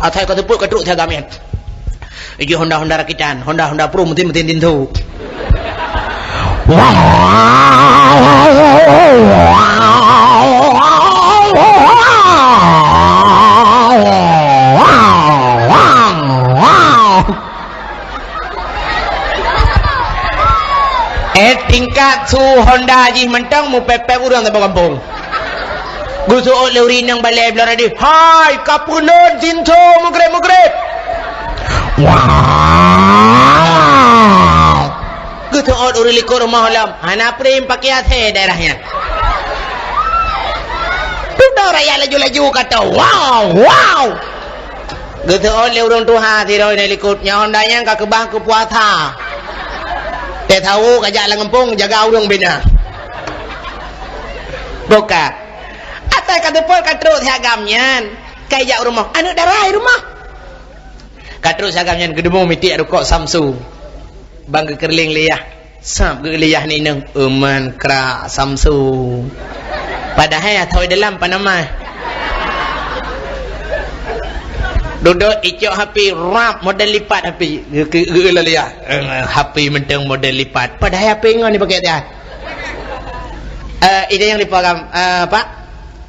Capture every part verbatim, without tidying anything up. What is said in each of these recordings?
Asai ka teupeu ka trok siagam nyan. Ijih honda-honda rakitan, honda-honda pro, mesin-mesin tintu. Eh, tingkat su honda jih mantong meupép-pép ureuëng saboh gampông. Geuseuôt lé ureuëng inong balée bloe radio, "Hai, ka peulon sinto meugreb-meugreb!" Geuseuôt ureuëng likot rumoh lom, hana prem pakai A C daerah nyan. Dudoe rakyat laju-laju ka tô, "Wow, wow!" Geuseuôt lé ureuëng tuha sidroe di likot, "Nyoe honda nyan ka keubah keu puasa. Teusawo ka jak lam gampông jaga ureuëng bina." Buka. Asai ka teupeu ka trok siagam nyan, ka ijak u rumoh. Aneuëk dara di rumoh. Ka trok siagam nyan geudumu mitiek rukok Samsu. Bang geukeureuléng lé yah. Sab geuh lé yah ngon inong, "Euman krak Samsu." Padahai atoi dalam panamah. Dudoe icok H P rab model lipat H P. Geu-, geu-, geu-, lé yah. Eh, H P mantong model lipat. Padahai H P ngon dipakai tiah. Eh, ide nyang dipeugah, eh, Pak?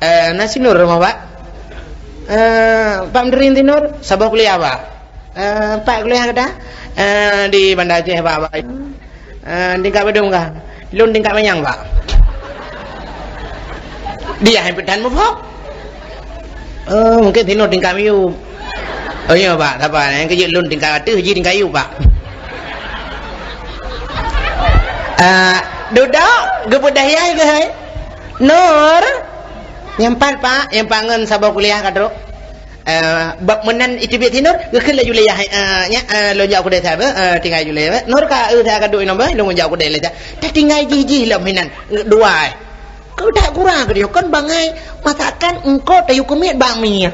Eh, na si Nur rumoh, Pak? Eh, Pak Mendering si Nur, saboh kuliah, Pak? Eh, Pak kuliah gata? Eh, di Banda Aceh, Pak, Pak. Eh, tingkat padum kah? Lôn tingkat manyang, Pak. Dia hai peutan muphom. Oh, mungkin si Nur tingkat miyueb. Oh, iya, Pak, sabar. Nyang keujeuet lôn tingkat ateueh, jih tingkat yueb, Pak. Eh, dudoe, geupeudayai keuh hai. Nur. Nyang pat, Pak, nyang pat ngon saboh kuliah ka trok. Eh, bak meunan iteubiet si Nur, geukheun laju lé yah, eh, nyak, eh, lôn jak u keudè sabe, eh, tinggai ju lé, eh. Nur ka, eh, ka duek inong beh, lôn jak u keudè lé. Tatinggai jih-jih lom hinan, dua, eh. Keu that kurang keudeh, kon bangai masakan engko tayue keumiet bak mi.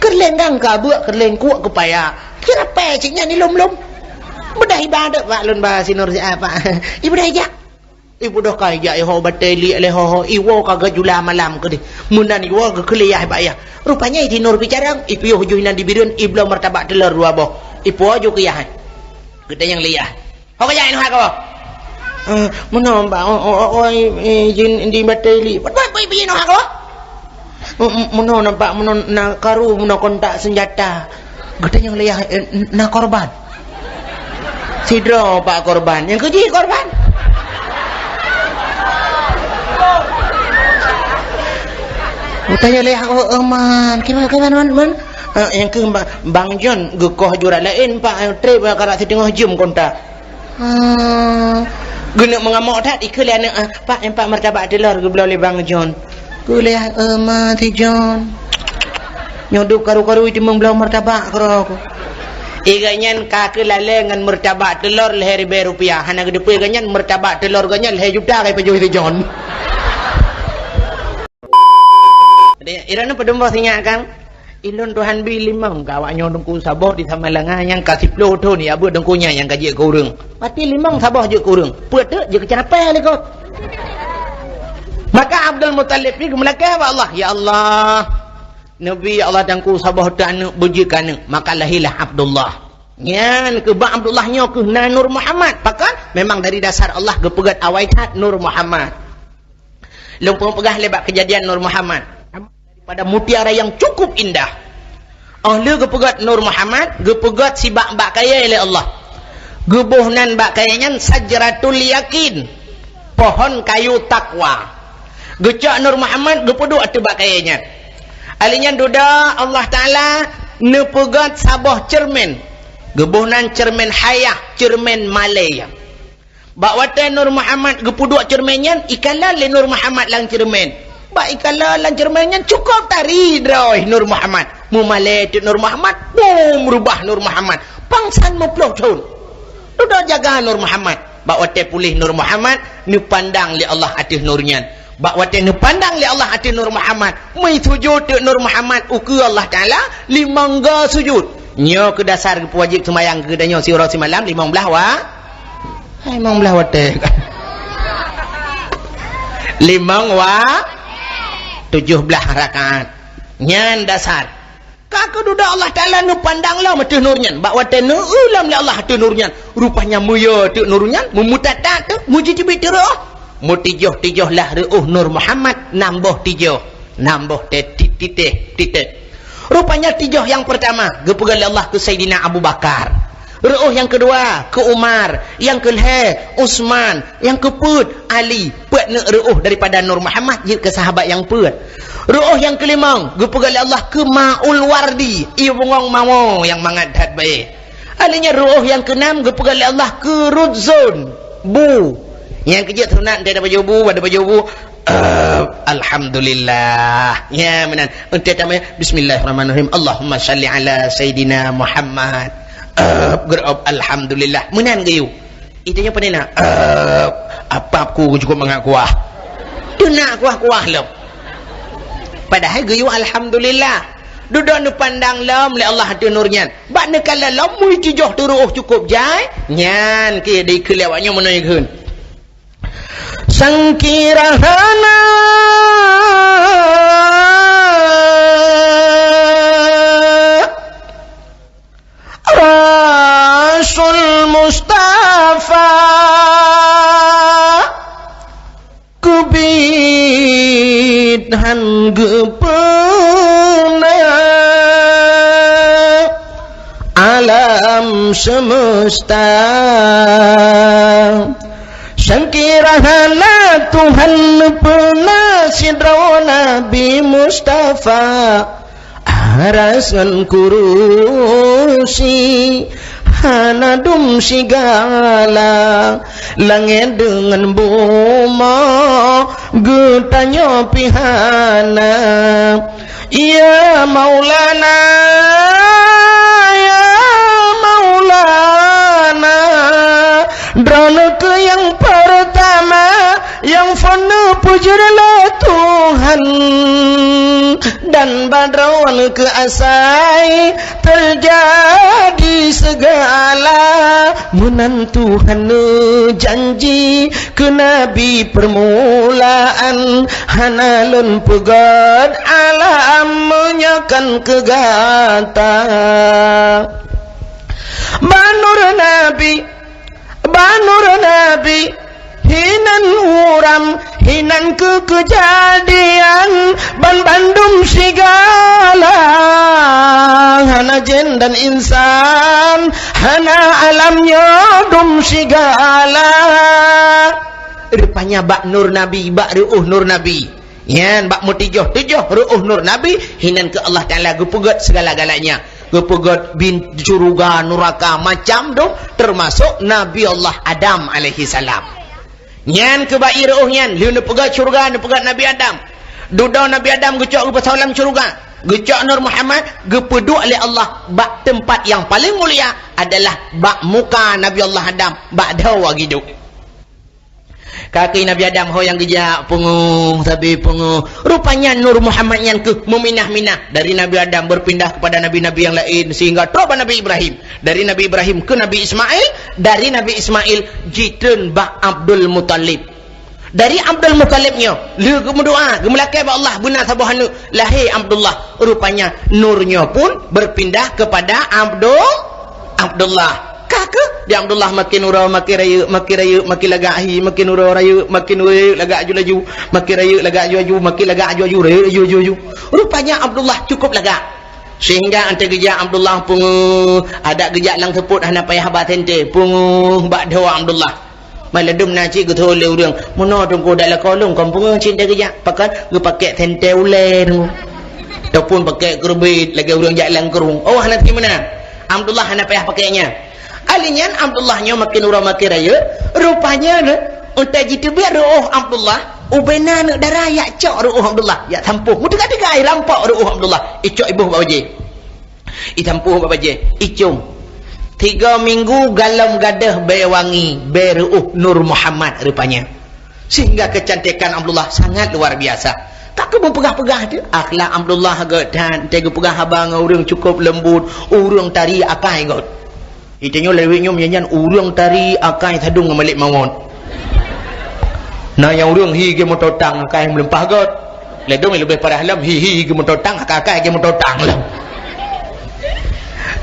Keureuléng gangka beuk, keureuléng kuek keupaya. Kira pèe cit nyan ilom-lom. Beudah ibadat bak lôn ba si Nur siat, Pak. Ibeudah ijak. Ibeudôh ka ijak iho batèe liek lé ho-ho, iwoe ka geujula malam keudeh. Meunan iwoe geukeuliah bak yah. Rupanya i si Nur picarang, ipiôh ju inan di bireuen, ibloe martabak teulor dua boh. Ipuwoe ju keu yah. Geutanyong lé yah. Ho ka jak inoe haka boh? Eh, meunoe, Pak, o, o, o, o, i, i, jin di batèe liek. Pat, pat, pat, pat, inoe haka boh? M-, m-, meunoe na, Pak, meunoe na karu, meunoe kontak seunjata. Geutanyong lé yah, eh, na korban? Sidroe, Pak, korban. Nyang keujih korban? Geutanyong lé yah, oh, oh, man. Kiban, kiban, man, man? Eh, nyang keu Ba-, Bang John geukoh jurat laén, Pak, eh, trép, eh, karap siteungoh jeuem kontak. Ah, geuneuk meungamok that, ikheun lé aneuk, ah, "Pak, nyan Pak, martabak teulor geubloe lé Bang John." Kheun lé, "Eh, ma si John. Nyoe dub karu-karu teumeung bloe martabak keudroe." I gobnyan ka keulalé ngon martabak teulor lhèe ribèe rupiah. Hana geuteupeue gobnyan martabak teulor gobnyan lhèe juta ka ipajoh si John. Jadi, iran padum boh sinyak, Kang? Ilôn Tuhan bi limong keu awak nyoe Teungku saboh di Samalanga nyang ka siploh thon, ya, beuet Teungku nyan nyang ka jeuet keu ureueng. Pati limong saboh jeuet keu ureueng. Peue teuk jeuet keu ceurapée lé kot. Maka Abdul Muthalib pi geumeulakèe bak Allah, "Ya Allah, neubi, ya Allah, Teungku saboh teuk aneuk beujeuet keu aneuk." Maka lahirlah Abdullah. Nyan keuh bak Abdullah nyoe keuh na Nur Muhammad. Pakon? Memang dari dasar Allah geupeugèt awai that Nur Muhammad. Lôn peugah lé bak keujadian Nur Muhammad. Daripada mutiara yang cukup indah. Óh lheueh geupeugèt Nur Muhammad, geupeugèt sibak bak kayèe lé Allah. Geuboh nan bak kayèe nyan Sajratul Yakin, pohon kayu takwa. Geucok Nur Muhammad, geupeuduek ateueh bak kayèe nyan. Alèh nyan dudoe Allah Taala neupeugèt saboh ceureumen. Geuboh nan ceureumen hayah, ceureumen malèe. Bak watèe Nur Muhammad geupeuduek ceureumen nyan, ikalon lé Nur Muhammad lam ceureumen. Bak ikalon lam ceureumen nyan cukôp tari droe Nur Muhammad. Meumalèe teuk Nur Muhammad, bum, reubah Nur Muhammad. Pangsan meuploh thon. Dudoe jaga Nur Muhammad. Bak watèe puléh Nur Muhammad, neupandang lé Allah ateueh nur nyan. Bak watèe neupandang lé Allah ateueh Nur Muhammad, meusujut teuk Nur Muhammad ukeue Allah Taala, limong go sujut. Nyoe keuh dasar geupeuwajéb seumayang keu geutanyoe siuroe simalam limong blaih wa-, hai, limong blaih watèe. Limong wa-, tujoh blaih rakaat. Nyan dasar. Ka keududoe Allah Taala neupandang lom ateueh nur nyan. Bak watée neueu lom lé Allah ateueh nur nyan, rupanya meuyue teuk nur nyan, meumutatat teuk, meujiteubiet teuk reuôh. Meutijoh-tijoh lah reuôh Nur Muhammad, nam boh tijoh, nam boh teuh-, ti-, titéh, titéh. Rupanya tijoh nyang peurtama geupeugah lé Allah keu Saidina Abu Bakar. Reuôh nyang keudua keu Umar, nyang keulhée Utsman, nyang keupeuet Ali, peuet neuk reuôh daripada Nur Muhammad jeuet keu sahabat nyang peuet. Reuôh nyang keulimong geupeugah lé Allah keu Maul Wardi, ié bungong mawö nyang mangat that bae. Ali nyan reuôh nyang keunam geupeugah lé Allah keu Rudzon, bu. Nyang keujeuet sunat, teuh bak bajôh bu, bak bajôh bu, Ep, alhamdulillah. Nya meunan. Enteuk tamé, bismillahirrahmanirrahim. Allahumma shalli ala Sayyidina Muhammad. Ep, geureup, alhamdulillah. Meunan geuyue. Itu nyoe peue na? Ep, apap ku cukup mangat kuah. Teunak kuah-kuah lom. Padahai geuyue alhamdulillah. Dudoe neupandang lom lé Allah ateueh nur nyan. Bak neukalon lom meutijoh teuk reuôh cukup jai. Nyan keuh dikeue lé awak nyoe meunoe geukheun. Sangkira hana Rasul Mustafa keubiet han geupeuna alam semesta. Sangkira hana Tuhan neupeuna sidroe Nabi Mustafa, aras ngon kurusi hana dum sigala, langét deungon bumoe geutanyoe pih hana. Ya Maulana, ya Maulana, droeneuh keuh nyang peurtama nyang phon neupujoe lé Tuhan, dan bak droeneuh keuh asai teujadi seugala. Meunan Tuhan neujanji keu Nabi peurmulaan, hana lôn peugét alam meunyoe kon keu gata. Bak nur Nabi, bak nur Nabi, hinan uram, hinan keu keujadian, banbandum sigala, hana jén dan insan, hana alam nyoe dum sigala. Rupanya bak nur Nabi, bak reuôh nur Nabi. Nyan bak meutujoh-tujoh reuôh nur Nabi, hinan keu Allah Taala geupeugét segala-galanya. Geupeugét bin syeuruga, nuraka, macam dum, teumasok Nabi Allah Adam alaihissalam. Nyan keu bak ié reuôh nyan, lheueh neupeugét syeuruga, neupeugét Nabi Adam. Dudoe Nabi Adam geucok geupasoe lam syeuruga. Geucok Nur Muhammad, geupeuduek lé Allah bak teumpat nyang paleng mulia adalah bak muka Nabi Allah Adam, bak dhoe geuduek. Kaki Nabi Adam ho nyang geujak, peungeuh, sabe peungeuh. Rupanya Nur Muhammad nyan keuh meuminah-minah dari Nabi Adam berpindah kepada nabi-nabi nyang laén sehingga troh bak Nabi Ibrahim. Dari Nabi Ibrahim keu Nabi Ismail, dari Nabi Ismail jitreun bak Abdul Muthalib. Dari Abdul Muthalib nyoe, lheueh geumeudoa, geumeulakée bak Allah beuna saboh aneuk, lahé Abdullah. Rupanya nur nyoe pun berpindah kepada Abdul Abdullah. Ka keuh di Abdullah makin uroe makin rayeuk, makin rayeuk makin lagak hi, makin uroe rayeuk, makin uroe rayeuk lagak aju laju, makin rayeuk lagak aju aju, makin lagak aju aju, rayeuk aju aju aju. Rupanya Abdullah cukup lagak. Sehingga 'oh geujak Abdullah peungeuh, adak geujak lam seupôt hana payah ba sentée, peungeuh bak dhoe Abdullah. Maladum na cit geutho lé ureuëng, meunoe teungku dak lakoe lôn kon peungeuh cit teugeujak, pakon geupakée sentée ulée teungku. Ataupun pakée keureubit lagée ureuëng jak lam krueng. Oh, hana teumeunan. Abdullah hana payah pakée nyan. Ali nyan Abdullah nyoe makin uroe makin rayeuk, rupanya nyoe, untée jiteubiet reuôh Abdullah, ubena aneuk dara jak cok reuôh Abdullah, jak sampôh. Meuteuga-teuga rampok reuôh Abdullah, icok iboh bak bajée. Itampuh bak bajée, icong. Tiga minggu galom gadôh bée wangi, bée reuôh Nur Muhammad rupanya. Sehingga kecantikan Abdullah sangat luar biasa. Tak keu meupeugah-peugah teuh, akhlak Abdullah göt that, teuh geupeugah haba ngon ureuëng cukup leumbut, ureuëng tari akai göt. Itanyoe lawét nyoe meunyan ureuëng tari akai sadong ngon malek mawöt. Na nyang ureuëng hi geumeutotang akai meulumpah göt. Ladôm leubeh parah lom hi-hi geumeutotang, akai-akai geumeutotang lom.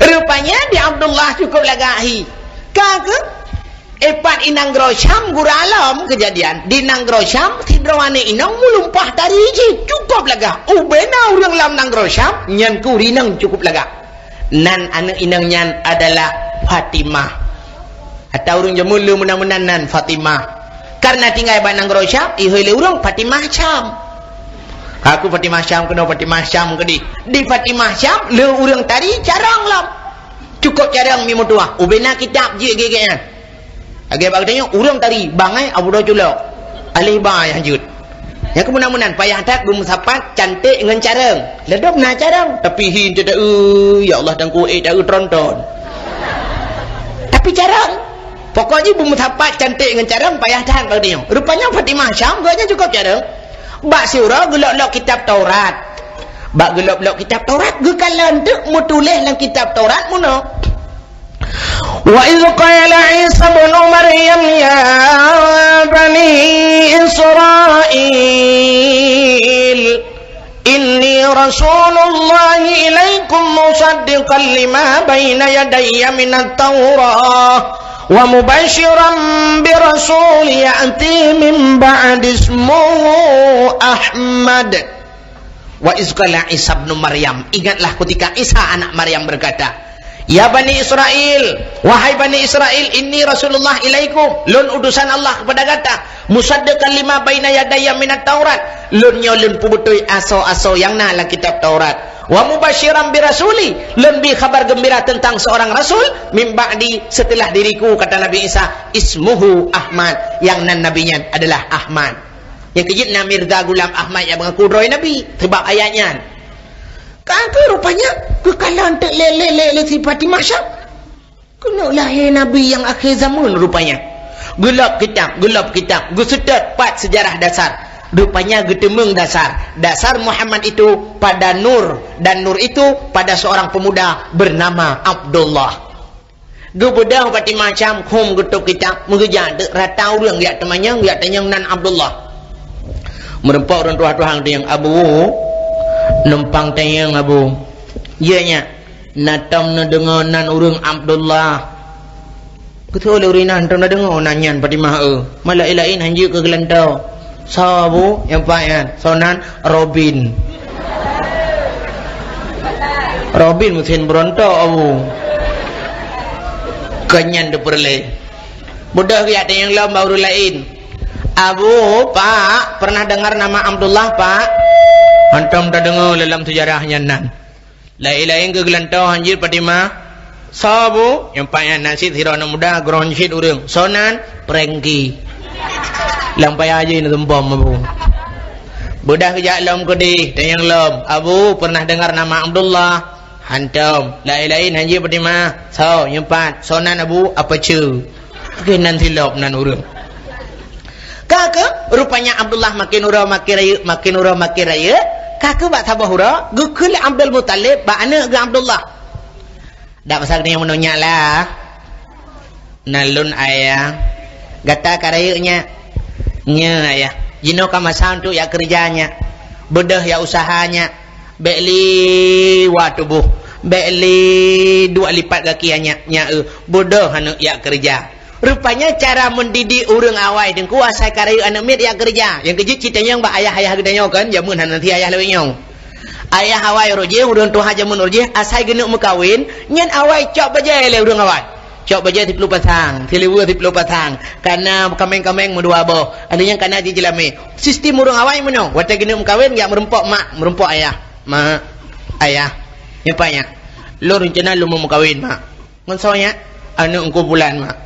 Rupanya di Abdullah cukup lagak hi. Ka keuh, eh, pat i nanggroe Syam gura lom keujadian. Di nanggroe Syam, sidroe aneuk inong meulumpah tari jih. Cukup lagak. Ubena ureuëng lam nanggroe Syam, nyan keuh ureuëng inong cukup lagak. Nan aneuk inong nyan adalah Fatimah. Atau ureuëng jameun le meunan-meunan nan Fatimah. Karena tinggai bak nanggroe Syam, ihôi lé ureuëng Fatimah Syam. Ka keuh Fatimah Syam keunoe, Fatimah Syam keudeh. Di Fatimah Syam, le ureuëng tari carông lom. Cukup carông mi meutuah. Ubena kitab jeuet gét-gét nyan. Lagée bak geutanyoe, ureuëng tari, bangai, abudôh culok. Alih ba nyang jeuet. Nyang keuh meunan-meunan, payah that beumeusapat cantik ngon carông. Ladôm na carông, tapi hi teuta-eu, ya Allah, Teungku, eh, ta-eu tronton. Tapi carông. Pokok jih beumeusapat cantik ngon carông, payah that bak geutanyoe. Rupanya Fatimah Syam, gobnyan cukup carông. Bak siuroe geulok-lok kitab Taurat. Bak geulok-lok kitab Taurat, geukalon teuk meutuléh lam kitab Taurat meunoe. وإذ قال عيسى ابن مريم يا بني إسرائيل إني رسول الله إليكم مصدقا لما بين يدي من التوراة ومبشرا برسول يأتي من بعدي اسمه أحمد. Wa iz qala Isa ibnu Maryam, ingatlah ketika Isa anak Maryam berkata, "Ya Bani Israel, wahai Bani Israel, inni Rasulullah ilaikum, lôn utusan Allah kepada gata, musaddiqan lima baina yadayya minat Taurat, lôn nyoe lôn peubeutôi asoe-asoe nyang na lam kitab Taurat, wa mubasyiran bi rasuli, lôn bi khabar geumbira teuntang seurang rasul, min ba'di, seuteulah diriku," kata Nabi Isa, "ismuhu Ahmad," nyang nan nabi nyan adalah Ahmad. Nyang keujeuet na Mirza Ghulam Ahmad nyang meungaku droe Nabi, seubab ayat nyan. Ka keuh rupanya, geukalon teuk lé, lé, lé, lé si Fatimah Syam. Keuneuk lahé Nabi nyang akhé zaman rupanya. Geulop kitab, geulop kitab, geuseutôt pat seujarah dasar. Rupanya geuteumeung dasar. Dasar Muhammad itu pada nur, dan nur itu pada seorang pemuda bernama Abdullah. Geubeudôh Fatimah Syam, khum geutôb kitab, meugeujak teuk rata ureuëng jak teumanyong, jak tanyong nan Abdullah. Meurumpok ureuëng tuha-tuha geutanyong, "Abu, numpang tanyong, Abu." "Iya, nyak." "Na tom neudeungoe nan ureuëng Abdullah?" "Keusoe lé ureuëng nyan tom neudeungoe nan nyan Fatimah, eu? Malah laén-laén hanjeuet keu geulantoe." "Soe, Abu?" "Nyang paih nyan." "Soe nan?" "Robin." "Robin meusén beurontok, Abu." Keu nyan teupeureulée. Beudôh geujak tanyong lom bak ureuëng laén. "Abu, Pak, pernah dengar nama Abdullah, Pak?" "Hantom tadeungoe lé lam seujarah nyan nan." "Laén-laén keu geulantoe hanjeuet Fatimah." "Soe, Bu?" "Nyang paih nyan na cit sidroe aneuk muda, geuron cit ureuëng." "Soe nan?" "Prengki." Lam paya jih na tumpom, Abu. Beudôh geujak lom keudeh, tanyong lom, "Abu, pernah dengar nama Abdullah?" "Hantom." "Laén-laén hanjeuet Fatimah." "Soe?" "Nyang pat." "Soe nan, Abu?" "Apa ceu?" Oke, nan silop nan ureuëng. Ka keuh, rupanya Abdullah makin uroe makin rayeuk, makin uroe makin rayeuk. Ka keuh bak saboh uroe, geukheun lé Abdul Muthalib bak aneuk geuh Abdullah. Dak masa geutanyoe meunoe nyak lah. Nan lôn ayah. Gata ka rayeuk nyak. Nyoe ayah. Jinoe ka masa untuk jak keureuja nyak. Beudôh jak useuha nyak. Bék liwat tuboh. Bék li dua lipat gaki nyak, nyak eu. Beudôh aneuk jak keureuja. Rupanya cara mendidik ureuëng awai teungku asai ka rayeuk aneuk miet jak keureuja. Nyang keujeuet cit tanyong bak ayah-ayah geutanyoe kan, jameun hana thi ayah lawét nyoe. Ayah awai uroe jéh, ureuëng tuha jameun uroe jéh, asai geuneuk meukawen, nyan awai cok bajée lé ureuëng awai. Cok bajée siploh pasang, siliwer siploh pasang, kana kaméng-kaméng meudua boh, aneuk nyang kana jih jeulamé. Sistem ureuëng awai meunoe, watée geuneuk meukawen jak meurumpok mak, meurumpok ayah. "Mak, ayah, nyoe pat nyak, lôn reuncana lôn meukawen, Mak." "Ngon soe nyak?" "Aneuk Teungku Pulan, Mak."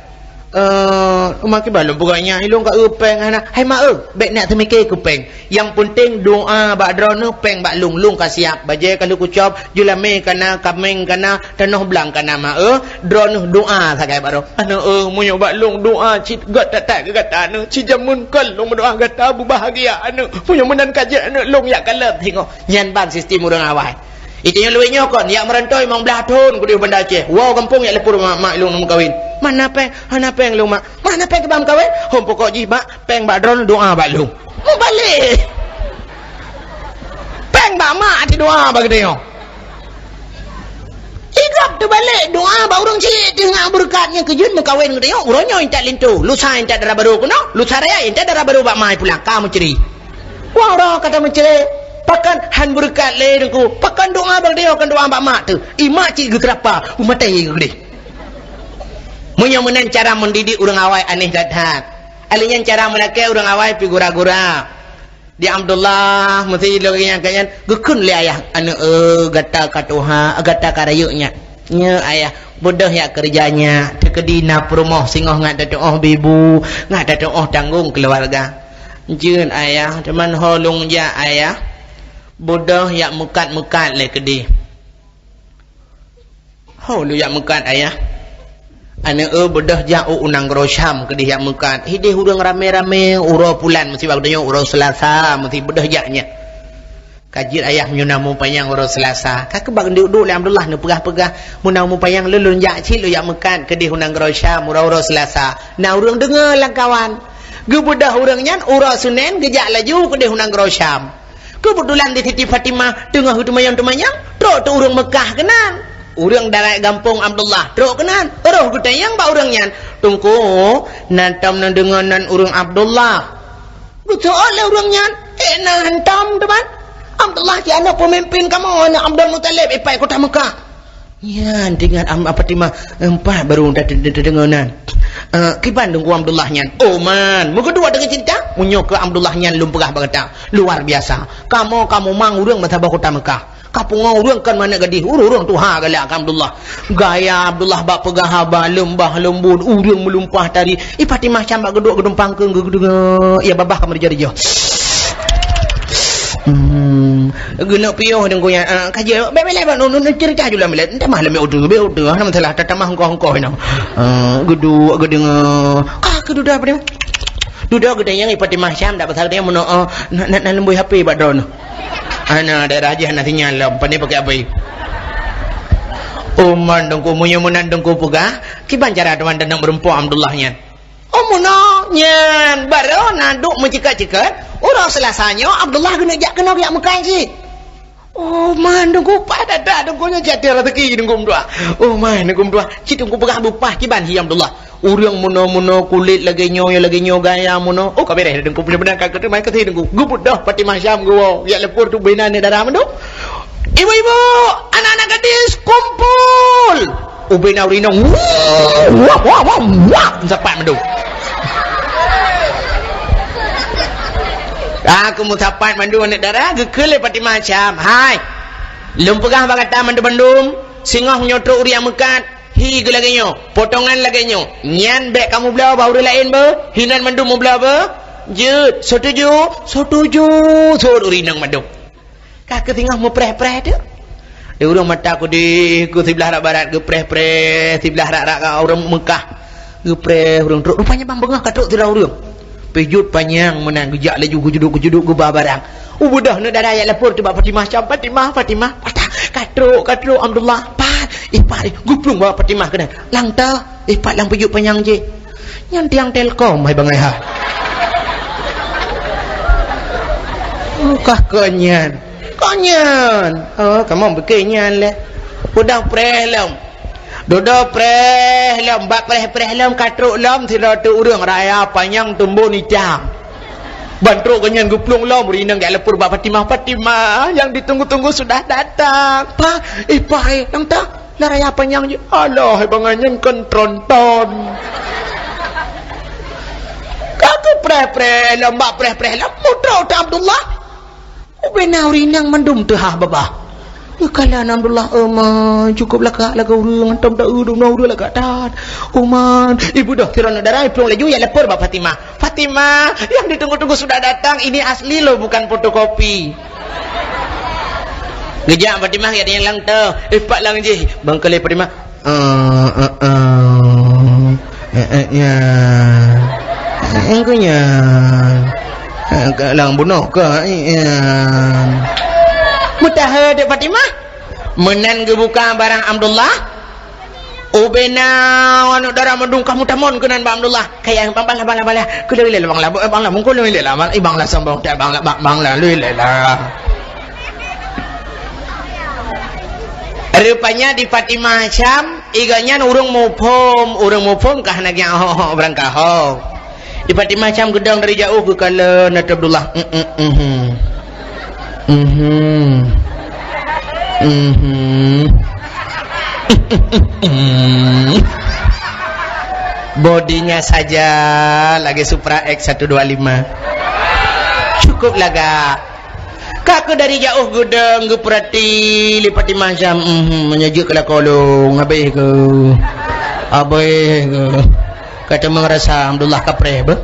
"Eh, uma kiban lôn peugah nyak, ilôn ka eu péng hana." "Hai mak eu, bék neuk teumiké keu péng. Nyang peunteng doa bak droeneuh, péng bak lôn, lôn ka siab. Bajée ka lheueh kucok, jeulamé kana, kaméng kana, tanoh blang kana, mak eu. Droeneuh doa sagai bak droe." "Aneuk eu, meunyoe bak lôn doa cit gét that-that keu gata aneuk. Cit jameun kon lôn meudoa gata beubahagia aneuk. Meunyoe meunan ka jeuet aneuk lôn jak kalon singoh." Nyan ban sistem ureuëng awai. Iteunyoe luwéh nyoe kon, jak meurantoi limong blaih thon keudeh Banda Aceh. Woe gampông jak lheueh peurumoh mak, mak lôn meukawen. "Mana péng?" "Hana péng lôn, Mak." "Mana péng keu ban meukawen?" "Hom pokok jih, Mak, péng bak droeneuh, doa bak lôn." Meubalek. Péng bak mak, até doa bak geutanyoe. Igop Teubalek, doa bak ureueng cit teuh ngon beureukat nyang keujeuet meukawen ngon tanyoe, uroe nyoe intat linto, lusa intat dara barô keunoe, lusa raya intat dara barô bak ma i pulang, ka meucre. Wah, uroe ka tameucre, pakon han beureukat lé Teungku, pakon doa bak tanyoe kon doa bak mak teuh, i mak cit geukeurapa, u maté geugleh. Meunyoe meunan cara mendidik ureueng awai aneh that-that. Alèh nyan cara meulakèe ureueng awai pih gura-gura. Di Abdullah, meusi lagèe nyan ka nyan, geukheun lé ayah, "Aneuk, eh, gata ka tuha, gata ka rayeuk nyak." "Nyo, ayah." "Beudôh jak keureuja nyak, teukeudi na peurumoh singoh ngat tatuoh bibu, ngat tatuoh tanggong keuluwarga." "Jeuet, ayah, teuma ho lôn jak, ayah." "Beudôh jak meukat-meukat lé keudeh." "Ho lôn jak meukat, ayah?" "Aneuk, eh, beudôh jak u, u nanggroe Syam keudeh jak meukat. Hideh ureueng ramé-ramé, uroe pulan meusi bak tanyoe uroe Seulasa, meusi beudôh jak nyan." "Ka jeuet, ayah, meunyoe na mupanyang uroe Seulasa." Ka keubah duek-duek lé Abdullah neupeugah-peugah, "Meunyoe na mupanyang lôn, lôn jak cit lôn jak meukat keudeh u nanggroe Syam uroe-uroe Seulasa." Na ureueng deungoe lam kawan. Geubeudôh ureueng nyan uroe Seunén geujak laju keudeh u nanggroe Syam. Keubeutulan di Siti Fatimah teungoh geuteumanyong-teumanyong, trok teuh ureueng Meukah keunan. Ureueng darat gampông Abdullah trok keunan, roh geutanyong bak ureueng nyan, "Teungku, na tom neudeungoe nan ureueng Abdullah?" Geuseuôt lé ureueng nyan, "Eh, na hantom, teuma. Abdullah cit aneuk peumimpin kamoe, aneuk Abdul Muthalib, ipat kota Meukah." Nyan teuingat Am-, Fatimah, "Empat baru ta-, ta-, ta-, tadeungoe nan." "Eh, kiban Teungku Abdullah nyan?" "Oh man, meukeudua deungoe ceurita, meunyoe keu Abdullah nyan lôn peugah bak gata, luar biasa. Kamoe ka mumang ureueng meusaboh kota Meukah. Ka pungo ureueng kon meuaneuk gadih, ureueng-ureueng tuha galak keu Abdullah. Gaya Abdullah bak peugah haba leumbah leumbot, ureueng meulumpah tari. I Fatimah Syam bak geuduek geudumpang keu geudeungoe, ya babah ka meurijah-rijah." Hmm. Geuneuk piôh Teungku nyan, ah, ka jeuet, bèk, bèk lé, bèk, nu, nu, nu, ceurita ju lam bilék. Entamah lam bilék udeueng, bèk udeueng, hana masalah, tatamah hongkoh-hongkoh inoe. Ah, geuduek, geudeungoe. Ah, geuduek apa dia? Dudoe geutanyoe i Fatimah Syam dak pasal dia meunoe, na, na, na leumbôi H P bak droeneuh. Hana daerah jih hana sinyal lom, pane pakai H P. Oh man Teungku, meunyoe meunan Teungku peugah, kiban cara teuma taneuk meurumpok Abdullah nyan? Oh meunoe nyan, barô na duek meuceukat-ceukat, uroe Seulasa nyoe Abdullah geuneuk jak keunoe geujak meukat cit. Oh man Teungku, paih that-that Teungku nyoe, jak teuh raseuki Teungku meutuah. Oh man Teungku meutuah, cit Teungku peugah beupaih kiban hi Abdullah. Ureueng meunoe-meunoe kulét lagèe nyoe, lagèe nyoe gaya meunoe. Oh ka beureh Teungku, beuna-beuna ka keuteumai keu Teungku. Geubeudôh Fatimah Syam geuwoe, jak lapor tu bina ni dara mandum. Ibu-ibu, anak-anak gadis, kumpul! Ubena ureueng inong, wah, wah, wah, wah, meusapat mandum. Ah, keu meusapat mandum aneuk dara, geukheun lé Fatimah Syam, "Hai, lôn peugah bak gata mandum-mandum, singoh meunyoe trok ureueng meukat, hi geu lagèe nyoe, potongan lagèe nyoe, nyan bèk kamoe bloe bak ureueng laén beuh, hinan mandum meubloe beuh." "Jeuet, setuju, setuju," seuôt ureueng inong mandum. Ka keu singoh meupreh-preh teuk. Di ureueng mata kudeh keu siblah rot barat geupreh-preh, siblah rot-rot ureueng Meukah geupreh ureueng trok. Rupanya ban beungoh ka trok sidroe ureueng. Pih jeuet panyang meunan geujak laju geujuduek-geujuduek geuba barang. Ubeudoh aneuk dara jak lapor teuk bak Fatimah Syam, "Fatimah, Fatimah, patah, ka trok, ka trok Abdullah, pat, ipat, geuplueng bak Fatimah keunan." Langta, ipat lam pih jeuet panyang jih. Nyan tiang Telkom, hai bangai ha. Bukah keu nyan. Keu nyan. Oh, kamoe bukon nyan lé. Udah preh lom. Dudoe preh lom, bak preh-preh lom, ka trok lom sidroe teuk ureueng raya panyang tumbon itam. Ban trok geuh nyan geuplueng lom, ureueng inong jak lapor bak Fatimah, "Fatimah, yang ditunggu-tunggu sudah datang." Pah, eh, pah, eh, nang ta? Lah raya panyang jih. Alah, hai bangai nyan kon tronton. Ka geupreh-preh lom, bak preh-preh lom, meutrok teuk Abdullah. Ubena ureueng inong mandum teuhah babah. Geukalon Abdullah, "Oh man, cukup lakak lagèe ureueng, hantom ta-eu dum na ureueng lakak that. Oh man, ibu doh, sidroe aneuk dara iplueng laju jak lapor bak Fatimah." "Fatimah, yang ditunggu-tunggu sudah datang, ini asli loh, bukan fotokopi." Geujak Fatimah, geujak nyang lang teuh. Eh, pat lang jih. Bang kali Fatimah. Eh, eh, eh. Eh, eh, ya. Eh, eh, ku nyan. Eh, ka lang bunoe ka, eh, eh. Meuteumé dek Fatimah. Meunan geubuka barang Abdullah. Ubena aneuk dara mandum ka meutamon keunan bak Abdullah. Kaya, bang, bang lah, bang lah, bang lah. Keu lé lé bang lah, bang lah, mungkul lé lé lah, bang, eh, bang lah sombong, tak bang lah, bang, bang lah, lé lé lah. Rupanya di Fatimah Syam, iga nyan ureuëng muphom, ureuëng muphom ka hana geujak ho-ho beurangkat ho. Di Fatimah Syam geudong dari jauh geukalon Abdullah. Mhm. Mhm. Mhm. Bodinya saja lagi Supra X satu dua lima. Cukup lagak. Ka keu dari jauh geudong geupeurati lé Fatimah Syam, mhm, meunyoe jeuet keu lakoe lôn, habéh keu. Habéh keu. Ka teuma rasa Abdullah kapreh beuh.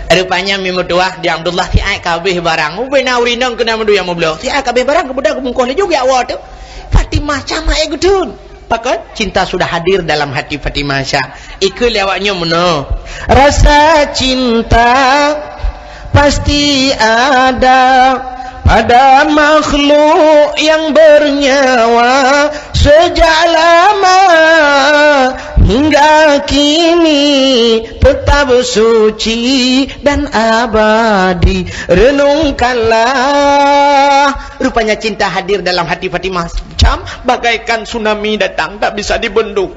Rupanya mi meutuah di Abdullah siat ka habéh barang. Ubena ureuëng inong keunan mandum nyang meubloe. Siat ka habéh barang, geubeudôh geubungkôh laju geujak woe teuk. Fatimah Syam hana geutheun. Pakon? Cinta sudah hadir dalam hati Fatimah Syam. Ikeu lé awak nyoe meunoe. Rasa cinta pasti ada pada makhluk yang bernyawa sejak lama hingga kini tetap suci dan abadi. Renungkanlah. Rupanya cinta hadir dalam hati Fatimah Syam bagaikan tsunami datang, tak bisa dibendung.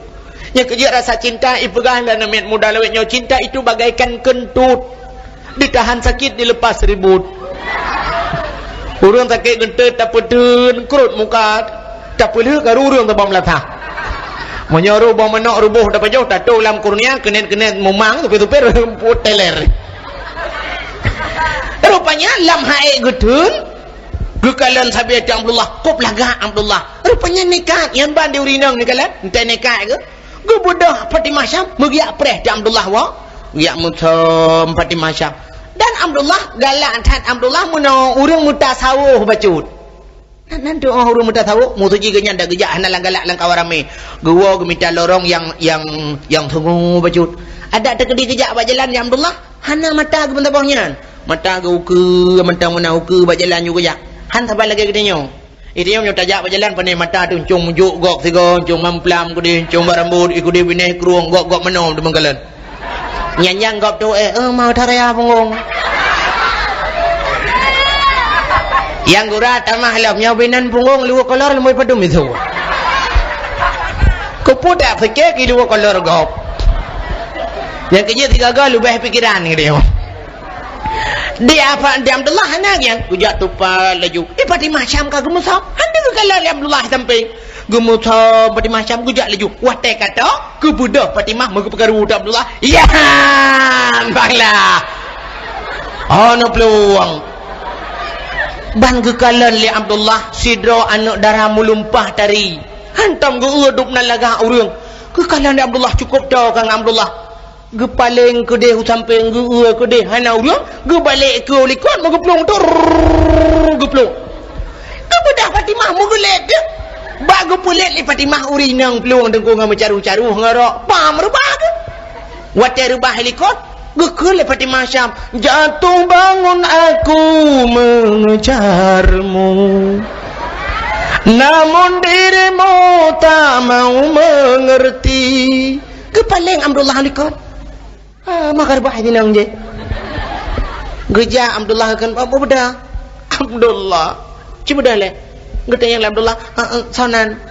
Nyang keujeuet rasa cinta ipeugah lé aneuk miet muda lawét nyoe, cinta itu bagaikan kentut. Ditahan sakit, dilepas ribut. Ureuëng sakét geuntôt tapeuteun krot muka, tapeulheueh karu ureuëng tabang meulatah. Meunyoe roh boh manok ruboh tapajoh, tatôh lam kurnia, keunet-keunet mumang, supir-supir teler. Rupanya lam haé geutheun, geukalon sabe Abdullah, kop lagak Abdullah. Rupanya nekat, nyan ban di ureuëng inong neukalon, entah nekat keu. Geubeudôh Fatimah Syam, meugiak preh di Abdullah woe. Giak meusom Fatimah Syam. Dan Abdullah, galak that Abdullah meunoe ureuëng meutasawôh bacut. Nan, nan tu, oh, ureuëng meutasawôh, musoji geuh nyan dak geujak hana lam galak lam kawan ramé. Geuwoe geumita lorong nyang, nyang, nyang sungue bacut. Adak teukeudi geujak bak jalan di Abdullah, hana mata geumeusaboh nyan. Mata geuh ukeue, mantong meunan ukeue bak jalan nyoe geujak. Han saban lagée geutanyoe. Itém nyoe tajak bak jalan, pané mata teuh, cong meujok gok sigoe, cong mamplam keudeh, cong bak rambot, i keudeh binéh krueng, gok-gok meunoe teumeukalon. Nyan nyang gop tu, eh, eh, mau taraya punggong. Nyang gura tamah lom, nyoe binan punggong luwa kolor, leumoi padum itu. Keupeue tak pike ki luwa kolor gop. Nyang keujeuet sigaga leubeh pikiran keudeh. Di apa, di Abdullah hana nyan, geujak tupat laju. Eh, Fatimah Syam ka geumeusom. Hana geukalon lé Abdullah sampéng. Geumeusom Fatimah Syam geujak laju. Watée ka tho, geubeudôh Fatimah meugeupeukaru di Abdullah. Ya, banglah. Oh, na peuluwang. Ban geukalon lé Abdullah sidroe aneuëk dara meulumpah tari. Hantom geu-eu dub nan lagak ureuëng. Geukalon lé Abdullah cukôp tho ka ngon Abdullah. Geupaleng keudeh u sampéng, geu-eu keudeh hana ureuëng, geubalek keu likot meugeuplueng tur, geuplueng. Geubeudôh Fatimah meugeulét deuh. Bak geupeulét lé Fatimah ureuëng inong plueng teungku ngon meucaroh-caroh ngon rok pam reubah geuh. Watée reubah likot, geukheun lé Fatimah Syam, "Jatuh bangun aku mengejarmu. Namun dirimu tak mau mengerti." Geupaleng Abdullah likot. Ah, maka reubah inong jih. Geujak Abdullah kheun, "Apa beda?" Abdullah. Ci beda lé. Geutanyong lé Abdullah, "Ah, ah, soe nan?"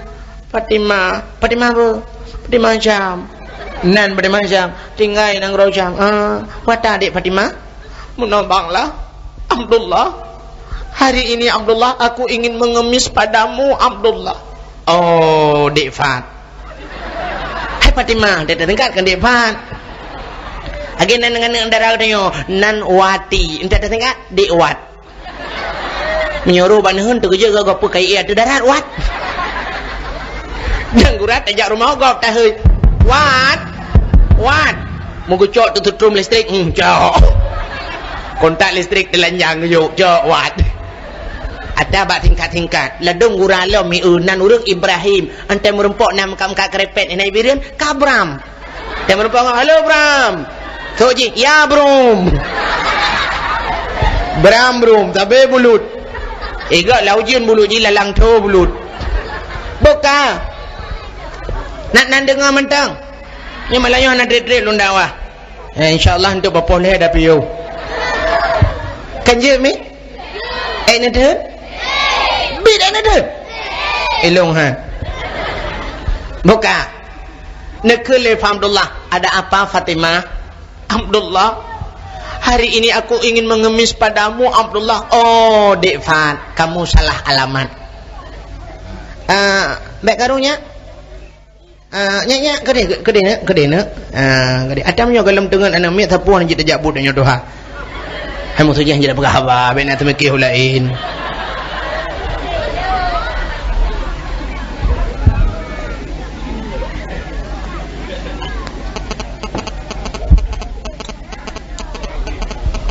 "Fatimah." "Fatimah apa?" "Fatimah Syam." "Nan Fatimah Syam?" "Tinggai nanggroe Syam." "Ah, peue ata adék Fatimah?" "Meunoe banglah, Abdullah. Hari ini, Abdullah, aku ingin mengemis padamu, Abdullah." "Oh, Dek Fat." "Hai Fatimah, enta teusingkat kon Dek Fat." Lagée nan ngon aneuk dara geutanyoe, nan Wati, enta teusingkat Dek Wat. Meunyoe roh bak neuheun teukeujot gop-gop peue kayée ateueh darat, Wat. Dan gura tajak rumoh gop taheuet. "Wat. Wat." Meugeucok teututrom listrik, hmm, cok. Kontak listrik teulanjang geuyok, cok, Wat. Ata bak tingkat-tingkat. Ladôm gura lom mieu nan ureuëng Ibrahim. Entée meurumpok na meukat-meukat keurepet, na Ibrahim, ka Bram. Entée meurumpok, "Halo, Bram." Sok jih, "Ya, Brum." Bram, Brum, sabe bulut. Iga lau jin bulut jih lalang tho bulut. Boka. Nak nan deungoe mantong. Nyoe malam nyoe hana treb-treb lôn dakwah. Eh, insya Allah untuk bapoh lé dah piôh. Kan jeuet mi? Eh, na deuh? Bit na deuh? ilong, ha. Buka. Neukheun lé Abdullah, "Ada apa, Fatimah?" "Abdullah, hari ini aku ingin mengemis padamu, Abdullah." "Oh, Dek Fat, kamu salah alamat." "Ah, bèk karu nyak." "Ah, nyak, nyak, keudéh, keudéh, keudéh, nak. Ah, keudéh. Atam nyoe golom teungeut aneuk miet sapeue jeuet tajak buet nyoe tuha." Hai, meuseujah jeuet peugah haba, bèk na teumikir laén.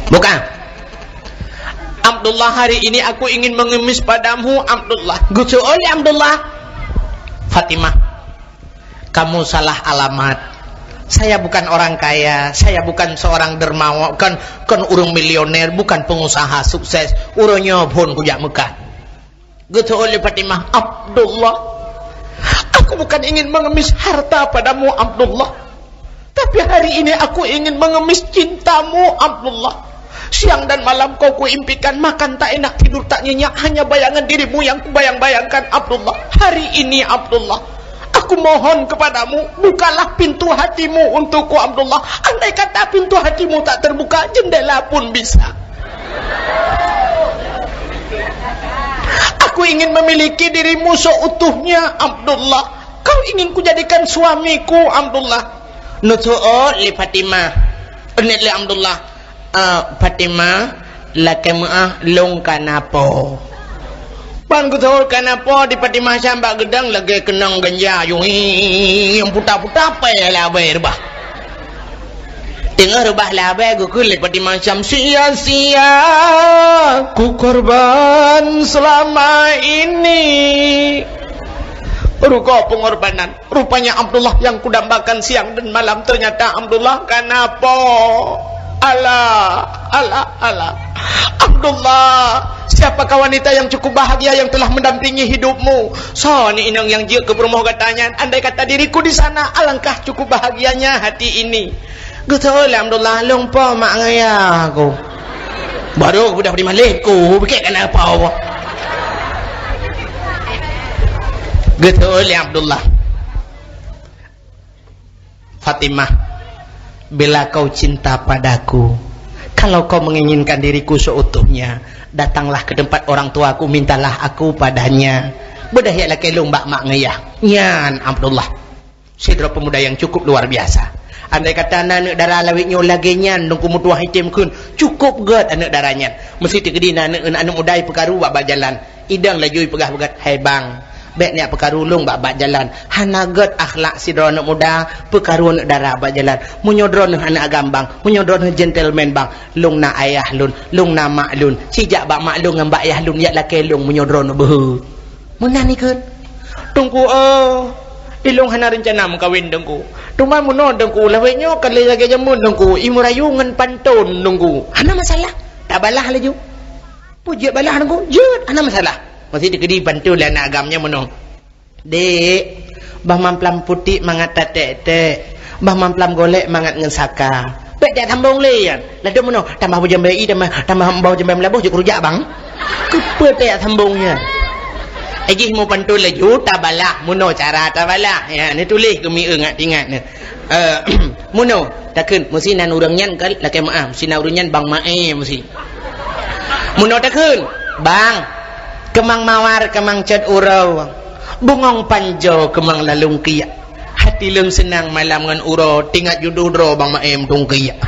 Buka. "Abdullah, hari ini aku ingin mengemis padamu, Abdullah." Geuseuôt lé Abdullah. "Fatimah, kamu salah alamat. Saya bukan orang kaya, saya bukan seorang dermawan, bukan, bukan ureuëng milioner, bukan pengusaha sukses. Uroe nyoe phon kujak Mekah." Geuseuôt lé Fatimah, "Abdullah, aku bukan ingin mengemis harta padamu, Abdullah. Tapi hari ini aku ingin mengemis cintamu, Abdullah. Siang dan malam kau kuimpikan, makan tak enak, tidur tak nyenyak, hanya bayangan dirimu yang kubayang-bayangkan, Abdullah. Hari ini, Abdullah, aku mohon kepadamu, bukalah pintu hatimu untukku, Abdullah. Andai kata pintu hatimu tak terbuka, jendela pun bisa. Aku ingin memiliki dirimu seutuhnya, Abdullah. Kau ingin kujadikan suamiku, Abdullah." Neuseuôt lé Fatimah. Neu'en lé Abdullah, "Ah, Fatimah, lakèe meu'ah, lôn ka na po." Ban geuseuôt ka na po di Fatimah Syam bak geudang lagèe keunong ganja, yung, nyang puta-puta pèe labèe reubah. Teungoh reubah labèe geukheun lé Fatimah Syam, "Sia-sia kukorban selama ini." Rugoe pengorbanan. Rupanya Abdullah yang kudambakan siang dan malam, ternyata Abdullah ka na po. Alah, alah, alah. Abdullah, siapakah wanita yang cukup bahagia yang telah mendampingi hidupmu? Soe ni inong nyang jeuet keu peurumoh gata nyan? Andai kata diriku di sana, alangkah cukup bahagianya hati ini. Geuseuôt lé Abdullah, "Lôn po mak ngon yah ku." Baru budak di maleh ku, pikir ka na po. Geuseuôt lé Abdullah. "Fatimah, bila kau cinta padaku, kalau kau menginginkan diriku seutuhnya, datanglah ke tempat orang tuaku, mintalah aku padanya." Beudôh jak lakèe lôn bak mak ngon yah. Nyan Abdullah. Sidroe pemuda yang cukup luar biasa. Andai kata na aneuk dara lawét nyoe lagèe nyan, Teungku, meutuah item kheun, cukup gèt aneuk dara nyan. Meuseuti keudina aneuk, aneuk muda peukaru bak, bak jalan. Idong laju ipeugah beugat, "Hai bang, bèk neujak peukaru lôn bak, bak jalan. Hana gèt akhlak sidroe aneuk muda peukaru aneuk dara bak jalan. Meunyoe droeneuh aneuk agam bang, meunyoe droeneuh gentleman bang, lôn na ayah lôn, lôn na mak lôn. Sijak bak mak lôn ngon bak yah lôn jak lakèe lôn meunyoe droeneuh beuhe." Meunan ikheun. "Teungku, oh, ilôn hana reuncana meukawen, Teungku. Teuma meunoe, Teungku, lawét nyoe ka lé lagèe jameun, Teungku, imeurayu ngon panton, Teungku." "Hana masalah, tabalah laju." "Peue jeuet balah, Teungku?" "Jeuet, hana masalah." Meuseuti keudina ipanton lé aneuk agam nyan meunoe. "Dek, bah mamplam putéh mangat tatèk-tèk, bah mamplam golek mangat ngon saka. Bèk tajak sambong lé nyan. Ladôm meunoe, tambah bujang B I, tambah, tambah bujang B I meulaboh jeuet keu rujak bang." Keupeue tajak sambong nyan? Eh, jih meupanton laju, tabalah, meunoe cara tabalah. Ya, neutuléh keu mieu ngat ingat nyan. Eh, meunoe, takheun, meusi nan ureueng nyan ka lakèe meu'ah, meusi nan ureueng nyan bang Mae, meusi. Meunoe takheun, "Bang, keumang mawar, keumang cot uroe, bungong panjoe, keumang lalong kiak. Hati lôn seunang malam ngon uroe, teuingat judoh droe bang Mae meutungkiak."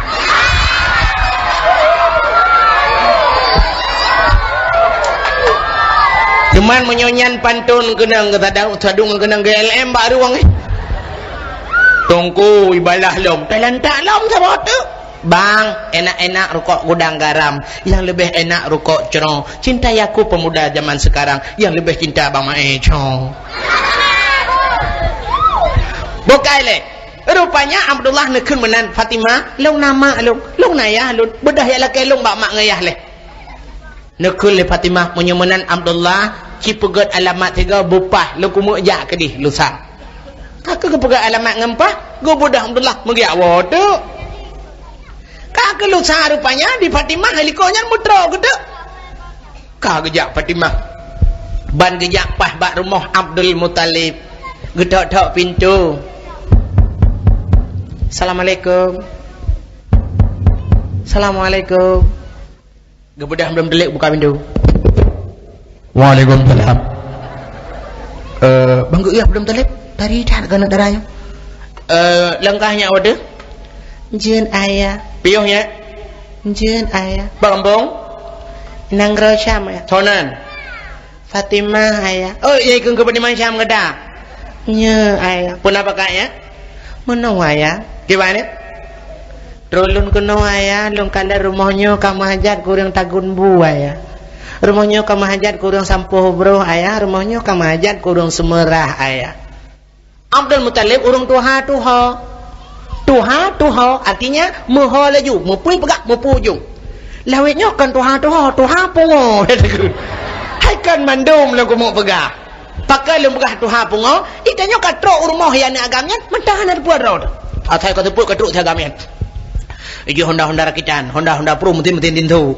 Cuman meunyoe nyan panton keunong geusadang, sadung keunong G L M bak rueng, eh. Teungku, ibalah lom, talantak lom saboh teuk. Bang, enak-enak rukok gudang garam, yang lebih enak rukok cro. Cintai aku pemuda zaman sekarang, yang lebih cinta Bang Mae cro. Bukai lé. Rupanya Abdullah neukheun meunan, "Fatimah, lôn na mak lôn, lôn na yah lôn, beudôh jak lakèe lôn bak mak ngon yah lé." Neukheun lé Fatimah, "Meunyoe meunan Abdullah, ci peugèt alamat sigoe beu paih, lôn keumeuk jak keudéh lusa." Ka keuh geupeugèt alamat ngon paih, geubeudôh Abdullah meugeujak woe teuk. Ka keuh lusa rupanya di Fatimah, hai likot nyan meutroe geuteuk. Ka geujak Fatimah. Ban geujak paih bak rumoh Abdul Muthalib, geutok-tok pintoe. "Assalamualaikum. Assalamualaikum." Geubeudôh Abdul Muthalib buka pintoe. "Waalaikumsalam." "Eh, ban geuiah Abdul Muthalib, tari that keuneuk dara nyoe." "Eh, langkah nyak wadoe?" "Jeuet, Ayah." "Piôh nyak?" "Jeuet, Ayah." "Bak gampông?" "Nanggroe Syam, Ayah." "Soe nan?" "Fatimah, Ayah." "Oh, nyang ikheun keu Fatimah Syam gata?" "Nyoe, Ayah." "Peue na pakat nyak?" "Meunoe, Ayah." "Kiban nyak?" "Trok lôn keunoe, Ayah, lôn kalon rumoh nyoe ka meuhajat keu ureuëng Tagun Bu, Ayah. Rumoh nyoe ka meuhajat keu ureuëng Sampôh Broh, Ayah. Rumoh nyoe ka meuhajat keu ureuëng Seumeurah, Ayah." Abdul Muthalib ureuëng tuha-tuha. Tuha-tuha artinya meuho laju, meupui peugah, meupui ujong. Lawét nyoe kon tuha-tuha, tuha pungo. Hai kon mandum lôn keumeung peugah. Pakon lôn peugah tuha pungo, i tanyoe ka trok u rumoh nyang agam nyan, mantong hana teupeue droe. Asai ka teupeue ka trok si agam nyan. Ijih honda-honda rakitan, honda-honda pro, mesin-mesin tintu.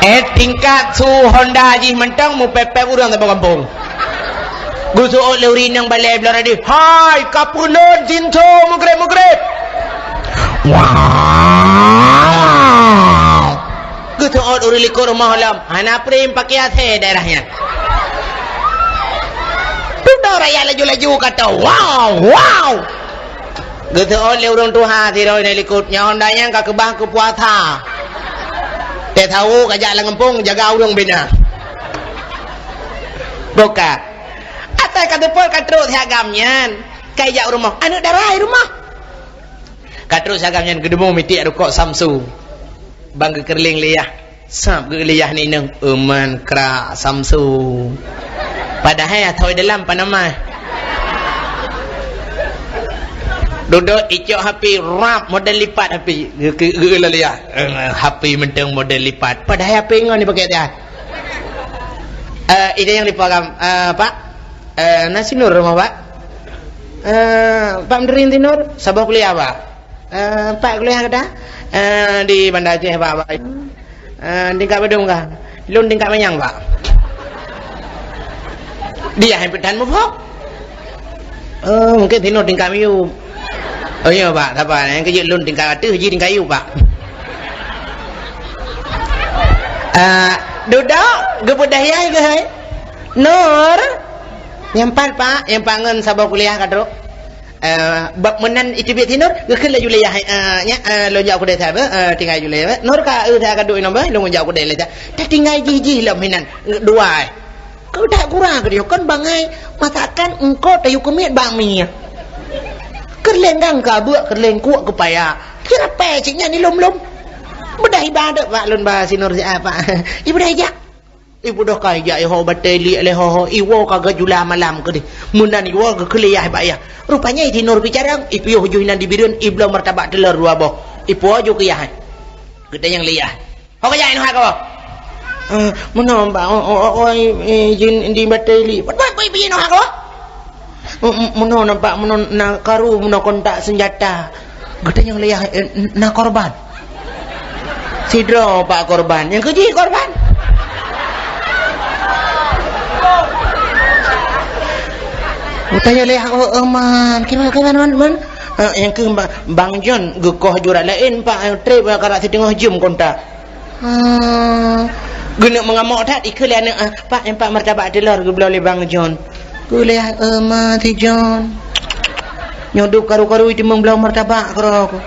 Eh, tingkat su honda jih mantong meupép-pép ureuëng saboh gampông. Geuseuôt lé ureuëng inong balée bloe radeh, "Hai, ka peunan jinto mugreb-mugreb!" Geuseuôt ureuëng likot rumoh lom, hana prem pakai A C daerah nyan. Dudoe rakyat laju-laju kata, "Wow, wow!" Geuseuôt lé ureuëng tuha sidroe di likot, "Nyoe honda nyan ka keubah keu puasa. Teuh sawo ka jak lam gampông jaga ureuëng bina." Buka. Asai ka teupeue ka trok si agam nyan, ka ijak u rumoh, aneuëk dara i rumoh. Ka trok si agam nyan geudumu mitiek rukok Samsu. Ban geukeureuléng lé yah. Sab geuh lé yah nibak inong, "Euman krak Samsu." Padahai atoi dalam panamah. Dudoe icok H P rab model lipat H P. Geu-, geu-, geu-, lé yah. Eh, H P mantong model lipat. Padahai H P ngon dipakai tiah. Eh, ide nyang dipeugah, eh, Pak? Eh, na si Nur rumoh, Pak? Eh, Pak Mendering si Nur? Saboh kuliah, Pak? Eh, Pak kuliah gata? Eh, di Banda Aceh, Pak, Pak. Eh, tingkat padum kah? Lôn tingkat manyang, Pak. Dia yang peutan muphom. Oh, mungkin si Nur tingkat miyueb. Oh, iya, Pak. Tak apa. Nyang keu jeuet lôn tingkat ateueh, jih tingkat yueb, Pak. Ah, dudoe, geupeudayai keuh hai. Nur. Nyang pat, Pak. Nyang pat ngon saboh kuliah ka trok. Eh, bak meunan iteubiet si Nur, geukheun laju lé yah, eh, nyak, eh, lôn jak u keudè sabe, eh, tinggai ju lé, eh. Nur ka, eh, ka duek inong beh, lôn jak u keudè lé sa. Tatinggai jih-jih lom hinan, dua, eh. Keu dak gura keudeh kon bangai masakan engko tayue keumiet bak mie. Keureuléng gangka beuk, keureuléng kuek keupaya. Kira pèe cit nyan ilom-lom. Beudah ibadat bak lôn ba si Nur siat, Pak. Ibeudôh ijak. Ibeudôh ka ijak iho batèe liek lé ho-ho. Iwoe ka geujula malam keudeh. Meunan iwoe geukheun lé yah bak yah. Rupanya si Nur pih carông, ipiôh ju hinan di Bireuen, ibloe martabak teulor dua boh. Ipuwoe ju keu yah. Geutanyong lé yah. Ho ka jak inoe hak kah? Eh, meunoe, Pak, o, o, o, o, i, i, jin di batèe li. Pat, pat, pat, inoe hak kah? M-, m-, meunoe nampak, meunoe na karu, meunoe kontak senjata. Geutanyong lé yah, eh, n-, na korban? Sidroe, Pak, korban. Nyang keu jih korban? Geutanyong lé yah, oh, oh, man. Kiban, kiban, man, man? Eh, nyang keu ba-, Bang John geukoh jurat laén, Pak, eh, trép, eh, karap siteungoh jeuem kontak. Ah, geuneuk meungamok that, ikheun lé aneuk, ah, "Pak, nyoe Pak, martabak teulor geubloe lé Bang John." Geulèe, "Eh, ma si John. Nyoe dub karu-karu teumeung bloe martabak keudroe."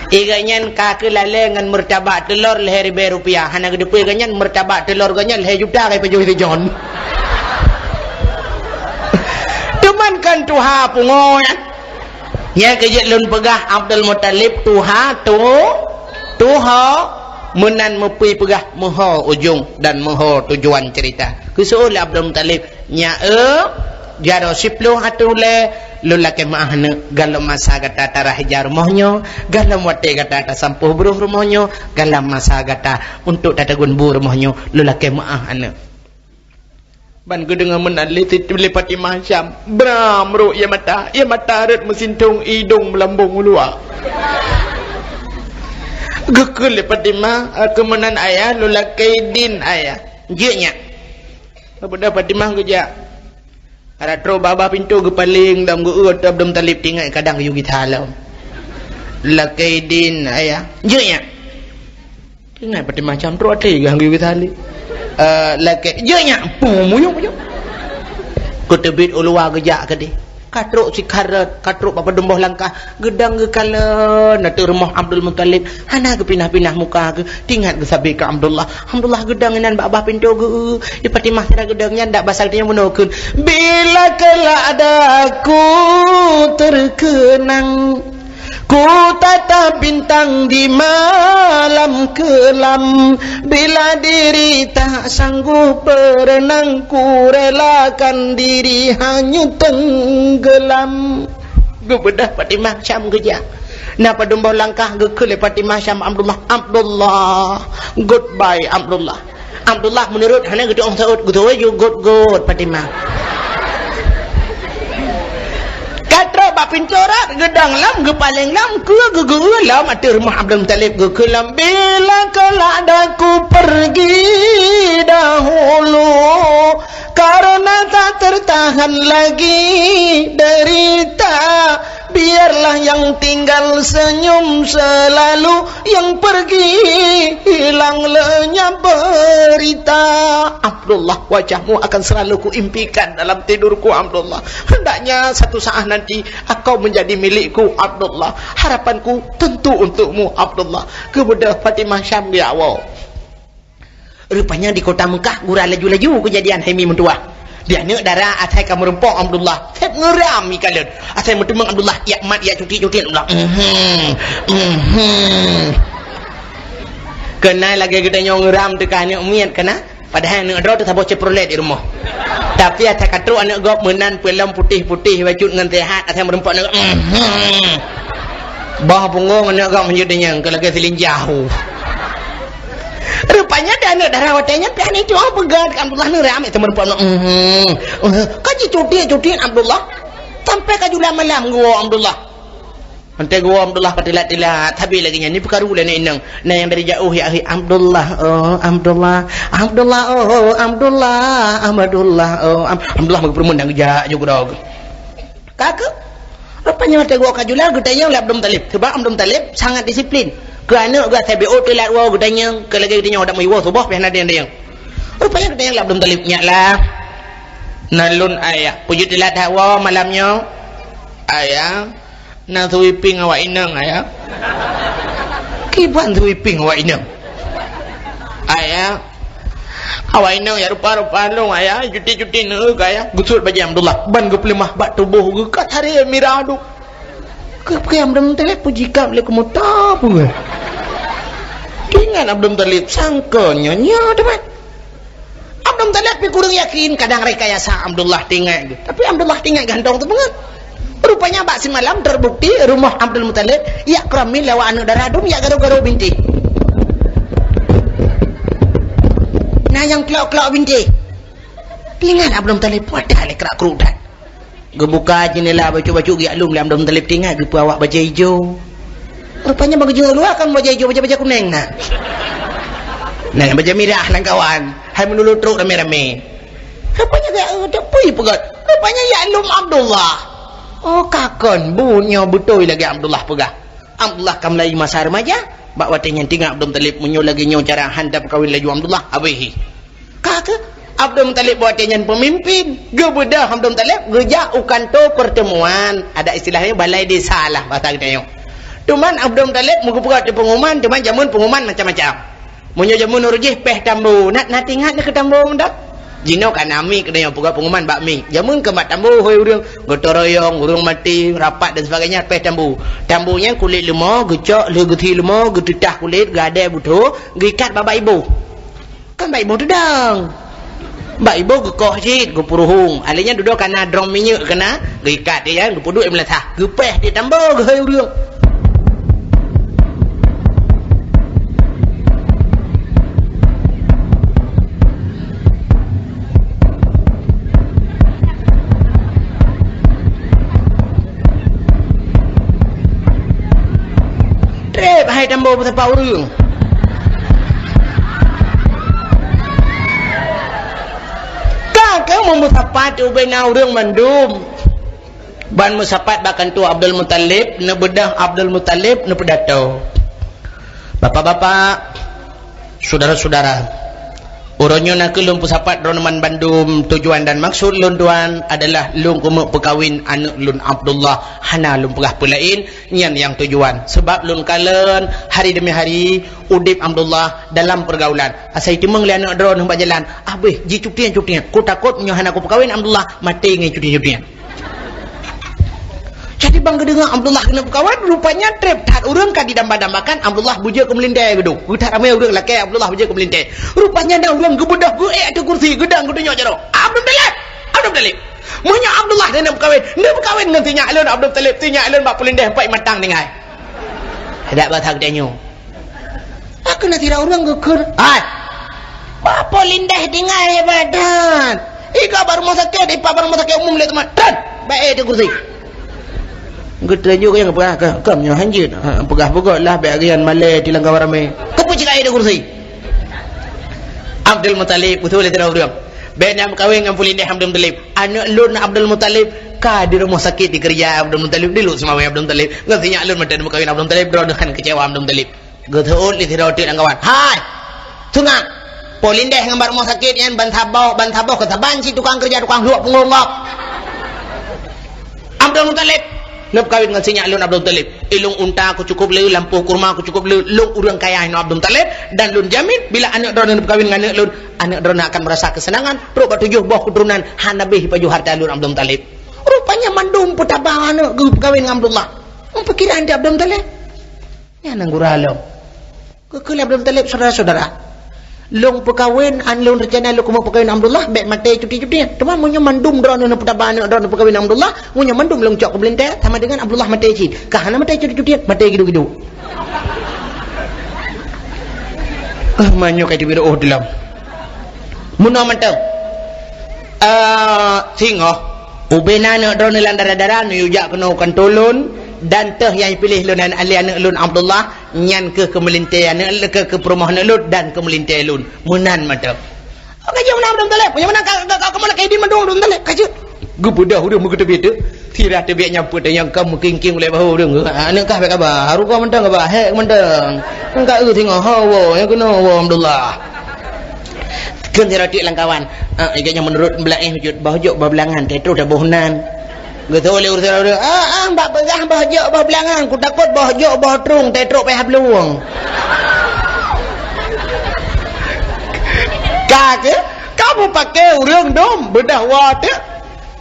I gobnyan ka keulalè ngon martabak teulor lhèe ribèe rupiah. Hana geuteupeue gobnyan martabak teulor gobnyan lhèe juta ka ipajoh si John. Teuma kon tuha pungo nyan. Nyang keu jeuet lôn peugah, Abdul Muthalib tuha tu, tuha meunan meupui peugah meuho ujong dan meuho tujuan cerita. Geuseuôt lé Abdul Muthalib, "Nyak eu, jaroe siploh ateueh ulèe, lôn lakèe meu'ah aneuk, galom masa gata tarah ija rumoh nyoe, galom watèe gata tasampôh broh rumoh nyoe, galom masa gata untuk tatagun bu rumoh nyoe, lôn lakèe meu'ah aneuk." Ban geudeungoe meunan lé Siti, lé Fatimah Syam, bram rôk ie mata, ie mata rhot meusintong, idông meulambông u luwa. Geukheun lé Fatimah, "Keu meunan ayah, lôn lakée idin ayah." "Jeuet nyak." Geubeudôh Fatimah geujak. Ka trôk bak babah pintoe geupaleng lom geu-eu Abdul Muthalib, tingat kadang geuyue gisa lom. "Lakée idin ayah." "Jeuet nyak." Ingat Fatimah Syam trôk até gah geuyue gisa lé. Eh, lakée, "Jeuet nyak." Pum, muyup, muyup. Geuteubiet u luwa geujak keudeh. Ka trôk sikharôt, ka trôk bak padum boh langkah, geudong geukalon ateueh rumoh Abdul Muthalib. Hana geupinah-pinah muka geuh, tingat geusabe keu Abdullah. Abdullah geudong inan bak babah pintoe geu-, di Fatimah sira geudong nyan dak basa geutanyoe bunoe kheun. Bila kelak daku terkenang, ku tatap bintang di malam kelam, bila diri tak sanggup berenang, ku relakan diri hanyut tenggelam. Geubeudôh Fatimah Syam geujak. Na padum boh langkah geukheun lé Fatimah Syam Abdullah, "Abdullah, goodbye Abdullah." Abdullah meunurot hana geutu'oh saut, geutu'oh ju got-got Fatimah. Ka trôk bak pintoe rot, geudong lom, geupaleng lom, keu geu-eu lom ateueh rumoh Abdul Muthalib, geukheun lom, "Bila kelak daku pergi dahulu, karena tak tertahan lagi derita." Biarlah yang tinggal senyum selalu, yang pergi hilang lenyap berita. Abdullah, wajahmu akan selalu kuimpikan dalam tidurku, Abdullah. Hendaknya satu saat nanti engkau menjadi milikku, Abdullah. Harapanku tentu untukmu, Abdullah. Geubeudôh Fatimah Syam di awai. Rupanya di kota Mekah gura laju-laju keujadian hai mi meutuwah. Di aneuk dara asai ka meurumpok Abdullah, seb ngeuram ikalon. Asai meuteumé Abdullah, yak mat, yak cuti-cuti Abdullah. Mhm. Mhm. Keunan lagée geutanyoe ngeuram teuka aneuk miet keunan. Padahai aneuk droe teuh saboh Chevrolet di rumoh. Tapi asai ka trôk aneuk gob meunan peulom putéh-putéh bacut ngon sehat asai meurumpok aneuk. Mhm. Bah punggong aneuk gob meunyoe teunyang keu lagée silinjah. Rupanya di aneuk dara watée nyan pih aneuk itu peugah Abdullah neu ramé teumeurumpok. Mhm. Ka jicuti-cuti Abdullah. Sampai ka jula malam geuwoe Abdullah. Watée geuwoe Abdullah ka tilat-tilat, sabe lagée nyan ni peukaru lé aneuk inong. Na nyang dari jauh ya, "Abdullah, oh Abdullah, Abdullah, oh Abdullah, Abdullah, oh Ab-," Abdullah meugeupeurumun dan geujak ju keudroe. Ka keuh, rupanya watée geuwoe ka jula geutanyong lé Abdul Muthalib. Sebab Abdul Muthalib sangat disiplin. Keu aneuk geuh asai B O telat woe geutanyong, keu lagée geutanyong dak meuwoe suboh pih hana deng-deng. Rupanya geutanyong lé Abdul Muthalib, "Nyak lah, na lôn ayah, peue jeuet telat that woe malam nyoe?" "Ayah, na sweeping awak inong, ayah." "Kiban sweeping awak inong?" "Ayah, awak inong ya rupa-rupa lôn, ayah, cuti-cuti neu keu ayah." Geusuet bajée Abdullah, ban geupeuleumah bak tuboh geuh ka taré mirah duek. Keu peue Abdul Muthalib peujikab lé keumuta peue? Ingat Abdul Muthalib sangka nyoe nyoe teuma. Abdul Muthalib pih kureueng yakin kadang rekayasa Abdullah tingat geuh. Tapi Abdullah tingat gantong teupeungeut. Rupanya bak simalam terbukti rumoh Abdul Muthalib yak keuramin lewat aneuk dara dum yak garo-garo binti. Na nyang klok-klok binti. Ingat Abdul Muthalib, wadah lé krak-kruk that. Geubuka jeundela bacut-bacut geujak lom lé Abdul Muthalib, tingat geupeue awak bajée ijo. Rupanya bak geujeuet luwa kan bajée ijo, bajée-bajée kunéng na. Nah, bajée mirah lam kawan. Hai meunurot trok ramé-ramé. Rupanya geujak, eh, peue peugah. Rupanya yak lom Abdullah. Oh, ka kon, buet nyoe beutôi lagée Abdullah peugah. Abdullah ka mulai masa remaja. Bak watée nyan tingat Abdul Muthalib, meunyoe lagée nyoe cara han tapeukawen laju Abdullah, habéh. Ka keuh, Abdul Muthalib bak watée nyan peumimpin. Geubeudôh Abdul Muthalib geujak u kantô pertemuan. Ada istilahnya balai desa lah bahasa geutanyoe. Teuma Abdul Muthalib meugeupeugah ateueh pengumuman, teuma jameun pengumuman macam-macam. Meunyoe jameun uroe jih péh tambo, na, na tingat keu tambo meunan? Jinoe ka na mik, keuneuk peugah pengumuman bak mik. Jameun keu bak tambo hôi ureuëng, gotong royong, ureuëng maté, rapat dan sebagainya, péh tambo. Tambo nyan kulét leumo, geucok lheueh geuthi leumo, geuteutah kulét, geuadée butho, geuikat bak, bak iboh. Kan bak iboh teudong. Bak iboh geukoh cit, geupeuruhueng. Alé nyan dudoe ka na drom minyeuk keunan, geuikat di nyan, geupeuduek di meulasah. Geupéh di tambo geuhôi ureuëng. tambo meusapat ureuëng. Ka keuh meumeusapat ubena ureuëng mandum. Ban meusapat bak kantô Abdul Muthalib, neubeudoh Abdul Muthalib, neupeudato. Bapak-bapak, syedara-syedara, uroe nyoe nakeuh lôn peusapat droeneuh mandum. Tujuan dan maksud lôn tuan adalah lôn keumeuk peukawen aneuëk lôn Abdullah, hana lôn peugah peue laén, nyan nyang tujuan. Sabab lôn kalon hari demi hari udeb Abdullah dalam peurgaulan. Asai teumeung lé aneuëk droeneuh bak jalan, "Abéh, jicutian-cutian. Kutakot meunyoe hana kupeukawen Abdullah, maté ngon cutian-cutian." Jadi ban geudeungoe Abdullah keuneuk peukawen, rupanya treb that ureuëng ka didamba-dambakan Abdullah beujeuet keu meulintée geuduek. Geuthat ramé ureuëng lakée Abdullah beujeuet keu meulintée. Rupanya na ureuëng geubeudoh geuék ateueh kursi, geudong geutunyok jaroe. "Abdul Muthalib! Abdul Muthalib! Meunyoe Abdullah keuneuk peukawen, neupeukawen ngon si nyak lôn Abdul Muthalib, si nyak lôn bak peulintéh empat matang tinggai." Dak basa geutanyoe. Aku na sidroe ureuëng geukheun, "Hai! Bak peulintéh tinggai hebat that! Iga bak rumoh sakét, ipak bak rumoh sakét umum lé teuma. Tron! Bak ék di kursi!" Geutanyoe nyang peugah, "Ka, kam nyoe hanjeuet. Ha, peugah beugôt lah, bék geuyan malée di lam kawan ramé. Keupeue cit ka ék di kursi?" Abdul Muthalib, beutôi lé sidroe ureuëng. Bék na meukawen ngon peulintéh Abdul Muthalib. Aneuëk lôn Abdul Muthalib ka di rumoh sakét dikeurija Abdul Muthalib, di Lhokseumawe Abdul Muthalib. Ngon si nyak lôn mantong meukawen Abdul Muthalib, droeneuh han keucewa Abdul Muthalib. Geuseuôt lé sidroe teuk lam kawan, "Hai! Seungab! Peulintéh ngon bak rumoh sakét nyan ban saboh, ban saboh keu saban cit tukang keureuja tukang hluek punggong gob." Abdul Muthalib, neupeukawen ngon si nyak lôn Abdul Muthalib. Ilong unta ku cukup le, lampôh kurma ku cukup le, lôn ureuëng kaya inoe Abdul Muthalib, dan lôn jamin bila aneuëk droeneuh neupeukawen ngon aneuëk lôn, aneuëk droeneuh akan meurasa keuseunangan, trok bak tujoh boh keuturonan hana habéh jipajoh hareuta lôn Abdul Muthalib. Rupanya mandum peutaba aneuëk geupeukawen ngon Abdullah. Meupeukiran di Abdul Muthalib. Nyan nyang gura lom. Geukheun lé Abdul Muthalib, "Syedara-syedara, lôn peukawen, an lôn reuncana lôn keumeuk peukawen Abdullah, bék maté cuti-cutian. Teuma meunyoe mandum droeneuh neupeutabah aneuëk droeneuh peukawen Abdullah, meunyoe mandum lôn cok keu beulintéh, sama deungon Abdullah maté cit. Ka hana maté cuti-cutian, maté gidu-gidu." Ah, manyoe ka teubiet oh dilam. Meunoe mantong. Eh, singoh, ubena aneuëk droeneuh lam dara-dara, neuyue jak keunoe u kantô lôn, dan teuh nyang piléh lôn lé aneuëk lôn Abdullah, nyan kheueh keu meulintée aneuëk, keu, keu peurumoh aneuëk lôn dan keu meulintée lôn. Meunan mantong. Oh, ka jeuet meunan Abdul Muthalib. Meunyoe meunan ka, ka, ka, kamoe lakée idin mandum Abdul Muthalib, ka jeuet. Geubeudoh ureuëng meugeuteubiet teuk. Sira teubiet nyan peuet nyang ka meuking-king ulée bahô ureuëng. Aneuëk kah bék kaba, rugoe mantong kaba, hék mantong. Ka eu singoh, ho woe, nyang keunoe woe Abdullah. Kheun sidroe teuk lam kawan, "Ah, iga nyoe meunurot beulaéh jeuet boh jok boh beulangan, teutroh taboh nan." Geutôi lé ureuëng, "Ah, ah, bak peugah boh jok boh beulangan, kutakot boh jok boh trueng, teutroh payah plueng." Ka keuh, ka meupaké ureuëng dum, beudoh woe teuk,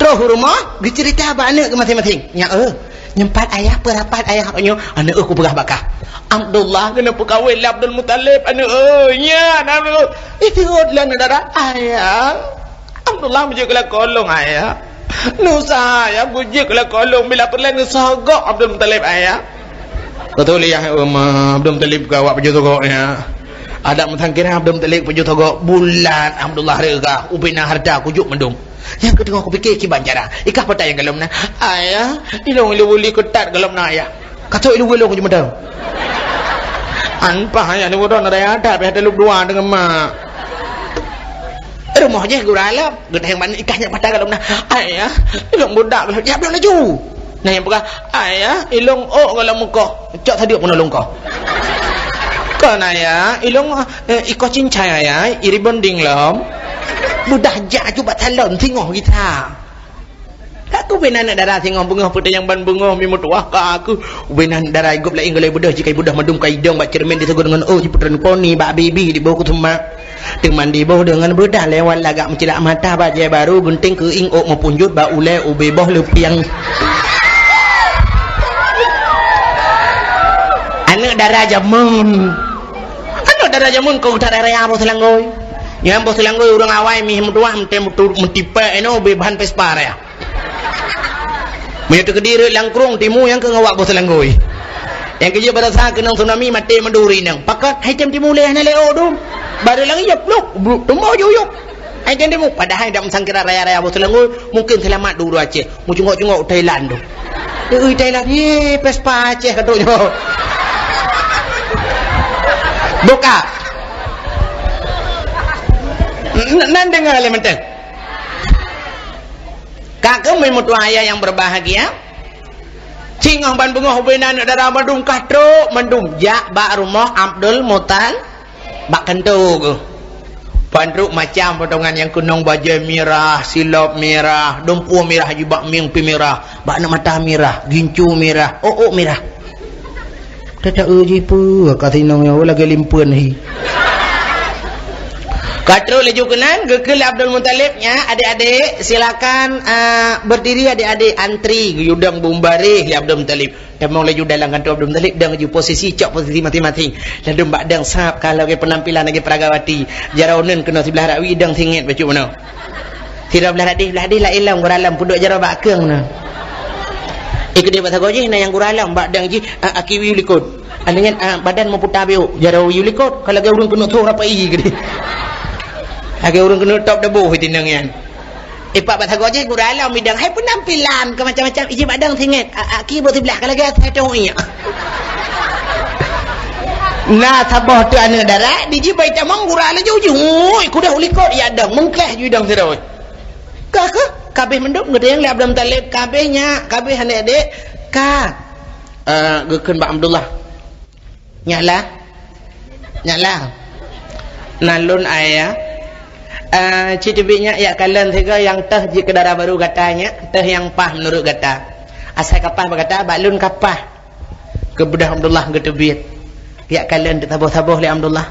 troh u rumoh, geuceurita bak aneuëk geuh maséng-maséng. "Nyak, eh, nyoe pat ayah, peue rapat ayah?" "Nyoe, aneuëk, eh, kupeugah bak kah. Abdullah keuneuk peukawen lé Abdul Muthalib, aneuëk, eh, nyan, aneuëk." Iseuôt lé aneuëk dara, "Ayah, Abdullah beujeuet keu lakoe lôn, ayah. Neusaha ayah beujeuet keu lakoe lôn, bila peureulée neusogok Abdul Muthalib, ayah." Beutôi lé yah, Abdul Muthalib ka awak pajoh sogok, ya. Adak meusangkira Abdul Muthalib pajoh sogok, bulat Abdullah reuga, ubena hareuta kujok mandum. Nyang keuteungoh kupiké kiban cara. Ikah peue nyang golom na. "Ayah, ilong ilu buli keutat golom na, ayah." "Ka trok ilu ilong jumeudoh." "An paih ayah ilu bodoh na daya adat, payah talub dua deungon mak." Rumoh jih gura lom, geudaeng ban ikah nyak mata golom na. "Ayah, ilong budak golom, jak bloe laju." Nah, nyang peugah, "Ayah, ilong ôk golom mukoh." Cok sadeuk peunoh lôn koh. "Kon ayah, ilong, eh, ikoh cincai ayah, i rebonding lom." Beudah jak aju bak salon, singoh gisa. Ka keuh ubena aneuëk dara singoh beungoh, peue nyang ban beungoh mi meutuwah ka keuh. Ubena aneuëk dara gob laén golom beudoh, jih ka beudoh mandum ka idong bak ceureumen diseugôt deungon ôk, jipeutreun poni bak bibi diboh keu seumah. Teuma diboh deungon beudah lewat lagak meucilak mata bajée barô, gunting keuieng ôk meupunjot bak ulée ubé boh leupiang. Aneuëk dara jameun. Aneuëk dara jameun keu that raya boh seulanggôi. Nyang boh seulanggôi ureuëng awai mih meutuwah meutem meutu-, meutipée inoe ubé bahan Vespa raya. Meunyoe teukeudi rot lam krueng timu nyang keu ngawak boh seulanggôi. Nyang keujeuet barasa keunong tsunami maté meuduri nang. Pakon hai tem timu lé hana lé ôk dum. Barô lagée jeuet pluk, bluk, tumoh juyuk. Hai tem timu, padahai dak meusangkira raya-raya boh seulanggôi, mungken seulamat di uroe Aceh. Meucungok-cungok u Thailand tu. Ui Thailand, ye, Vespa Aceh ka trok nyoe. Buka. N-, nan deungoe lé mantong. Ka keuh meutuah ayah nyang berbahagia. Singoh ban beungoh ubena aneuk dara mandum ka trok mandum jak bak rumoh Abdul Mutal-, bak kantô geuh. Ban trok macam potongan nyang keunong bajée mirah, silop mirah, dumpeue mirah jibak mieng pi mirah, bak aneuk mata mirah, gincu mirah, ôk-ôk mirah. Tata eu jih peue ka sinong nyoe lagée limpeuen hi. Ka trok laju keunan, geukheun lé Abdul Muthalib, "Nyak, adik-adik, silakan, a, berdiri adik-adik, antri." Geuyue dong beubareh lé Abdul Muthalib. Tamong laju dalam kantô Abdul Muthalib, dong laju posisi, cok posisi masing-masing. Ladôm bak dong sab ka lagée penampilan lagée peragawati. Jaroe uneuen keunoe siblah rawi, dong singét bacut meunoe. Sidroe blah radeh, blah radeh laén lom, gura lom, peuduek jaroe bak keung na. Eh, keudeh bak sagoe jih na nyang gura lom, bak dang jih, a, aki wiyu likot. Aneuk nyan, a, badan meuputa biôk, jaroe wiyu likot, ka lagée ureuëng keuneuk thôh rapai keudeh. Lagée ureuëng keuneuk top deboh tinang nyan. Eh, pak bak sagoe jih gura lom bidang, hai penampilan ke macam-macam, iji bak dang singét, a, aki buet siblah, ka lagée asai toh iyak. Na saboh teuk aneuk dara, di jih bai tamong gura laju jih. Ui, kudah u likot ya dang, meungkeh ju dang sidroe. Ka, ka, kabeh mandum geutanyong lé Abdul Muthalib, kabeh nyak, kabeh aneuk dek, ka. Eh, geukheun bak Abdullah. Nyak lah. Nyak lah. Na lôn ayah. Eh, ci teubiet nyak yak kalon sigoe nyang teuh jeuet keu dara barô gata nyak, teuh nyang paih meunurot gata. Asai ka paih bak gata, bak lôn ka paih. Geubeudôh Abdullah geuteubiet. Yak kalon teusaboh-saboh lé Abdullah.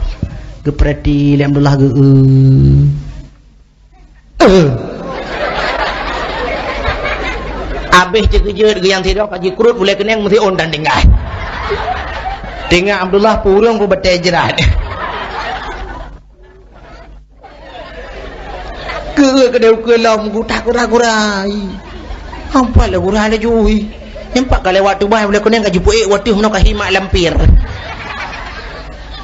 Geupeurati lé Abdullah geu-, eu. Eh. Abéh teukeujot geuh nyang sidroe ka jikrot ulée keuneng meusiôn dan tinggai. Teungoh Abdullah purông peubatée jrat. Keu keudeh ukeue lom gutak gura-gura. Ampat lé gura laju. Nyang pat ka lewat tubai ulée keuneng ka jipeuék wateuh meunoe ka himak lampir.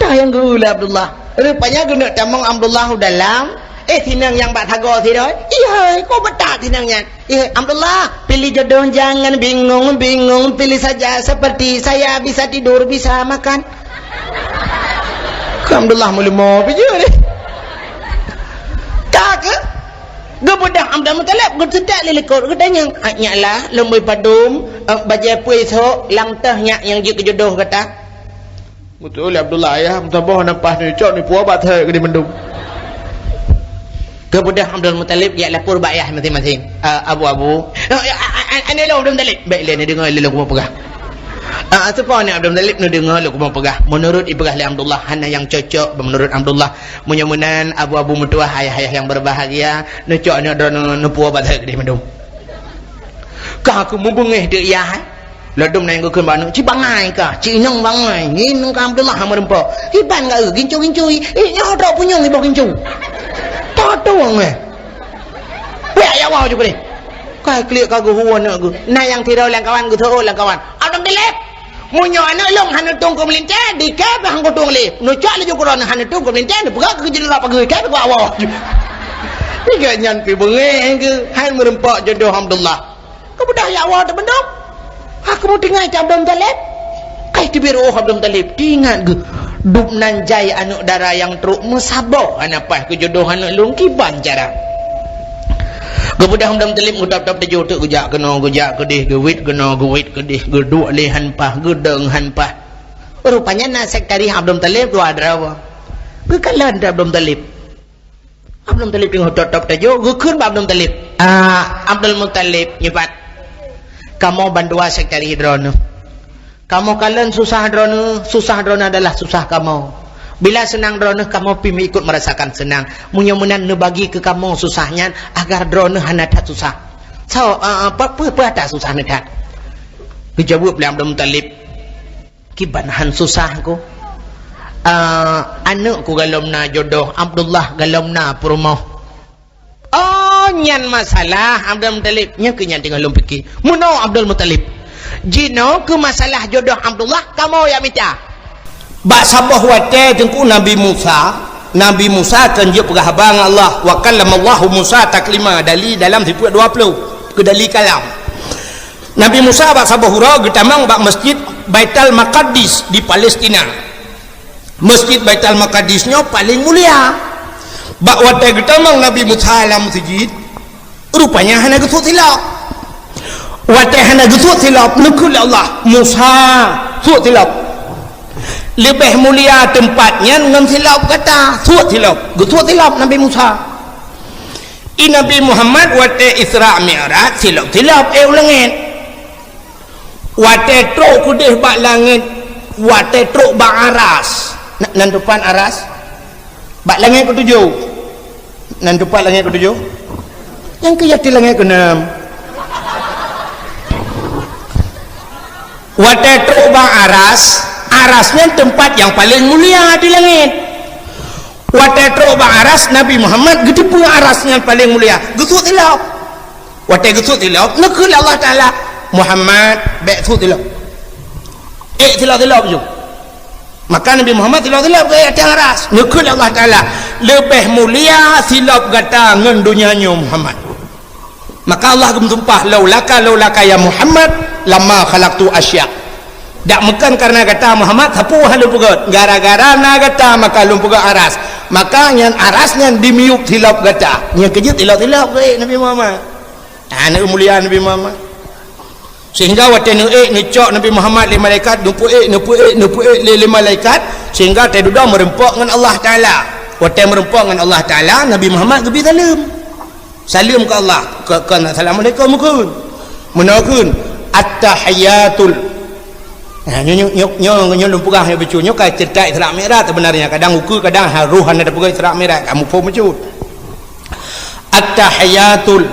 Tah nyang geu lé Abdullah. Rupanya geuneuk tamong Abdullah u dalam. Eh, sinang nyang bak sagoe sidroe. Ihai, ko beutat sinang nyan. Ihai, Abdullah, pilih jodoh jangan bingung-bingung, pilih saja seperti saya, bisa tidur, bisa makan. Abdullah meuleumo pijeu deh. Ka keuh? Geubeudôh Abdul Muthalib, geuseutôt lé likot, geutanyong, "Nyak lah, lôn bri padum, eh, bajée peue isok, lam teuh nyak nyang jeuet keu jodoh gata?" Beutôi lé Abdullah, ayah, meusaboh na paih neucok neupuwoe bak thèe keudeh mandum. Geubeudôh Abdul Muthalib jak lapor bak ayah maséng-maséng. "Ah, Abu, Abu." "Ah, ah, ah, ah, aneuk lôn Abdul Muthalib." "Bék lé neudeungoe lé lôn kupeugah." Ah, ah, teupeue aneuk Abdul Muthalib neudeungoe lôn kupeugah. Meunurot ipeugah lé Abdullah, hana nyang cocok meunurot Abdullah. Meunyoe meunan, Abu-abu meutuwah, ayah-ayah nyang berbahagia, neucok aneuk droeneuh neupuwoe bak thèe keudeh mandum. Ka keuh meubeungéh teuk yah, eh. Ladôm na nyang geukheun bak aneuk, "Ci bangai kah, ci inong bangai, ngieng ka Abdullah meureumpok. Iban ka eu, gincu-gincu i, i nyoe trok punyueng iboh gincu." Tatueng, eh. Piak ya woe ju keudeh. Ka kliek ka geuhu aneuk geuh. Na nyang sidroe lam kawan geuseuôt lam kawan. Abdul Muthalib. Meunyoe aneuk lôn hana tueng keu meulintèe, di kèe pih han kutueng lé. Neucok laju keu droeneuh hana tueng keu meulintèe, neupeugah keu jeuneurak pageue, kèe pih kuwoe. Nyan pih beungéh keuh, han meureumpok jodoh Abdullah. Keubeudôh ya woe teubendong. Ka keuh meutinggai cit Abdul Muthalib. Ka teubiet reuôh Abdul Muthalib, teuingat geuh. Dub nan jai aneuk dara nyang trok meusaboh hana paih keu jodoh aneuk lôn kiban cara. Geubeudôh Abdul Muthalib geutôb-tôb teujoh teuk geujak keunoe geujak keudeh geuwét keunoe geuwét keudeh geuduek lé han paih geudong han paih. Rupanya na sekretaris Abdul Muthalib dua droe. Geukalon teuk Abdul Muthalib. Abdul Muthalib teungoh tôb-tôb teujoh geukheun bak Abdul Muthalib. Ah, Abdul Muthalib nyoe pat. Kamoe bandua sekretaris droeneuh. Kamoe kalon susah droeneuh, susah droeneuh adalah susah kamoe. Bila seunang droeneuh, kamoe pih meuikot meurasakan seunang. Meunyoe meunan neubagi keu kamoe susah nyan, agar droeneuh hana that susah. Soe, a, a, peue, peue, peue atra susah neuh that? Geujaweueb lé Abdul Muthalib, "Kiban han susah ku. A, aneuk ku galom na jodoh, Abdullah galom na peurumoh." "Oh, nyan masalah, Abdul Muthalib." Nyan keuh nyang teungoh lôn pike. "Meunoe Abdul Muthalib. Jinoe keu masalah jodoh Abdullah, kamoe nyang mita." Bak saboh watèe Teungku Nabi Musa, Nabi Musa kan jeuet peugah haba ngon Allah, "Wa kallamallahu Musa taklima," dali dalam sifeuet dua ploh, keu dali kalam. Nabi Musa bak saboh uroe geutamong bak Masjid Baitul Maqdis di Palestina. Masjid Baitul Maqdis nyoe paleng mulia. Bak watée geutamong Nabi Musa lam meuseujid, rupanya hana geusuet silop. Watée hana geusuet silop, neukheun lé Allah, "Musa, suet silop. Leubeh mulia teumpat nyan ngon silop gata, suet silop." Geusuet silop Nabi Musa. I Nabi Muhammad watée Isra Mi'raj, silop-silop ék u langét. Watée trok keudeh bak langét, watée trok bak aras. Na-, nan teumpat aras? Bak langét keutujoh. Nan teumpat langét keutujoh? Nyang keu yatim langét keuneum. Watée trok bak aras, aras nyan teumpat nyang paleng mulia di langét. Watée trok bak aras, Nabi Muhammad geuteupeue aras nyan paleng mulia, geusuet silop. Watée geusuet silop, neukheun lé Allah Taala, "Muhammad, bék suet silop. Ék silop-silop ju." Maka Nabi Muhammad silop-silop geuék ateueh aras. Neukheun lé Allah Taala, "Leubeh mulia silop gata ngon donya nyoe, Muhammad." Maka Allah geumeusumpah, "Laulaka, laulaka ya Muhammad, lama khalaqtu asya." Dak meukeun kareuna gata Muhammad, sapeue hana lôn peugét. Gara-gara na gata maka lôn peugét aras. Maka nyan aras nyan dimiyueb silop gata. Nyan keuh jeuet silop-silop geuék Nabi Muhammad. Ha, neuék mulia Nabi Muhammad. Sehingga watée neuék, neucok Nabi Muhammad lé malaikat, neupeuék, neupeuék, neupeuék lé, lé malaikat, sehingga watée dudoe meureumpok ngon Allah Taala. Watée meureumpok ngon Allah Taala, Nabi Muhammad geubri saleuem. Saleuem keu Allah, keu, keu assalamualaikum kheun. Meunoe kheun, "At-tahiyyatul." Nah, nyoe, nyoe, nyoe, nyoe, nyoe lôn peugah nyoe bacut. Nyoe ka ceurita Isra Mi'raj sebenarnya. Kadang ukeue, kadang ha-, roh hana tapeugah Isra Mi'raj, kamu phom bacut. "At-tahiyyatul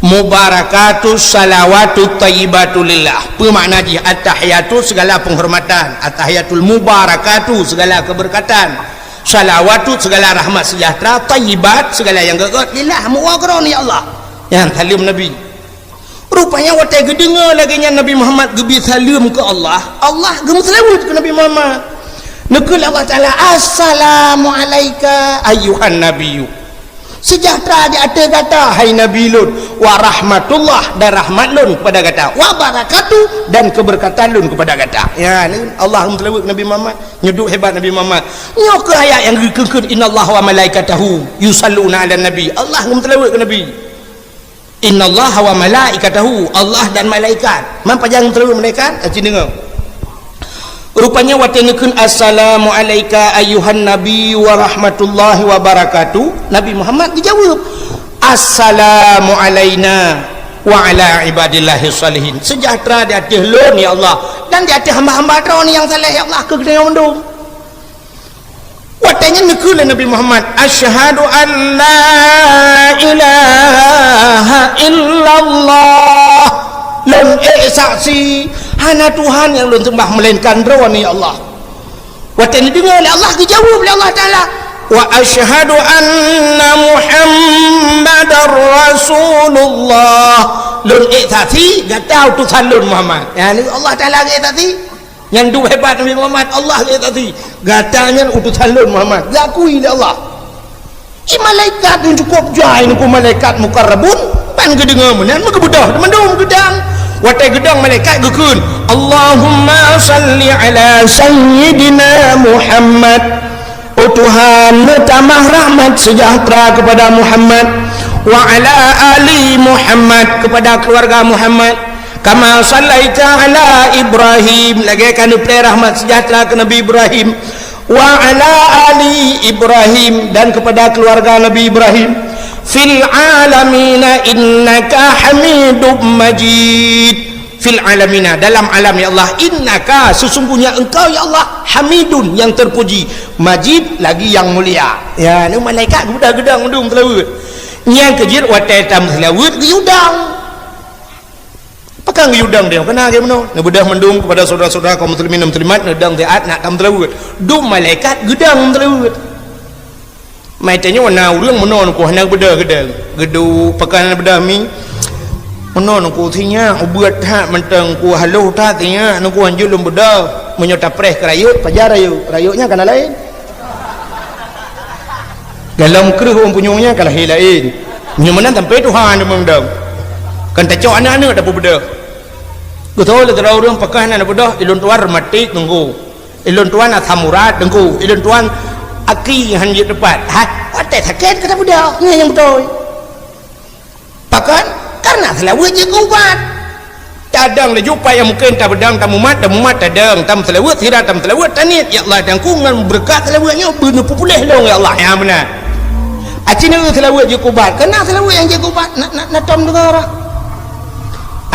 mubarakatu salawatu thayyibatu lillah." Peue makna jih? At-tahiyatu segala penghormatan, at-tahiyatul mubarakatu segala keberkatan, salawatu segala rahmat sejahtera, thayyibat segala nyang gét-gét, lillah, meuwoe keu Droeneuh ya Allah. Nyan saleuem Nabi. Rupanya watée geudeungoe lagée nyan Nabi Muhammad geubri saleuem keu Allah, Allah geumeuseulaweuet keu Nabi Muhammad. Neukheun lé Allah Taala, "Assalamu alaika ayyuhan nabiyyu." Sejahtera di ateueh gata, hai Nabi lôn, wa rahmatullah, dan rahmat lôn kepada gata, wa barakatuh, dan keberkatan lôn kepada gata. Ya, Allah geumeuseulaweuet keu Nabi Muhammad. Nyoe duek hebat Nabi Muhammad. Nyoe keuh ayat nyang geukheun, "Innallaha wa malaikatahu yusalluna 'alan nabi." Allah geumeuseulaweuet keu Nabi. "Innallaha wa malaikatahu," Allah dan malaikat. Man pajan geumeuseulaweuet malaikat? Aci deungoe. Rupanya watée neukheun, "Assalamu alaika ayyuhan nabi wa rahmatullahi wa barakatuh," Nabi Muhammad geujaweueb, "Assalamu alaina wa ala ibadillahis shalihin." Sejahtera di ateueh lôn, ya Allah, dan di ateueh hamba-hamba Droeneuh nyang saleh, ya Allah, keu geutanyoe mandum. Watée nyan neukheun lé Nabi Muhammad, "Asyhadu an la ilaha illallah." Lôn ék saksi, hana Tuhan nyang lôn seumbah meulainkan Droeneuh, ya Allah. Watée neudeungoe lé Allah, geujaweueb lé Allah Taala, "Wa asyhadu anna Muhammadar Rasulullah." Lôn ék saksi, gata utosan lôn Muhammad. Ya, ni Allah Taala ék saksi. Nyan duek hebat Nabi Muhammad, Allah geusaksi. Gata nyan utosan lôn Muhammad, geukui lé Allah. Di malaikat nyang cukôp jai ngon malaikat mukarrabun, ban geudeungoe meunan meugeubeudoh mandum geudang. Watée geudang malaikat geukheun, "Allahumma salli ala sayyidina Muhammad." Oh Tuhan, neutamah rahmat sejahtera kepada Muhammad, wa ala ali Muhammad, kepada keluarga Muhammad, kama sallaita ala Ibrahim, lagée ka neupreh rahmat sejahtera keu Nabi Ibrahim, wa ala ali Ibrahim, dan kepada keluarga Nabi Ibrahim, fil alamina innaka Hamidum Majid. Fil alamina, dalam alam, ya Allah, innaka, sesungguhnya Engkau, ya Allah, Hamidun, yang terpuji, Majid, lagi yang mulia. Ya, ni malaikat geudah geudang mandum seulaweuet. Nyang keujeuet watée tam seulaweuet geuyue dang. Pakon geuyue dang dia? Keunan lagée meunoe. Neubeudôh mandum kepada saudara-saudara kaum muslimin dan muslimat, neudang siat nak tam seulaweuet. Dum malaikat geudang seulaweuet. Mai tanyoe na ureuëng meunoe nungku hana beudôh geudang. Geuduek pakon hana beudôh mi. Meunoe nungku sinyak ubeuet that mantong nungku haloh that sinyak nungku hanjeuet lôn beudôh. Meunyoe tapreh keu rayeuk, pajan rayeuk. Rayeuk nyan kana laén. Dalam kreueh ureuëng punyueng nyan ka lahé laén. Nyoe meunan sampoe tuha nyoe meudong. Kan tacok aneuk-aneuk dapur beudôh. Geutôi lé sidroe ureuëng pakon hana beudôh, ilôn tuan reumatik nunggu. Ilôn tuan asam urat, Teungku. Ilôn tuan aki han jeuet teupat. Hai, watèe sakét ka tabeudôh. Nyan nyang beutôi. Pakon? Karena seulaweuet jeuet keu ubat. Tadong laju pat nyang mungken tabeudôh, tamumat, tamumat, tadong, tameuseulaweuet, sira tameuseulaweuet, taniet, "Ya Allah, Teungku, ngon beureukat seulaweuet nyoe, beuneupeupuléh lôn, ya Allah." Nyan meunan. Aci neu seulaweuet jeuet keu ubat. Karena seulaweuet nyang jeuet keu ubat, na, na, na tom deungoe.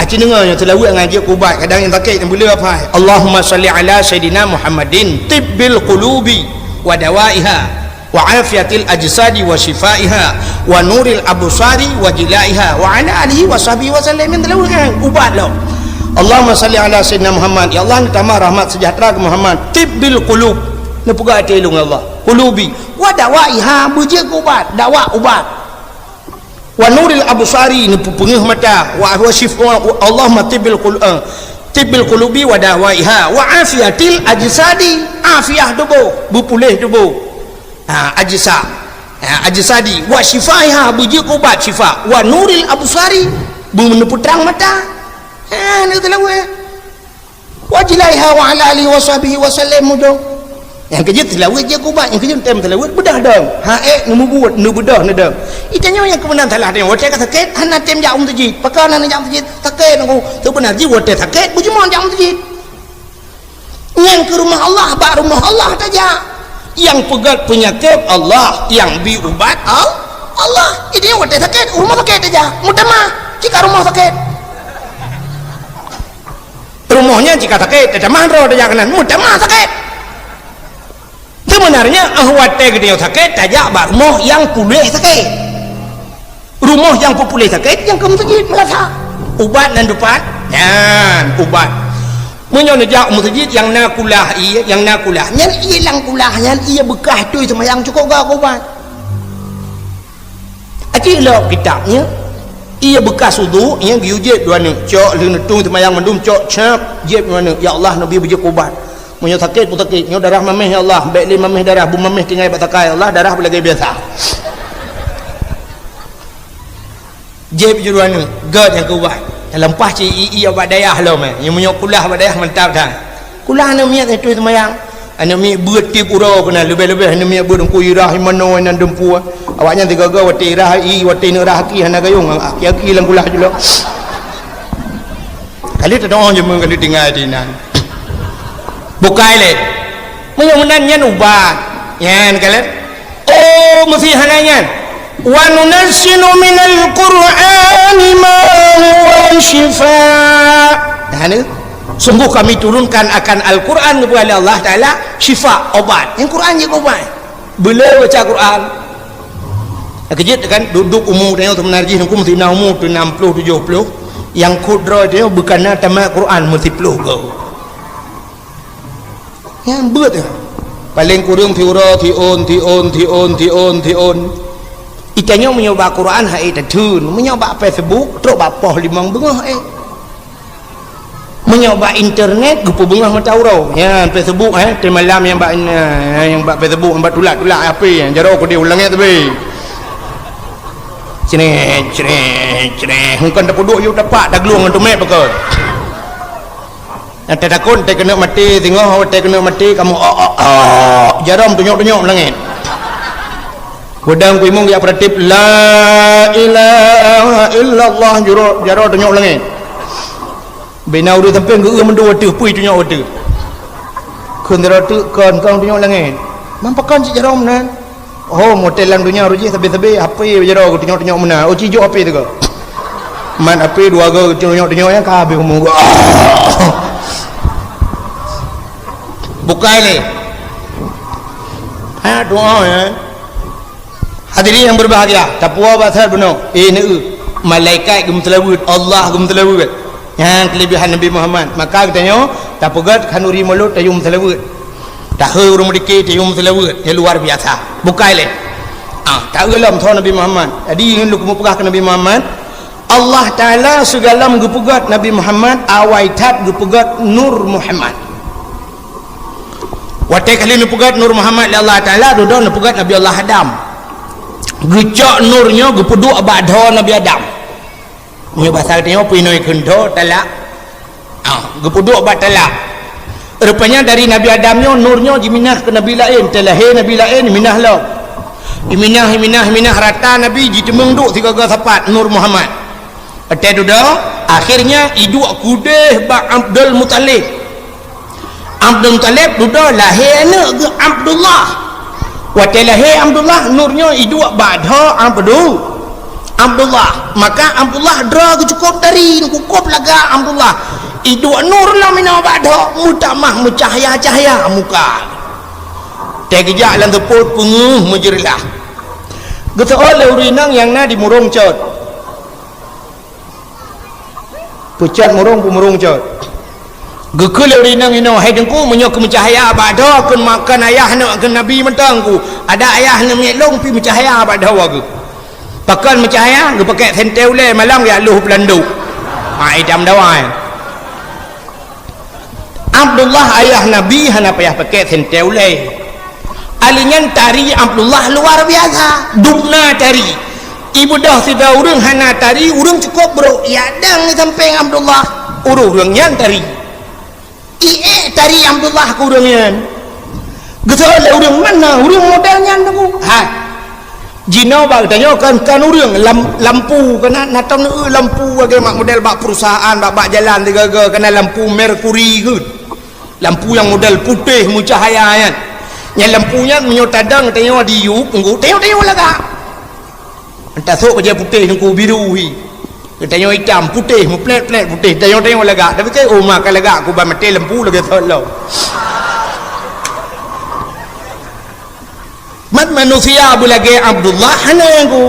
Aci deungoe nyoe seulaweuet ngon jeuet keu ubat, kadang nyang sakét nyang beuleuh apa? Allahumma shalli ala sayyidina Muhammadin tibbil qulubi wa dawaiha wa afiyatil ajsadi wa syifaiha wa nuril absari wa jilaiha wa ala alihi wa sahbihi wa sallam. Nyan seulaweuet nyan ubat lom. Allahumma shalli ala sayyidina Muhammad. Ya Allah, neutamah rahmat sejahtera keu Muhammad. Tibbil qulub. Neupeugah até lôn, ya Allah. Qulubi. Wa dawaiha, beujeuet keu ubat. Dawa ubat. Wa nuril absari, neupeupeungeuh mata, wa, wa syif-, wa, wa, Allahumma tibbil qul-, eh, tibbil qulubi wa dawaiha, wa afiyatil ajsadi, afiah tuboh, beupuléh tuboh. Ha, ajsa. Ha, ajsadi, wa syifaiha, beujeuet ubat syifa, wa nuril absari, beuneupeutrang mata. Ha, neu teulaweuh. Wa jilaiha wa ala alihi wa sahbihi wa sallam mudong. Nyang keujeuet seulaweuet jeuet keu ubat, nyang keujeuet tem seulaweuet beudôh dong. Ha, ék neumubuet, neubeudôh neudong. Itanyoe nyang keubeunaran salah tanyoe, watèe ka sakét hana tem jak u meuseujid. Pakon hana jak u meuseujid? Sakét nangku. Seubeuna jih watèe sakét beujumôt jak u meuseujid. Nyan keu rumoh Allah, bak rumoh Allah tajak. Nyang peugöt peunyakét Allah, nyang bi ubat Al-, Allah. Itanyoe watèe sakét, u rumoh sakét tajak. Meutamah, cit ka rumoh sakét. Rumoh nyan cit ka sakét, tatamah droe tajak keunan, meutamah sakét. Seubeunarnya, eh, watèe geutanyoe sakét, tajak bak rumoh nyang puléh sakét. Rumoh nyang peupuléh sakét, nyang keu meuseujid meulasa. Ubat nan dupat, nyan ubat. Meunyoe neujak meuseujid nyang na kulah ié, nyang na kulah, nyan ié lam kulah, nyan ié beukah tui seumayang cukôp gak ubat. Aci lok kitab nyan, ié beukah udhu nyan geuyue jieb dua neuk, cok lheueh neutung seumayang mandum, cok cap, jieb dua neuk, "Ya Allah, neubi beujeuet ubat. Meunyoe sakét pun sakét, nyoe darah maméh, ya Allah, bèk lé maméh darah, beumaméh tinggai bak takai, ya Allah, darah beulagèe biasa." Jieb jeuet dua neuk, gèt nyang keu ubat. Nyang leupah cit ié bak dayah lom, eh. Nyang meunyoe kulah bak dayah mantap that. Kulah aneuk miet nyang tui seumayang. Aneuk miet beuet tiep uroe keunan, leubeh-leubeh aneuk miet beuet Teungku irah, imanoe nan dumpeue. Awaknyan sigoe-goe watèe irah, i, watèe neuk rah aki hana gayông, aki-aki lam kulah jilok. Kali teudoa jeumeu kali tinggai di nan. Bukai lé. Meunyoe meunan nyan ubat. Nyan kalon. Oh, meusti hana nyan. "Wa nunazzilu minal Qur'ani ma huwa syifa." Nah, ni. Sungguh Kami turunkan akan Al-Quran, geupeugah lé Allah Taala, syifa, obat. Nyang Quran jeuet keu obat. Beu lé baca Quran. Keujeuet kan, duek-duek umu tanyoe seubeuna jih, Teungku meusti na umu tu enam puluh, tujoh puluh. Nyang kheun droe tanyoe beu ka na tamat Quran meusiplôh goe. Nyan beuet nyan. Paleng kureueng siuroe, siôn, siôn, siôn, siôn, siôn. Itanyoe meunyoe bak Quran hai tatheun, meunyoe bak Facebook trok bak poh limong beungoh, eh. Meunyoe bak internet geupeubeungoh mata uroe. Nyan Facebook, eh, teumalam nyang bak, eh, nyang bak Facebook, nyang bak tulak-tulak H P, jaroe keudéh u langét teubi. Cret, cret, cret. Hukon tapeuduek yue tapak, taglueng ngon teumé pakon. Nyang tatakot, teukeunok maté, singoh watèe keunok maté, kamoe, "Oh, oh, oh." Jaroe tunyok-tunyok langét. Kudang kuimong jak peuratéb, "La ilaha illallah," juro-, jaroe tunyok langét. Bina ureueng sampéng geu-eu mandum ateueh, pui tunyok ateueh. Kheun sidroe teuk kon, kon tunyok langét. Man pakon cit jaroe meunan? Oh, motel lam donya roh jih sabe-sabe, H P jaroe geutunyok-tunyok meunan. Oh, cijok H P teuka. Man H P dua go geutunyok-tunyok nyang ka habéh umur. Bukai lé. Ha, doa, ya. Hadirin yang berbahagia, tapuwoe bak that bunoe. Eh, neu, malaikat geumeuseulaweuet, Allah geumeuseulaweuet. Nyan keulebihan Nabi Muhammad. Maka geutanyoe tapeugöt khanuri mulod tayue meuseulaweuet. Tahe ureueng meudike tayue meuseulaweuet nyang luar biasa. Bukai lé. Ah, taeu lom soe Nabi Muhammad. Jadi ngon lôn keumeung peugah keu Nabi Muhammad, Allah Taala sigohlom geupeugöt Nabi Muhammad, awai that geupeugöt Nur Muhammad. Watèe ka lheueh neupeugöt Nur Muhammad lé Allah Taala, dudoe neupeugöt Nabi Allah Adam. Geucok nur nyoe geupeuduek bak dhoe Nabi Adam. Meunyoe basa geutanyoe peuinoi kheun dhoe talak. Ah, geupeuduek bak talak. Rupanya dari Nabi Adam nyoe, nur nyoe jiminah keu nabi laén, teulahé nabi laén minah lom. Iminah, iminah, iminah rata nabi, jiteumeung duek sigoe-goe sapat nur Muhammad. Watée dudoe, akhirnya iduek keudeh bak Abdul Muthalib. Abdul Muthalib dudoe lahé aneuëk geuh Abdullah. Watée lahé Abdullah, nur nyoe iduek bak dhoe Abdu-, Abdullah. Maka Abdullah droe geuh cukôp tari, cukôp lagak Abdullah. Iduek nur lom inoe bak dhoe, meutamah meucahya-cahya muka. Teugeujak lam seupôt peungeuh meujeureulah. Geuseuôt lé ureuëng inong nyang na di Murông Cot. Peucot Murông, peumurông Cot. Geukheun lé ureuëng inong inoe, "Hai Teungku, meunyoe keu meucahya bak dhoe keu makan ayah aneuëk keu nabi mantong ku. Ada ayah aneuëk miet lôn pih meucahya bak dhoe geuh." Pakon meucahya? Geupakék sentée ulée malam jak lôh peulandok. Ha, idam dawai. Abdullah ayah Nabi hana payah pakék sentée ulée. Ali nyan tari Abdullah luar biasa. Dubna tari. Ibeudôh sidroe ureuëng hana tari, ureuëng cukôp brôk. Yak dang di sampéng Abdullah. Ureuëng-ureuëng nyan tari. Iék tari Abdullah keu ureuëng nyan. Geuseuôt lé ureuëng, "Mana ureuëng model nyan, Teungku?" Hai. Jinoe bak geutanyoe kan, kan ureuëng lam-, lampu, kana na tom lampu lagée mak model bak perusahaan, bak, bak jalan tiga-tiga, kana lampu merkuri geuh. Lampu nyang model putéh meucahya nyan. Nyan lampu nyan meunyoe tadong tanyoe di yup, Teungku, tanyoe-tanyoe lagak. Entah sok bajée putéh, Teungku, biru hi. Geutanyoe itam, putéh, meuplét-plét putéh, tanyoe-tanyoe lagak. Tapi keu uma ka lagak, ku ban maté lampu lagée sot lom. Mat manusia beulagée Abdullah hana nyang ku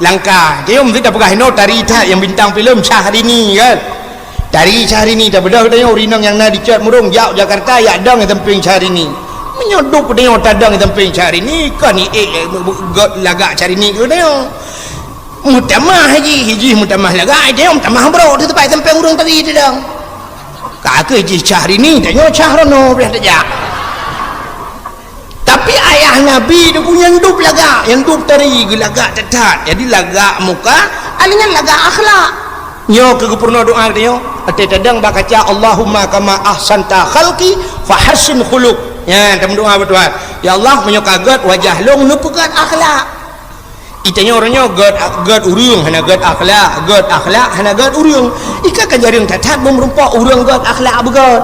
langka. Dia mesti dah peugah inoe tari that nyang bintang filem Syahrini kan. Tari Syahrini dah beudôh geutanyoe ureuëng inong nyang na di Cot Murông jak Jakarta yak dong di sampéng Syahrini. Meunyoe duek geutanyoe tadong di sampéng Syahrini, kon iék, eh, gét lagak Syahrini keu geutanyoe. Meutamah jih, jih meutamah lagak, geutanyoe meutamah brôk di teumpat sampéng ureuëng tari tadong. Ka keuh jih Syahrini, tanyoe Syahrono pih tajak. Tapi ayah Nabi Teungku nyan dub lagak, nyan dub tari geulagak that-that. Jadi lagak muka, ali nyan lagak akhlak. Nyoe keuh geupeurunoe doa geutanyoe, watée tadong bak kaca, "Allahumma kama ahsanta khalqi fahassin khuluq." Nyan tameudoa bak Tuhan, "Ya Allah, meunyoe ka gét wajah lôn, neupeugét akhlak." Itanyoe uroe nyoe gét, gét ureuëng hana gét akhlak, gét akhlak hana gét ureuëng. Ika ka jareueng that-that meureumpok ureuëng gét akhlak beugét.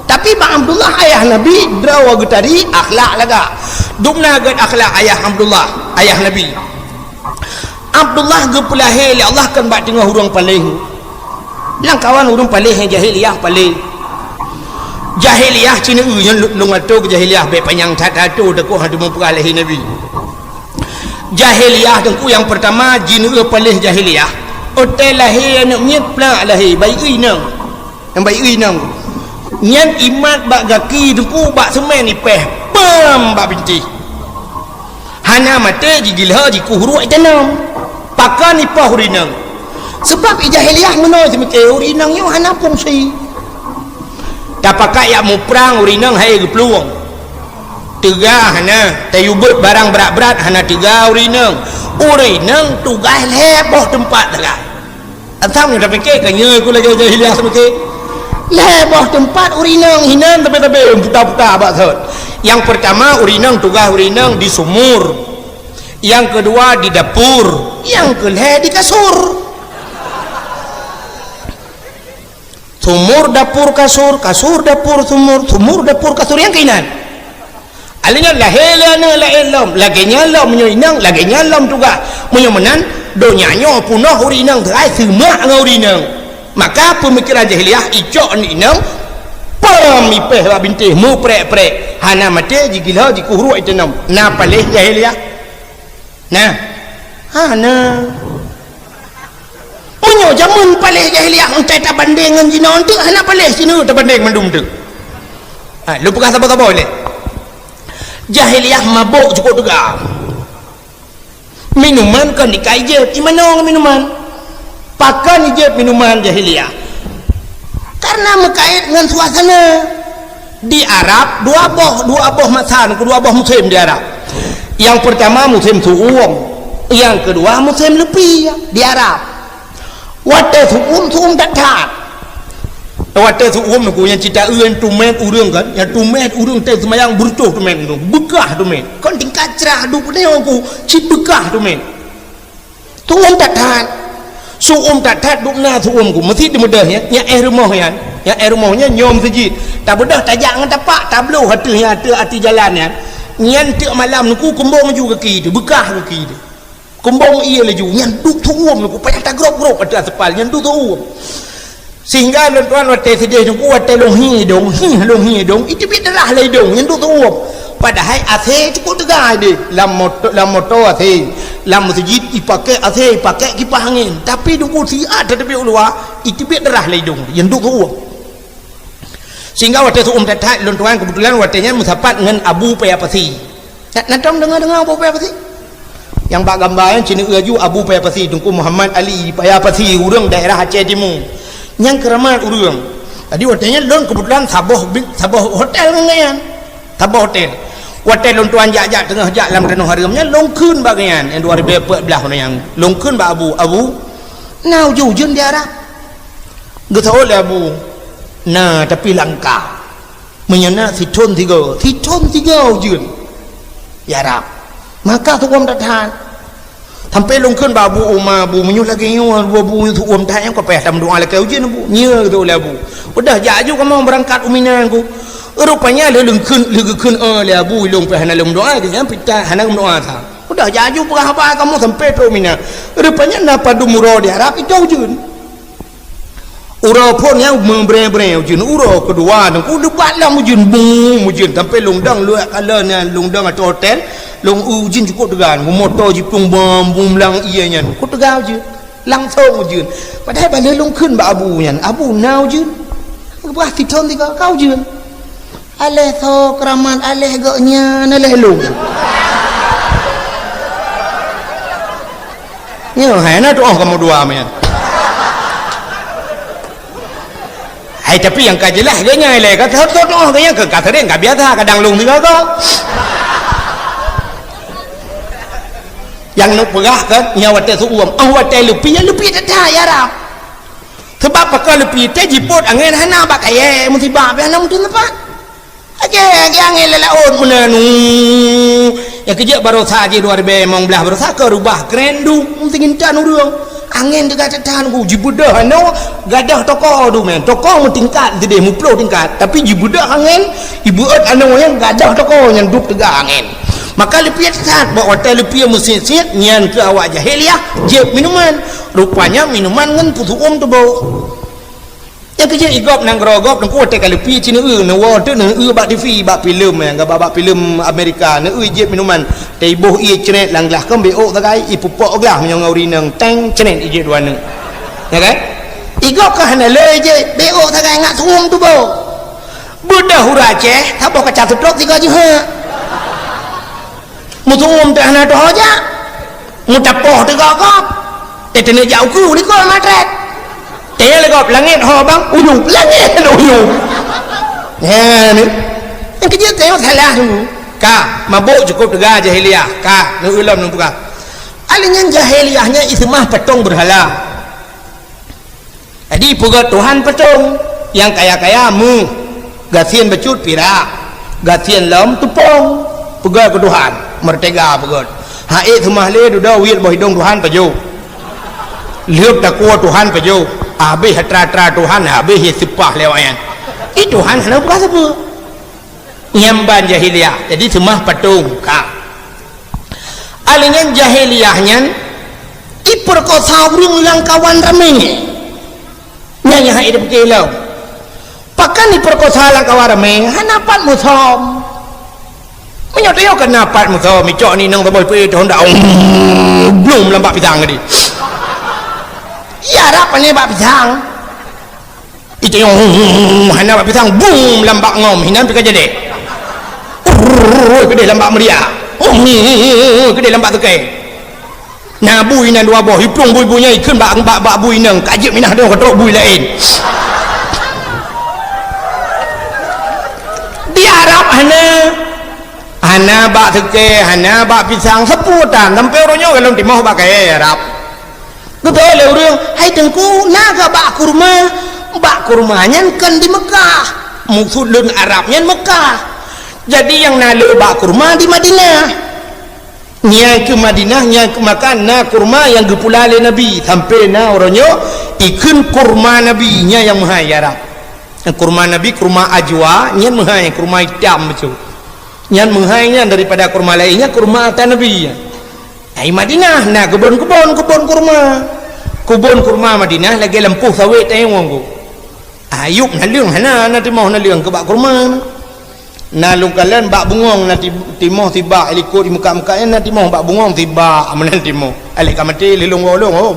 Tapi bak Abdullah ayah Nabi, droe geutari akhlak lagak. Dubna gét akhlak ayah Abdullah, ayah Nabi. Abdullah geupeulahé lé Allah kon bak teungoh ureuëng paléh. Lam kawan ureuëng paléh nyang jahiliyah paléh. Jahiliyah cit nyoe nyan lôn atô keu jahiliyah bék panyang that-that atô takot hana teumeupeugah lahé Nabi. Jahiliyah Teungku nyang peurtama jineuk paléh jahiliyah. Watée lahé aneuëk miet plak lahé bayi inong. Nyang bayi inong. Nyan imat bak gaki Teungku bak seumén ipéh. Pam bak bintéh. Hana maté jigilho jikuh ruek itanom. Pakon ipoh ureuëng inong? Sebab i jahiliyah meunoe seumiké ureuëng inong nyoe hana fungsi. Tapakat yak muprang ureuëng inong hai geuplueng. Teuga hana, tayue beuet barang brat-brat hana teuga ureuëng inong. Ureuëng inong tugaih lhée boh teumpat teuga. Asam nyang tapike ka nyoe ku lagée jahiliyah tapike. Lhée boh teumpat ureuëng inong hinan tabe-tabe puta-puta bak sot. Nyang peurtama ureuëng inong tugaih ureuëng inong di sumur. Nyang keudua di dapur, nyang keulhée di kasur. Sumur, dapur, kasur, kasur, dapur, sumur, sumur, dapur, kasur, nyang keuinan. Alheuh nyan lahé lé aneuëk laén lom, lagée nyan lom meunyoe inong, lagée nyan lom tugaih. Meunyoe meunan, donya nyoe punoh ureuëng inong teuai seumak ngon ureuëng inong. Maka peumikeran jahiliyah icok aneuëk inong, pom ipéh bak bintéh meuprek-prek, hana maté jigilho jikuh ruek itanom. Na paléh jahiliyah? Nah, hana. Meunyoe jameun paléh jahiliyah, entah tabandeng ngon jinoe, enteuk hana paléh sineuk tabandeng mandum teuk. Ha, lôn peugah saboh-saboh lé. Jahiliyah mabök cukôp teuga. Minuman kon dikai jeuet, imanong minuman. Pakon ijeuet minuman jahiliyah? Karena meukait ngon suasana. Di Arab, dua boh, dua boh masa, dua boh musim di Arab. Nyang peurtama musim su'um, nyang keudua musim leupi di Arab. Watée su'um, su'um that-that. Watée seuuem nyoe ku nyang cit taeu nyan tumét ureuëng kan, nyang tumét ureuëng teuh seumayang beureutoh tumét nyoe, beukah tumét. Kon tingkat crah duek nyoe ku cit beukah tumét. Seuuem that-that. Seuuem that-that duek na seuuem ku. Meusit dibeudôh nyan, nyang éh rumoh nyan, nyang éh rumoh nyan nyoe meuseujid. Tabeudôh tajak ngon tapak, tabloh ateueh nyan, ateueh ateueh jalan nyan. Nyan tiek malam nyoe ku kumbong ju gaki teuh, beukah gaki teuh. Kumbong ie laju, nyan duek seuuem nyoe ku payah tagrôb-grôb ateueh aspal, nyan duek seuuem. Sehingga lôn tuan watée sideh nyoe ku watée lôn hi idong, hi lôn hi idong, iteubiet darah lé idong, nyan duek seuuem. Padahai AC cukôp teuga deh, lam moto, lam moto AC, lam meuseujid ipaké AC, ipaké kipah angén. Tapi nyoe ku siat tateubiet u luwa, iteubiet darah lé idong, nyan duek seuuem. Sehingga watée seuuem that-that, lôn tuan keubeutulan watée nyan meusapat ngon Abu Paya Pasi. Na, na tom deungoe-deungoe Abu Paya Pasi? Nyang bak gamba nyan cit neueu ju Abu Paya Pasi, Teungku Muhammad Ali Paya Pasi, ureuëng daerah Aceh Timu. Nyang keuramat ureuëng. Jadi watée nyan lôn keubeutulan saboh bi-, saboh hotel ngon gobnyan. Saboh hotel. Watée lôn tuan jak-jak teungoh jak lam tanoh hareuem nyan, lôn kheun bak gobnyan, nyang dua ribu empat belas nyan. Lôn kheun bak Abu, "Abu, na ujeuen-ujeuen di Arab?" Geuseuôt lé Abu, "Na, tapi langka." Meunyoe na sithon sigoe, sithon sigoe ujeuen. Ya Rab, maka seuuem that-that. Sampoe lôn kheun bak Abu Uma, "Abu, meunyoe lagée nyoe, Abu, seuuem that nyang ka payah tameudoá lakée ujeuen, Abu." "Nyo," geutôk lé Abu. "Udah jak aju kamoe beurangkat u Mina ku." Rupanya lheueh lôn kheun, lheueh geukheun, "Oh, lé Abu, ilôn pih hana lôn meudoá, geuhnyan pih hana geumeudoá sa." "Udah jak aju peugah haba kamoe sampoe trok u Mina." Rupanya na padum uroe di Arab, itôh ujeuen. Uroe phon nyang meubrée-brée ujeuen, uroe keudua nyoe ku deubat lom ujeuen, bum ujeuen, sampoe lôn dong luwak kalon nyan, lôn dong ateueh hotel, lôn ujeuen cukôp teuga, moto jiplueng bom, bum lam ié nyan, ku teuga ujeuen, langsong ujeuen. Padahai ban lheueh lôn kheun bak Abu nyan, "Abu, na ujeuen?" Geupeugah sithon sigoe, "Ka ujeuen." Aléh soe keuramat, aléh gobnyan, aléh lôn. Nyoe hai na tuoh kamoe dua meunan. Hai, tapi nyang ka jeulaih gobnyan ilée ka tuoh-tuoh gobnyan ka, ka sering, ka biasa, kadang lôn sigoe-goe. Nyang neuk peugah kan, nyan watée seuuem, oh watée leupie, ya leupie that-that ya Rab. Sabab pakon leupie teuh jipot angén hana bak kayée, musibah pih hana meuteumpat. Aja, aja angén lé laôt meunan. Nyang keujeuet baroesa jih dua ribée limong blaih baroesa ka rubah kren duek meusingintan ureuëng. Angén teuga that-that ku jibeudôh anoe gadoh toko tu meunan. Toko meutingkat sideh, meuploh tingkat, tapi jibeudôh angén, ibeuet anoe nyang gadoh toko nyan duek teuga angén. Maka leupie that-that, bak watée leupie meusiet-siet nyan keu awak jahiliah jieb minuman. Rupanya minuman ngon peuseuuem teuboh. Nyang keujeuet igop nanggroe gob teungku watée ka leupie cit neueu, neuwoe teuk neueu bak TV, bak filem, nyang gaba bak filem Amerika, neueu jieb minuman. Teuiboh ié cret lam glah, kon bék ôk sagai, ipeupok glah meunyoe ngon ureuëng inong, teng, cret ijieb dua neuk. Ya kan? Igop ka hana le jieb, bék ôk sagai ngat seuuem teuboh. Beudôh ureuëng Aceh, saboh kaca seutrop sigoe jeuhet. Meuseuuem teuh hana teuho jak. Meutapoh teuh gob-gob. Teuh teuneuk jak ukeue likot matret. Teuh lé gob langét ho bang, uyueb, langét uyueb. Nyan ni. Nyang keujeuet teuh salah tu. Ka, mabök cukôp teuga jahiliah. Ka, neueu lom neupeugah. Alinyan jahiliah nyan iseumah patong beurhala. Jadi peugét Tuhan patong, nyang kaya-kaya méuh, gasien bacut pirak, gasien lom teupông, peugét keu Tuhan, meurtega peugét. Hak ék seumah lé dudoe wiet boh idong Tuhan pajoh. Lheueh takue Tuhan pajoh, habéh atra-atra Tuhan, habéh ie seupah lé awaknyan. Di Tuhan hana peugah sapeue. Nyan ban jahiliah, jadi seumah patong ka. Alinyan jahiliah nyan ipeurkosa ureuëng lam kawan ramé. Nyan nyang hai dipike lom. Pakon ipeurkosa lam kawan ramé, hana pat musom. Meunyoe teuh kana pat musom, icok ni nang saboh peuet honda, blum lam bak pisang tadi. Ya rap pane bak pisang. Itu nyang hana bak pisang, bum lam bak ngom, hinan pih ka jadi. Urr, keudeh lam bak meuria. Urr, keudeh lam bak teukai. Na bui nan dua boh, iplueng bui-bui nyan ikheun bak, bak, bak bui inong, ka jeuet minah dong ka trok bui laén. Di Arab hana, hana bak teukai, hana bak pisang, sapeue tan, sampai uroe nyoe golom timoh bak kayée Arab. Geutanyong lé ureuëng, "Hai Teungku, na kah bak kurma?" Bak kurma nyan kan di Mekah. Maksud lôn Arab nyan Mekah. Jadi nyang na le bak kurma di Madinah. Nyan keuh Madinah, nyan keuh Makkah na kurma nyang geupula lé Nabi. Sampai na uroe nyoe ikheun kurma Nabi nyan nyang meuhai Arab. Kurma Nabi, kurma ajwa, nyan meuhai, kurma itam bacut. Nyan meuhai nyan daripada kurma laén nyan, kurma ata Nabi nyan. Ai Madinah na keubon-keubon, keubon kurma. Keubon kurma Madinah lagèe lampôh sawét tayong ku. Ayub naleueng hana, na timoh naleueng keu bak kurma. Na lôn kalon bak bungong na ti-, timoh sibak, likot di meukat-meukat nyan na timoh bak bungong sibak, meunan timoh. Alek ka maté lé lôn goh lôn, oh.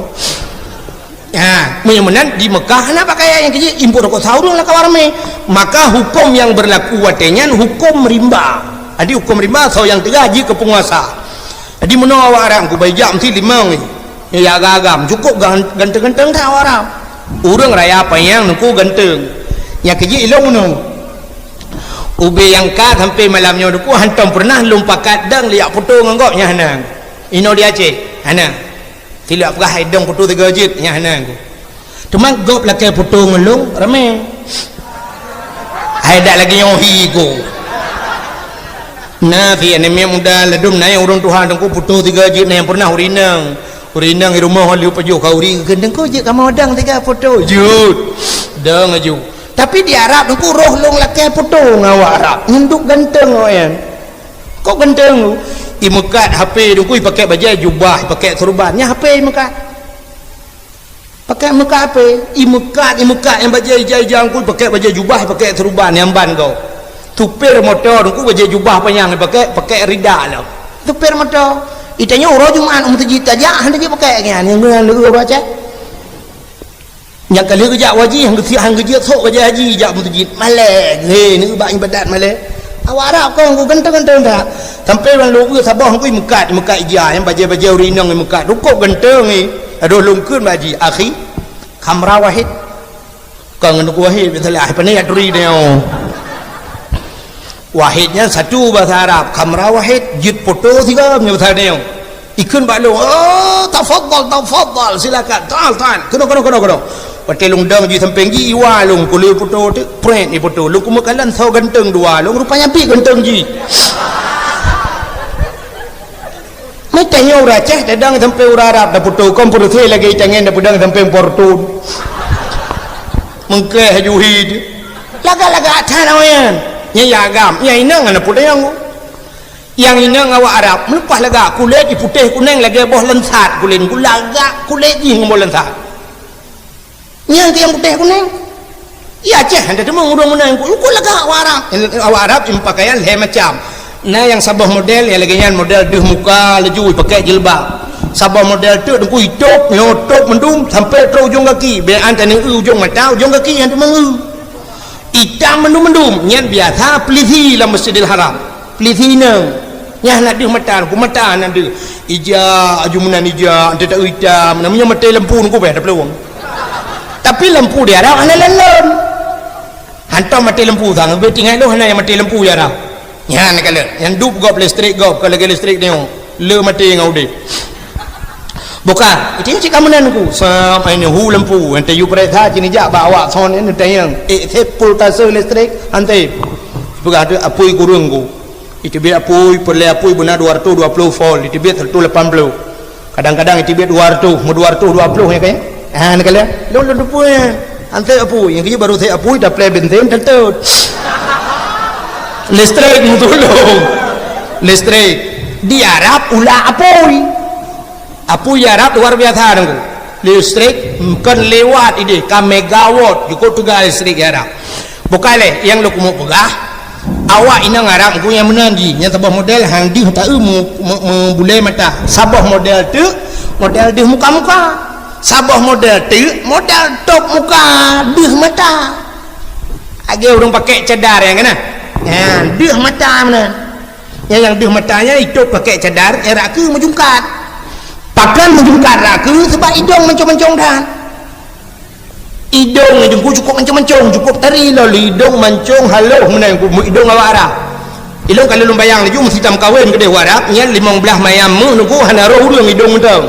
Ha, meunyoe meunan di Mekah hana pakaian nyang keu jih, impôt rukok sa ureueng lam kawan ramé. Maka huköm nyang beurlaku watèe nyan huköm rimba. Jadi huköm rimba soe nyang teuga jeuet keu peunguasa. Jadi meunoe awak Arab ku bai jak meusti limong nyoe. Ya agam-agam, cukôp gan-, ganteng-ganteng that awak Arab. Ureueng raya panyang nungku ganteng. Nyang keu jih ilong meunoe. Ubé nyang ka sampai malam nyoe nungku hantom peureunah lôn pakat dang liak foto ngon gob nyan hana. Inoe di Aceh, hana. Silap peugah hai dong foto tiga jeuet nyan hana ku. Teuma gob lakèe foto ngon lôn ramé. Hai dak lagèe nyoe hi ku. Na si aneuk miet muda ladôm na nyang ureueng tuha teungku foto tiga jeuet na nyang peureunah ureueng inong. Ureueng inong di rumoh lheueh pajoh khanduri geudeung ku jeuet kamoe dang tiga foto. Jeuet. Dang aju. Tapi di Arab teungku roh lôn lakèe foto ngon awak Arab. Nyan duek ganteng awak nyan. Kok ganteng tu? Imeukat H P teungku, ipakèk bajèe jubah, ipakèk seureuban. Nyan H P imeukat. Pakèk meukat H P, imeukat, imeukat nyang bajèe ija-ija teungku, ipakèk bajèe jubah, ipakèk seureuban nyang ban gob. Supir moto teungku bajèe jubah panyang ipakèk, pakèk rida lom. Supir moto. Itanyoe uroe Jumat u meuseujid tajak, hana jipakèk nyan, nyan, nyan, nyan, nyan, nyan. Nyang ka lheueh geujak haji, han geujak, han geujak sok raja haji jak meuseujid. Malèe, he, neubak ibadat malèe. Awak Arab kon ku ganteng-ganteng that. Sampai ureueng lôn eu saboh ngui meukat, meukat ija, nyang bajèe-bajèe ureueng inong meukat. Rukok ganteng, eh. Adoh lôn kheun bak jih, "Akhi, khamra wahid." Kon ngon Teungku Wahid, biasalah, ai, pane ya turi nyoe. Wahid nyan satu bahasa Arab, khamra wahid, jeuet poto sigoe nyoe bahasa nyoe. Ikheun bak lôn, "Oh, tafadhal, tafadhal, silakan, ta'al, ta'al." Keunoe, keunoe, keunoe, keunoe. Watèe lôn dong jih sampéng jih, iwa lôn, kulé poto teuk, prét ipoto. Lôn kumeukalon soe ganteng dua lôn, rupanya pih ganteng jih. Meutanyoe ureueng Aceh tadong sampoe ureueng Arab, dapeutô kon peureusé lagèe itangen dapeudong sampoe portun. Meungkeh juhi tu. Lagak-lagak that awaknyan. Nyan ya agam, nyan inong hana peudong. Nyang inong awak Arab, meuleupah lagak, kulét jih putéh kunéng lagèe boh lansat kulét, lagak kulét jih ngon boh lansat. Nyang tiang putéh kunéng. Iya Aceh, hana teumong ureueng meunan, ku, ku lagak awak Arab. Awak Arab ipakaian lhèe macam. Na nyang saboh model, nyang lagèe nyan model deuh muka laju ipakèk jilbab. Saboh model teuk teungku itôb, nyoe tôb mandum sampoe trôk ujong gaki. Bèk an tanyoe eu ujong mata, ujong gaki nyang teumong eu. Itam mandum-mandum, nyan biasa peulisi lam Masjidil Haram. Peulisi inong. Nyan hana deuh mata, ku mata hana deuh. Ija, aju meunan ija, ante ta itam, namanya maté lampu nungku beh taplueng. Tapi lampu di Arab hana lon-lon. Hantom maté lampu sang, beutinggai lôn hana nyang maté lampu di Arab. Nyan kalon, nyang dup gob listrik gob, ka lagèe listrik nyoe. Le maté ngon udép. Bukan, itu cik kamu nan ku. Sampai ni hu lampu, ante yu periksa sini jak bak awak son ni tayang. Eh, sepul kasa listrik, ante. Peugah tu apui kurung ku. Iteubiet apui, peureulèe apui beuna dua ratus dua puluh volt, iteubiet seratus lapan puluh. Kadang-kadang iteubiet dua ratus, meu dua ratus dua puluh nyan kan? Ha, nyan kalon. Lôn, lôn teupeu nyan. Anseu apui, nyang keuh baru sép apui, taplè bensin, teutôt. Listrik meutulông. Listrik. Di Arab ulah apui. Apui Arab luar biasa, Teungku. Listrik kon liwatt idéh, ka megawatt, jukôb teuga listrik Arab. Bukai lé, nyang lôn keumeung peugah, awak inong Arab ku nyang meunan jih, nyang saboh model han deuh taeu meu-, meu-, meubulée mata. Saboh model teuk, model deuh muka-muka. Saboh model teuk, model tôb muka, deuh mata. Lagée ureuëng pakai cadar nyang keunan. Nyan, deuh mata meunan. Nyang, nyang deuh mata nyan itôb pakai cadar, nyang rot keue meujungkat. Pakon meujungkat rot keue, sabab idong mancong-mancong that. Idong nyan Teungku cukôp mancong-mancong, cukôp tari lom lé idong mancong haloh meunan, idong awak Arab. Ilôn ka lôn bayang laju meusitam kawen keudeh u Arab, nyan limong blaih mayam méuh Teungku hana roh ureuëng idong mantong.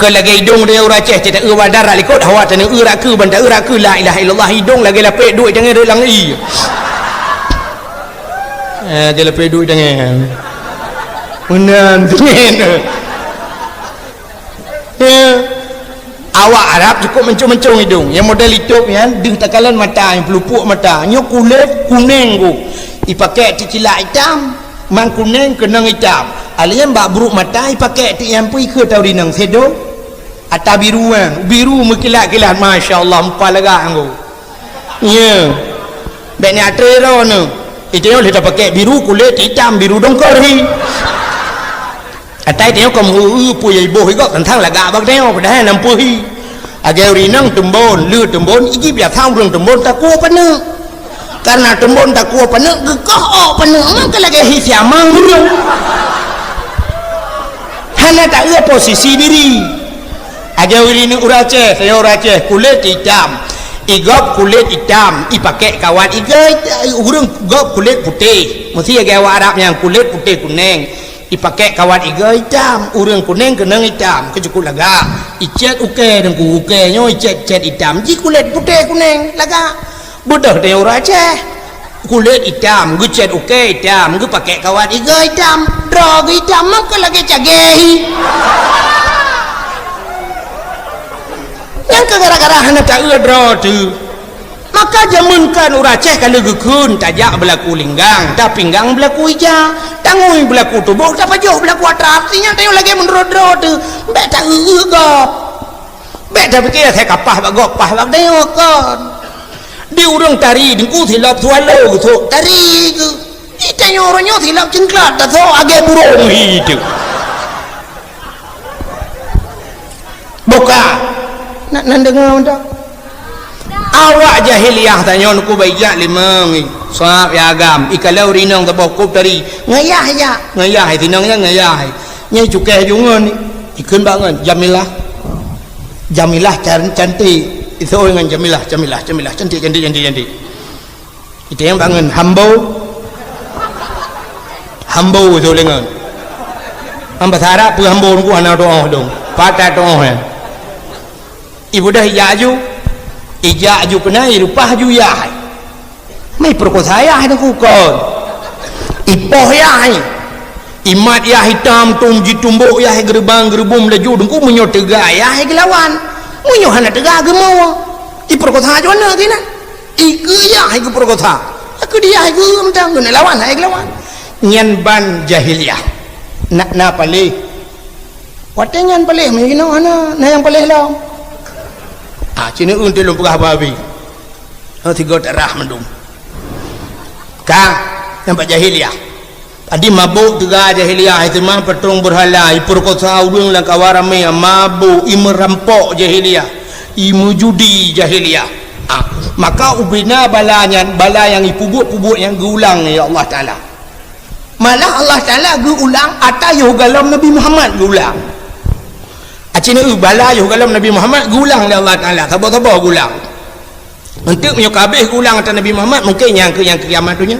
Keu lagèe idông tanyoe ureueng Aceh, cit taeu bak darat likot, hawa tanyoe eu rak keu, ban taeu rak keu, la ilaha illallah, idông lagèe lapèk duek tangai rot lam ie. Eh, lagèe lapèk duek tangai. Meunan, meunan. Ya. Awak Arab cukup mancong-mancong idông. Nyang model itôb nyan, deuh takalon mata, nyang peulupuk mata. Nyoe kulét kunèng ku. Ipakèk teucilak itam, man kunèng keunong itam. Alèh nyan bak brôk mata ipakèk teuh nyang peue ikheun tau rinong sèdo. Ata biru nyan, biru meukilat-kilat, masya Allah, meupa lagak nyan ku. Ya. Bèk nyan atre droeneuh. Itu nyoe lheueh tapakèk biru, kulét itam, biru dongkor hi. Atai tanyoe kon meu-eu peue nyang iboh igob teuntang lagak bak tanyoe, padahai na peue hi. Lagèe ureueng inong teumbon, le teumbon, iji biasa ureueng teumbon takue paneuk. Karena teumbon takue paneuk, geukoh ôk paneuk nyan ka lagèe hi siamang ureueng. Hana taeu posisi diri. Lagèe ureueng inong ureueng Aceh, tanyoe ureueng Aceh, kulét itam. Igob kulét itam, ipakèk kawat igoe, ureueng gob kulét putéh. Meusti lagèe awak Arab nyan kulét putéh kunèng. Ipakèk kawat igoe itam, ureueng kunèng keunong itam, keu cukup lagak. Icèt ukèe teungku, ukèe nyoe icèt-cèt itam, ji kulét putéh kunèng, lagak. Beudôh tanyoe ureueng Aceh. Kulét itam, geucèt ukèe itam, geupakèk kawat igoe itam, droe geuh itam, meukeue lagèe cagèe hi. Nyan keuh gara-gara hana taeu droe teuh. Maka jameun kan ureueng Aceh ka lheueh geukheun, tajak beulaku linggang, tapinggang beulaku ija, tangui beulaku tuboh, tapajoh beulaku atra. Artinya tanyoe lagèe meunurot droe teuh, bèk taeu-eu gob. Bèk tapike asai ka paih bak gob, paih bak tanyoe kon. Di ureueng tari teungku silop swallow geusok tari keuh. Di tanyoe uroe nyoe silop cingklak tasok lagèe burông hi teuh. Buka. Nak nan deungoe dak? Awak jahiliyah tanyoe nuku baijak limong. Sab ya agam. Ikalon ureueng inong saboh kop tari. Ngayah ya. Ngayah, sinong nyan ngayah. Nyang cukai jungon. Ikheun bak ngon. Jamilah. Jamilah can-, cantik. Isoi ngon Jamilah, Jamilah, Jamilah. Cantik, cantik, cantik, cantik. Itu nyang bangun hambo. Hambo tu lengan. Am bahasa Arab peue hambo nunggu hana doa dong. Patah doa ya. Ibu dah ijak aju. Ijak aju kena irupah aju yah. Mai perkosa yah nunggu kon. Ipoh yah. Imat yah hitam tum jitumbok yah geurubang geurubum laju dengku meunyoe teuga yah geulawan. Meunyoe hana teuga geumoe. Iperkosa aju aneuk sinan. Ikeue yah hai geupeureukosa. Aku dia hai geuh mantong keuneuk lawan hai geulawan. Nyan ban jahiliyah. Nak na paléh. Watèe nyan paléh meunyoe hana na nyang paléh lom. Ah, cina eunteuk lôn peugah babi. Oh, tiga tak rah mandum. Ka, nampak jahiliyah. Adi mabôk teuga jahiliyah, iseumah patong beurhala, ipeurkosa ureueng lam kawan ramé, mabôk, imeurampok jahiliyah, imeujudi jahiliyah. Ah, maka ubena bala nyan, bala nyang ipubuet-pubuet nyan geuulang lé Allah Taala. Malah Allah Taala geuulang ata yoh galom Nabi Muhammad geuulang. Acina eu bala yoh galom Nabi Muhammad geuulang lé Allah Taala, saboh-saboh geuulang. Eunteuk meunyoe ka habéh geuulang ata Nabi Muhammad, mungken nyang keu, nyang keu kiamat donya.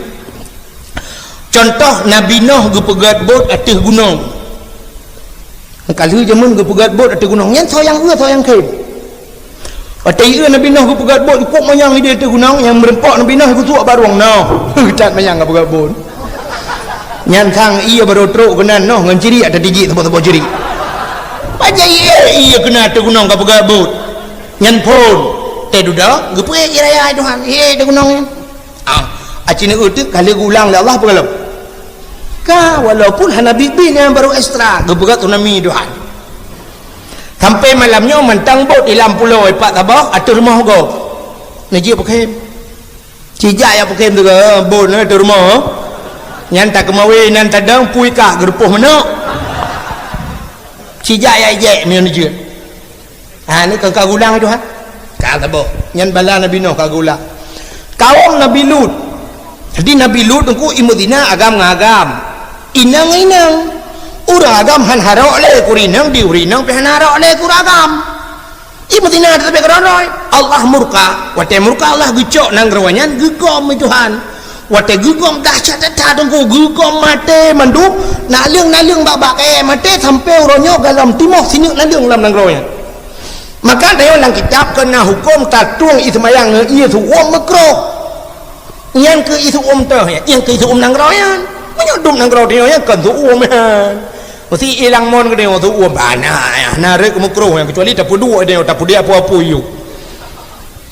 Contoh, Nabi Nuh geupeugöt bot ateueh gunong. Ka lheueh jameun geupeugöt bot ateueh gunong. Nyan soe nyang eu, soe nyang khem. Watèe ieu Nabi Nuh geupeugöt bot, cukup manyang idéh ateueh gunong, nyang meureumpok Nabi Nuh geusuak barong Nuh. That manyang geupeugöt bot. Nyan sang ié barô trok keunan Nuh ngon cirik ateueh tijik saboh-saboh cirik. Pajan ié, ié keunan ateueh gunong geupeugöt bot. Nyan phon. Teududoe, geupeugöt ié raya Tuhan. Ié ateueh gunong nyan. Ah, acina eu teuk ka lheueh geuulang lé Allah peue galom? Ka, walaupun hana biet-biet nyan barô ekstra, geupeugah tsunami Tuhan. Sampai malam nyoe mantong bot di lam pulo ipat saboh ateueh rumoh gob. Neujeuet peukem. Cijak jak peukem tu ke, bot nyoe ateueh rumoh. Nyan takeumawe nan tadong pui kah geurupoh manok. Cijak jak ijek meunyoe neujeuet. Ha, ni ka, ka geuulang Tuhan. Ka saboh. Nyan bala Nabi Nuh ka geuulang. Kaum Nabi Lut. Jadi Nabi Lut teungku imeuzina agam ngon agam. Inong ngon inong. Ureueng agam han harok lé keu ureueng inong, di ureueng inong pih han harok lé keu ureueng agam. Imeuzina teubiet keudroe-droe. Allah murka. Watèe murka Allah geucok nanggroe nyan geugom lé Tuhan. Watée geugom dahsyat that-that Teungku, geugom maté mandum, naleueng-naleueng bak-bak kayée maté sampoe uroe nyoe galom timoh sineuk naleueng lam nanggroe nyan. Maka tanyoe lam kitab keu na huköm tatueng ié seumayang ngon ié seuuem meukroh. Nyan keu ié seuuem teuh nyan, nyan keu ié seuuem nanggroe nyan. Meunyoe dum nanggroe tanyoe nyan kon seuuem nyan. Meusi ilang mon geutanyoe seuuem bana, na rhot meukroh nyan, keucuali tapeuduek tanyoe, tapeuduek apo-apo yue.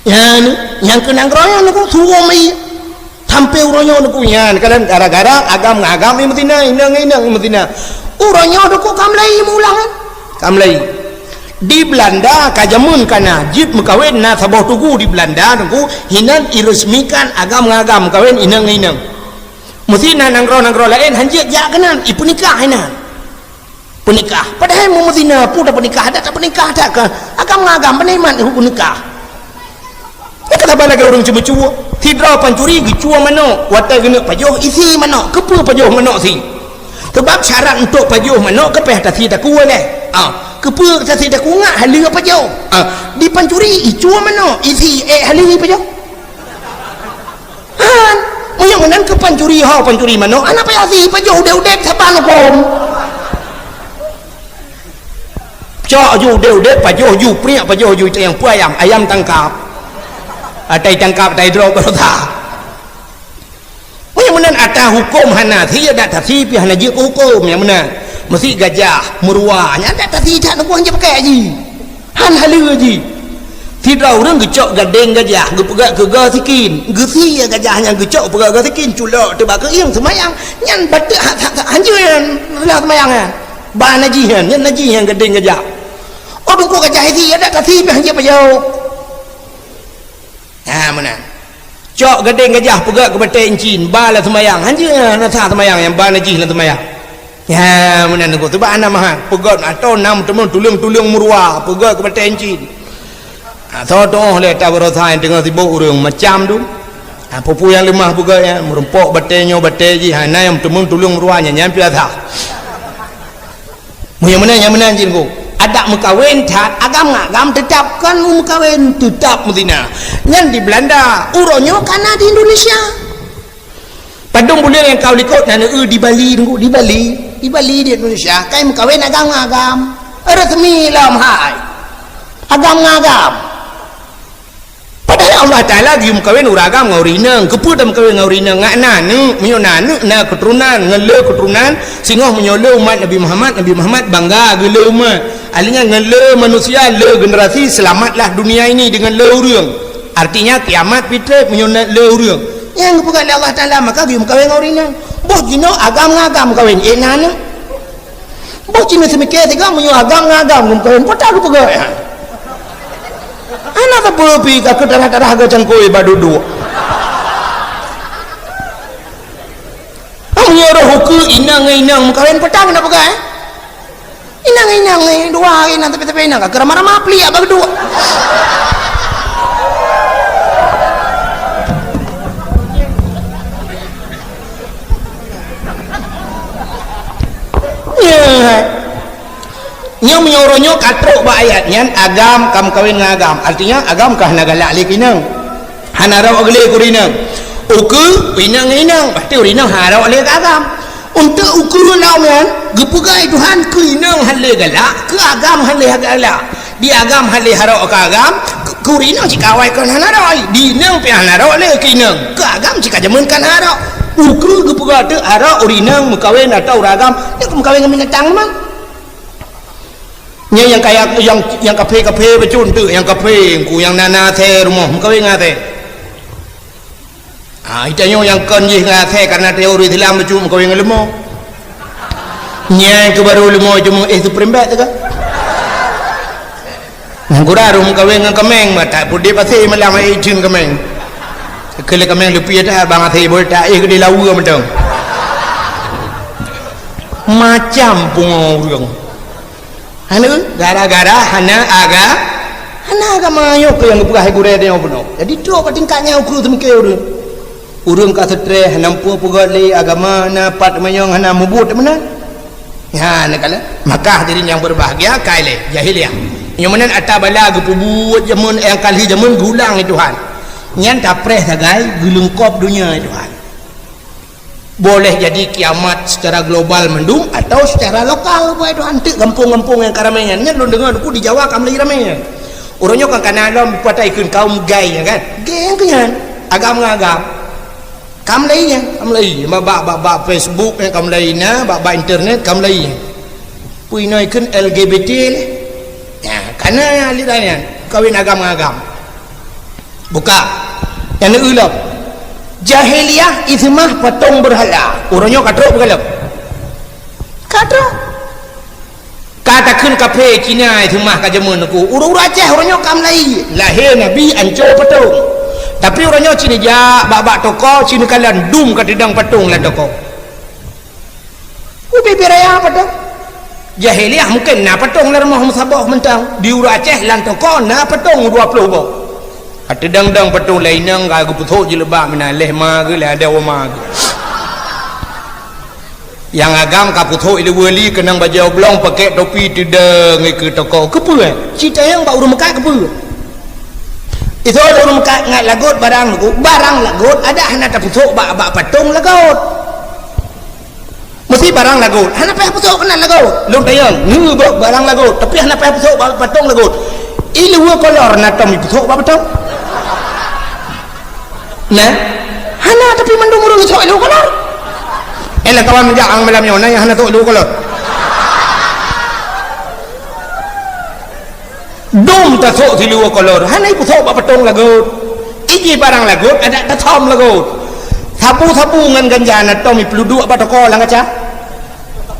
Nyan, nyang keu nanggroe nyan Teungku seuuem ié. Sampoe uroe nyoe Teungku nyan, kadang gara-gara agam ngon agam ié meuzina, inong ngon inong ié meuzina. Uroe nyoe Teungku ka mulai meuulang kan? Ka mulai. Di Belanda ka jameun ka na, jeuet meukawen na saboh tugu di Belanda Teungku, hinan iresmikan agam ngon agam meukawen inong ngon inong. Meusi na nanggroe-nanggroe laén han jeuet jak keunan, ipeunikah hinan. Peunikah. Padahai meumeutina peue tapeunikah, adak tapeunikah that ka. Agam ngon agam, peunikmat peunikah. Nyan ka saban lagée ureuëng ceumeucue. Sidroe pancuri geucue manok, watée geuneuk pajoh isi manok. Keupeue pajoh manok si? Sabab syarat untuk pajoh manok keu pih tasi takue lé. Ah, keupeue tasi takue ngat haleue pajoh? Ah, di pancuri icue manok, isi ék haleue pajoh. Han, meunyoe meunan keu pancuri ho, pancuri manok, hana payah si pajoh udeb-udeb saban huköm. Cok ju udeb-udeb, pajoh ju priek, pajoh ju nyang peue ayam, ayam tangkap. Atai tangkap, atai droe beurasa. Meunyoe meunan ata huköm hana si, adak tasi pih hana jeuet keu huköm nyang meunan. Meusi gajah, meuruwa, nyan adak tasi that neubuang jeuet pakai haji. Han haleue jih. Sidroe ureuëng geucok gadeng gajah, geupeugah keu goe sikin. Geusie gajah nyan geucok peugah goe sikin, culok teubak keuieng seumayang. Nyan bateuk ha-, ha-, ha-, hanjeuet nyan reulah seumayang nyan. Ba najih nyan, nyan najih nyan gadeng gajah. Oh, Teungku gajah isi, adak tasi pih hanjeuet pajoh. Ha, meunan. Cok gadeng gajah peugah keu batée incin, ba lam seumayang. Hanjeuet nyan, na sah seumayang nyang ba najih lam seumayang. Ya, meunan Teungku. Teuba hana mahat. Peugöt atau nam teumon tuleueng-tuleueng meuruwa, peugöt keu batée incin. Ha, soe tuoh lé ata baroesa nyang teungoh sibok ureuëng macam tu. Ha, peue-peue nyang leumah peugöt nyan, meurumpok batée nyoe batée jih, hana nyang teumon tuleueng meuruwa nyan, nyan piasa. Meunyoe meunan, nyang meunan jih Teungku. Adak meukawen that, agam ngon agam teutab kon meukawen, teutab meuzina. Nyan di Belanda, uroe nyoe ka na di Indonesia. Padum buleuen nyang ka u likot na neueu di Bali, Teungku, di Bali. Di Bali di Indonesia, kai meukawen agam ngon agam. Resmi lom hai. Agam ngon agam. Padahai Allah Taala geuyue meukawen ureuëng agam ngon ureuëng inong. Keupeue tameukawen ngon ureuëng inong? Ngat na aneuk, meunyoe na aneuk, na keuturonan, ngon le keuturonan, singoh meunyoe le umat Nabi Muhammad, Nabi Muhammad bangga geu le umat. Artinya ngon le manusia, le generasi, selamatlah dunia ini dengan le ureuëng. Artinya kiamat pih treb meunyoe na le ureuëng. Nyang geupeugah lé Allah Taala, maka geuyue meukawen ngon ureuëng inong. Boh jinoe agam ngon agam meukawen, éh na aneuk. Boh cit meuseumiké sigoe meunyoe agam ngon agam geumeukawen, peue ta geupeugah nyan? Hana sapeue pih ka keu tarah-tarah geucangkôi bak duek-duek. Meunyoe roh ukeue inong ngon inong meukawen, peue ta geupeugah, eh? Inong ngon inong, eh, dua inong tapi-tapi inong ka keu ramah-ramah pliek bak duek. Nyoe. Nyoe meunyoe uroe nyoe ka trok bak ayat nyan, agam ka meukawen ngon agam. Artinya, agam ka hana galak lé keu inong. Hana rhot lé keu ureueng inong. Ukeue, inong ngon inong, pasti ureueng inong hana rhot lé keu agam. Untuk ukeue lom nyan, geupeugah lé Tuhan keu inong hana lé galak, keu agam hana lé galak. Di agam hana lé harok keu agam, keu, keu ureueng inong cit ka awai kon hana rhot, di inong pih hana rhot lé keu inong, keu agam cit ka jameun kon harok. Ukeue geupeugah teuk harok ureueng inong meukawen atau ureueng agam, nyan keu meukawen ngon binatang memang. Nyan nyang kaya, nyang, nyang kaphé-kaphé bacut teuk, nyang kaphé, engku nyang na, na asèe rumoh meukawen ngon asèe. Ha, geutanyoe nyang kon jih ngon asèe, karena tanyoe ureueng Islam bacut meukawen ngon leumo. Nyan keuh baru leumo cuma éh supreme bet teuka. Nyang kurang meukawen ngon kaméng, mata pudip asèe malam ai ijeuen kaméng. Keu lé kaméng leupie that bang asèe bol tak éh keudéh lawa mantong. Macam pungo ureueng. Hana, gara-gara hana aga-, hana agama nyoe keuh nyang geupeugah hai gurèe tanyoe bunoe. Jadi trok bak tingkat nyan ukeue seumiké ureueng. Ureueng ka seutreh, hana muphom peugöt lé agama, hana pat meuyong, hana mubuet meunan. Nyan kala, maka hadirin yang berbahagia, kai lé jahiliyah. Nyoe meunan ata bala geupeubuet jameun nyang ka lheueh jameun geulang lé Tuhan. Nyan tapreh sagai geuleungkop donya lé Tuhan. Boleh jadi kiamat secara global mandum atau secara lokal, buat itu anteuk gampông-gampông nyang ka ramé nyan. Nyan lôn deungoe Teungku di Jawa ka mulai ramé nyan. Uroe nyoe kan kana lom patai kheun kaum gay nyan kan. Gay nyang keu nyan. Agam ngon agam. Ka mulai nyan, ka mulai. Bak, bak, bak, bak Facebook nyan ka mulai na, bak, bak internet ka mulai nyan. Peue inoe kheun L G B T lé. Ya, kana lit nyan kawin agam ngon agam. Buka. Nyang neueu lom. Jahiliyah iseumah patong beurhala. Uroe nyoe ka trok beugalom. Ka trok. Ka takheun kaphé Cina iseumah ka jameun Teungku. Ureueng-ureueng Aceh uroe nyoe ka mulai. Lahé Nabi anco patong. Tapi uroe nyoe ci neujak bak-bak toko, ci neukalon dum ka teudong patong lam toko. Ubé-bé raya patong. Jahiliyah mungken na patong lam rumoh meusaboh mantong. Di ureueng Aceh lam toko na patong dua ploh boh. Ka teudong-dong patong laén nyang ka geupeusok jilbab meunan leh ma geuh leh ada uma geuh. Nyang agam ka peusok ileue li keunong bajèe oblong pakèk topi teudong keu toko. Keupeue? Ci tanyong bak ureueng meukat keupeue? Itu ureueng meukat ngat lagot barang lagot, barang lagot adak hana tapeusok bak, bak patong lagot. Meusti barang lagot, hana payah peusok keunan lagot. Lôn tanyong, nyoe barang lagot, tapi hana payah peusok bak patong lagot. Ileue kolor na tom ipeusok bak patong? Nah, hana tapi mandum ureueng isok ileue kolor. Eh, lam kawan meujak ang malam nyoe, na nyang hana sok ileue kolor. Dum tasok siluweue kolor, hana ipeusok bak patong lagot. Iji barang lagot, adak tasom lagot. Sabu-sabu ngon ganja na tom ipeuduek bak toko lam kaca.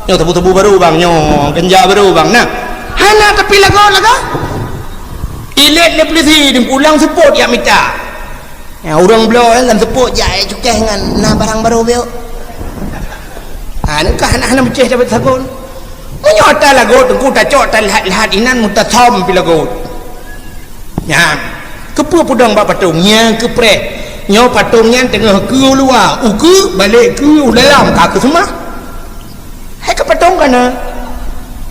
Nyoe sabu-sabu barô bang, nyoe ganja barô bang. Nah, hana tapi lagot-lagot. Ilét lé pulisi, dipulang seupôt jak mita. Ya, ureueng bloe lam seupôt jak cukéh ngon na barang barô biôk. Ha, nyan ka hana-hana meucéh dapat sagon. Meunyoe ata lagot Teungku tacok talhat-lhat inan meutasom pi lagot. Nyan, keupeue peudong bak patong nyang keupreh? Nyoe patong nyan teungoh keu u luwa, ukeue balek keu u dalam ka keuseumah. Hai ka patong kana.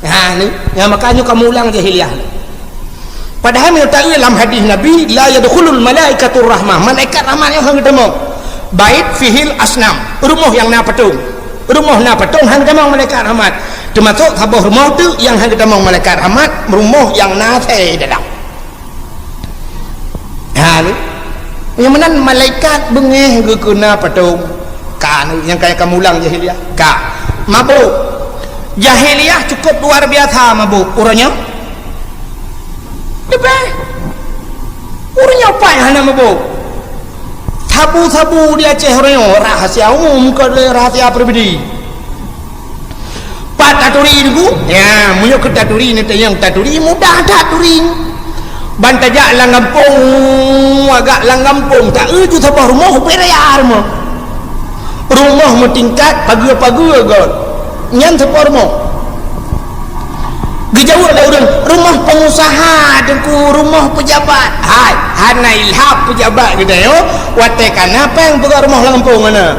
Ha, ni, nyang maka nyoe kamoe ulang jahiliyah. Padahai meunyoe taeu lam hadis Nabi, "La yadkhulul malaikatur rahmah," malaikat rahmat nyoe hana geutamong. "Bait fihil asnam," rumoh nyang na patong. Rumoh na patong hana geutamong malaikat rahmat. Teumasok saboh rumoh teuk nyang hana geutamong malaikat rahmat, rumoh nyang na asèe dalam. Ha, ni. Nyang meunan malaikat beungéh geukeuna patong. Ka, ni, nyang kaya kamoe ulang jahiliyah. Ka. Mabôk. Jahiliyah cukup luar biasa mabôk. Uroe nyoe? Leubeh. Uroe nyoe pat hana mabôk. Sabu-sabu di Aceh uroe nyoe rahasia umum, kon lé rahasia pribadi. Pat taturi Teungku? Ya, meunyoe keu taturi neutanyong taturi, mudah that turi. Ban tajak lam gampông, agak lam gampông, taeu ju saboh rumoh, ubé raya rumoh. Rumoh meutingkat, pageue-pageue göt. Nyan saboh rumoh. Geujaweueb lé ureueng, "Rumoh pengusaha, Teungku, rumoh pejabat." Hai, hana ilham pejabat geutanyoe, watèe kana péng peugöt rumoh lam gampông hana.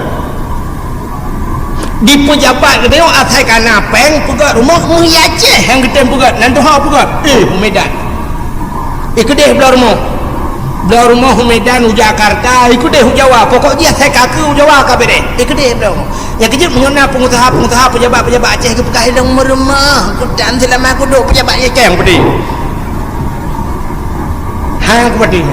Di pejabat geutanyoe asai kana péng peugöt rumoh meuhiaséh nyang geutem peugöt, nan tuha peugöt, eh, u Medan. Eh, keudeh bloe rumoh. Bloe rumoh u Medan, u Jakarta, eh, keudeh u Jawa. Pokok jih asai ka keu u Jawa ka beureh. Eh, keudeh bloe rumoh. Nyang keujeuet meunyoe na pengusaha-pengusaha, pejabat-pejabat Aceh geupeugah ilong meurumoh, kudan seulama kudok pejabat nyang keng peudeh. Hang kupeudeh.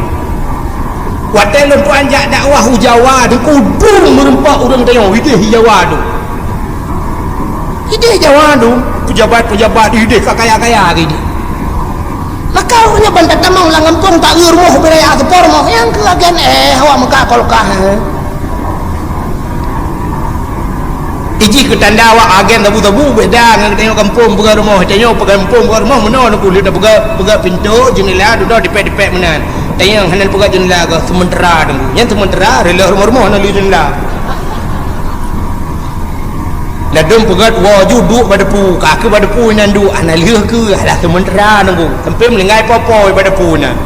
Watèe lôn tuan jak dakwah u Jawa, dikudung meureumpok ureueng tanyoe, ideh Jawa tu. Ideh Jawa tu, pejabat-pejabat ideh ka kaya-kaya ideh. Maka ureueng nyan ban tatamong lam gampông taeu rumoh, beuraya seupôt rumoh, nyang keu agen, eh, awak meuka kolkah, eh. Iji keu tanda awak agen sabu-sabu beda ngon geutanyoe gampông peugah rumoh. Tanyoe peugah gampông peugah rumoh meunoe Teungku, lheueh tapeugah, peugah pintoe, jeundela, dudoe dipèk-dipèk meunan. Tanyoe hana peugah jeundela, ka seumeutara Teungku. Nyan seumeutara, reuloh rumoh-rumoh hana lheueh jeundela. Ladôm peugah woe ju duek bak depu, ka keu bak depu nyan duek, hana lheueh keu, alah seumeutara Teungku. Sampoe meuninggai po-po bak depu nyan.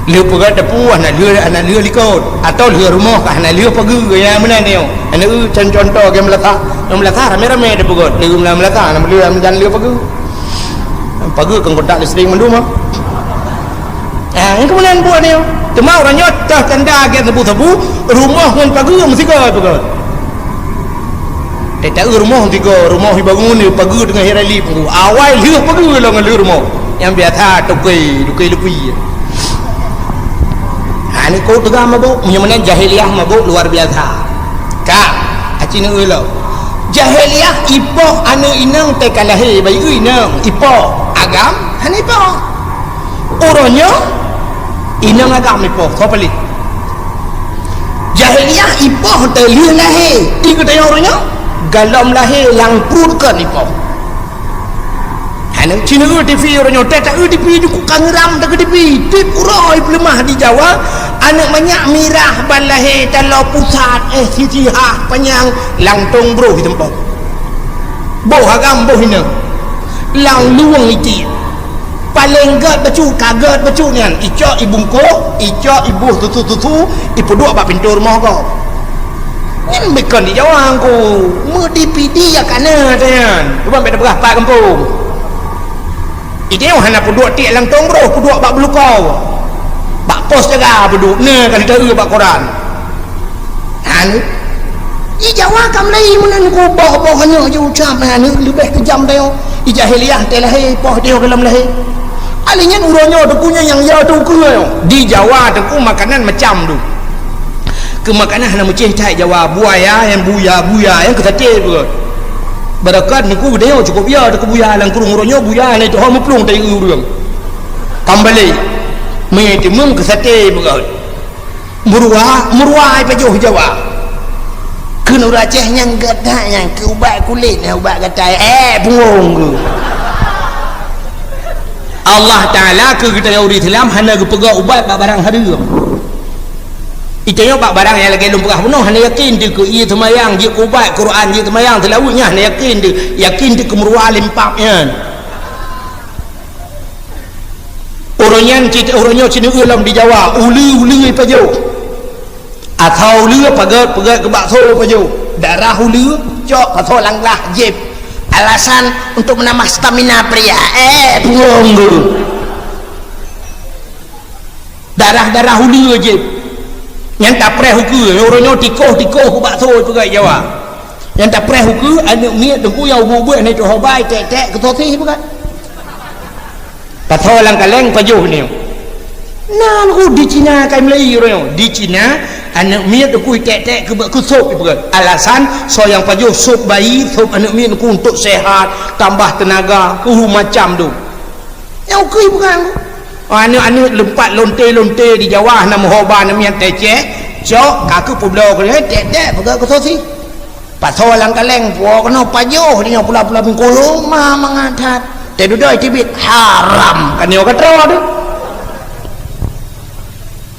Lheueh peugöt teupeu hana lheueh, hana lheueh likot, atawa lheueh rumoh ka hana lheueh pageue, ya meunan nyoe. Hana eu con-, contoh lagèe meulasah. Nyang meulasah ramé-ramé teupeu göt. Lheueh meulasah, hana lheueh, hana lheueh pageue. Pageue kon kontak listrik mandum ah. Ah, nyang keumudian buet nyoe. Teuma ureueng nyoe teuh tanda lagèe sabu-sabu, rumoh ngon pageue meusigoe teupeu göt. Teuta rumoh tiga, rumoh ibangun pageue teungoh rali punggu. Awai lheueh pageue lom lheueh rumoh. Nyang biasa toke, toke leupie. Ha, ni kok teuga mabök, meunyoe meunan jahiliyah mabök luar biasa. Ka, aci neueu lom. Jahiliyah ipoh aneuk inong teuka lahé, bayeue inong, ipoh agam, hana ipoh. Uroe nyoe inong agam ipoh, soe paléh. Jahiliyah ipoh teulheueh lahé, di geutanyoe uroe nyoe galom lahé lam pruet kon ipoh. Aneuk ci neueu TV uroe nyoe, teuta eu TV dukuk ka ngeuram teuka TV. Tiep uroe peuleumah di Jawa, aneuk manyak mirah ban lahé taloe pusat, eh, sisi hah panyang langtong broh iteumpok. Boh agam boh inong. Lam luwang itiek. Paleng gét bacut, ka gét bacut nyan. Icok ibungkôh, icok iboh susu-susu, ipeuduek bak pintoe rumoh gob. Nyan bukon di Jawa ngku. Meu di Pidie ya ka na nyan. Cuba bèk tapeugah pat gampông. Itiek hana peuduek tiek langtong broh, peuduek bak beulukau. Bak pos jaga peuduek, na ka lheueh bak koran. Aneuk. Di Jawa ka mulai meunan ku boh-boh aneuk jiucap aneuk leubeh keujam tanyoe. Di jahiliyah teuh lahé, poh teuh galom lahé. Alèh nyan uroe nyoe teungku nyan nyang ya teungku nyoe. Di Jawa teungku makanan macam tu. Keu makanan hana meucéh that Jawa, buaya, nyang buya, buya, nyang keu saté beugöt. Beureukat teungku geutanyoe cukôp ya teungku buya lam krueng uroe nyoe buya na itu ho meuplueng tai ureueng. Kambalé. Mie timeung keu saté beugöt. Meuruwa, meuruwa ai pajoh Jawa. Kheun ureueng Aceh nyang gata nyang keu ubat kulét, nyang ubat gatai, eh, punggong keu. Allah Taala keu geutanyoe ureueng Islam hana geupeugah ubat bak barang hareuem. Itanyoe bak barang nyang lagèe lôn peugah bunoe hana yakin teuh keu ié seumayang, jeuet keu ubat Quran, jeuet seumayang seulaweuet nyan hana yakin teuh, yakin teuh keu meuruwa limpab nyan. Uroe nyan cit, uroe nyoe ci neueu lom di Jawa, uleue-uleue pajoh. Atau uleue pagöt-pagöt keu bakso pajoh. Darah uleue cok pasoe lam glah jieb. Alasan untuk menambah stamina pria. Eh, punggong tu. Darah-darah uleue jieb. Nyang tapreh ukeue, uroe nyoe tikoh-tikoh keu bakso peugah Jawa. Nyang tapreh ukeue aneuk miet teungku nyang ubeut-ubeut hana itoh hobai tek-tek keu sosis peugah. Pasoe lam kaleng pajoh nyoe. Nan ku di Cina kai meulai uroe nyoe. Di Cina aneuk miet teungku itek-tek keu, keu sop ipeugah. Alasan soe nyang pajoh sop bayi, sop aneuk miet teungku untuk sehat, tambah tenaga, keu macam tu. Nyang ukui peugah. Aneuk-aneuk leumpat lonte-lonte di Jawa hana meuhoba aneuk miet tecek, cok ka keu peubloe keu tek-tek peugah keu sosis. Pasoe lam kaleng, puwoe keunoe pajoh, di nyoe pula-pula bingkôh lom, ma mangat that. Teududoe teubiet, haram. Kan nyoe ka troe tu.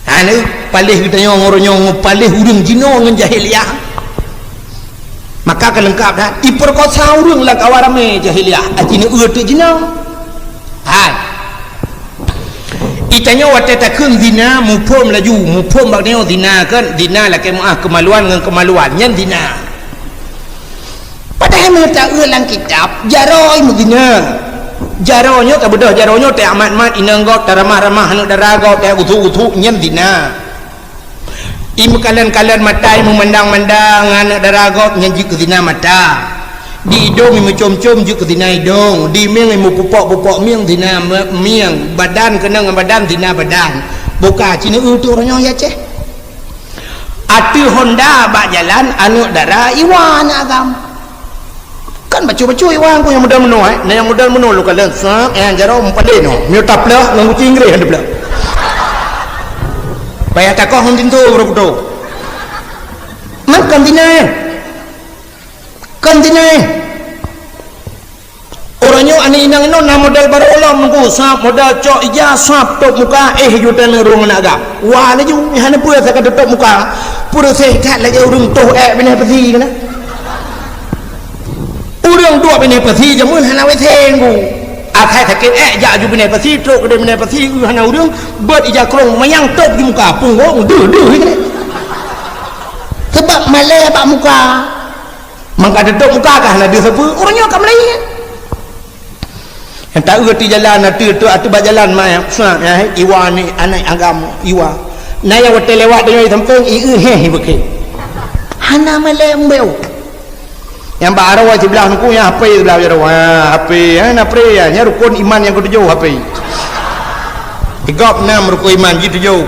Ha, ni paléh geutanyoe ngon uroe nyoe, paléh ureueng jinoe ngon jahiliyah. Maka ka leungkap that, ipeurkosa ureueng lam kawan ramé jahiliyah, aci neueu teuk jinoe. Hai. Itanyoe watèe takheun zina, muphom laju, muphom bak nyoe zina kan, zina lakèe meu'ah keumaluan ngon keumaluan, nyan zina. Padahai meunyoe taeu lam kitab, jaroe meuzina. Jaroe nyoe tabeudôh, jaroe nyoe teuamat-mat inong gob, taramah-ramah aneuk dara gob, teugusu-gusu, nyan zina. Imeukalon-kalon mata, imeumandang-mandang aneuk dara gob nyan jeuet keu zina mata. Di idong imeucom-com jeuet keu zina idong. Di mieng imeupupok-pupok mieng zina me-, mieng. Badan keunong ngon badan zina badan. Buka ci neueu teuk uroe nyoe ya Aceh. Ateueh honda bak jalan aneuk dara iwa aneuk agam. Kan bacut-bacut iwa ku nyang model meunoe, eh. Na nyang model meunoe lôn kalon, sat, eh, jaroe meupadé nyoe. Meunyoe tapleuh ngon guci Inggréh han tapleuh. Payah takoh ngon pintoe baru kuto. Man kon zina, eh. Kon zina, eh. Uroe nyoe aneuk inong inoe na model barô lom ku, sab model cok ija, sab tôp muka, eh, juta neurung aneuk agam. Wa laju, eh, hana peue asai ka teutôp muka. Peureuseh that lagèe ureueng toh ék binéh peusi keunan. Ureueng duek binéh peusi jameun hana WC ngku. Asai sakét ék jak aju binéh peusi, trok keudéh binéh peusi, eu hana ureueng, beuet ija krông manyang tôp di muka, punggong deuh-deuh keunan. Sabab malèe bak muka. Mangka teutôp muka ka hana deuh sapeue, ureueng nyoe ka meulayeue. Nyang taeu ateueh jalan, ateueh, ateueh, ateueh bak jalan, ma, sa, eh, iwa ni, aneuk agam, iwa. Na nyang watèe lewat deungon sampéng, i, i, heh, i, beuke. Hana malèe umbeu. Nyang bak aroe siblah nungku, nyang H P siblah jaroe. Ha, H P, ha, na pre, ha. Nyan rukon iman nyang keutujôh, H P. Di gob nam rukon iman jih tujôh.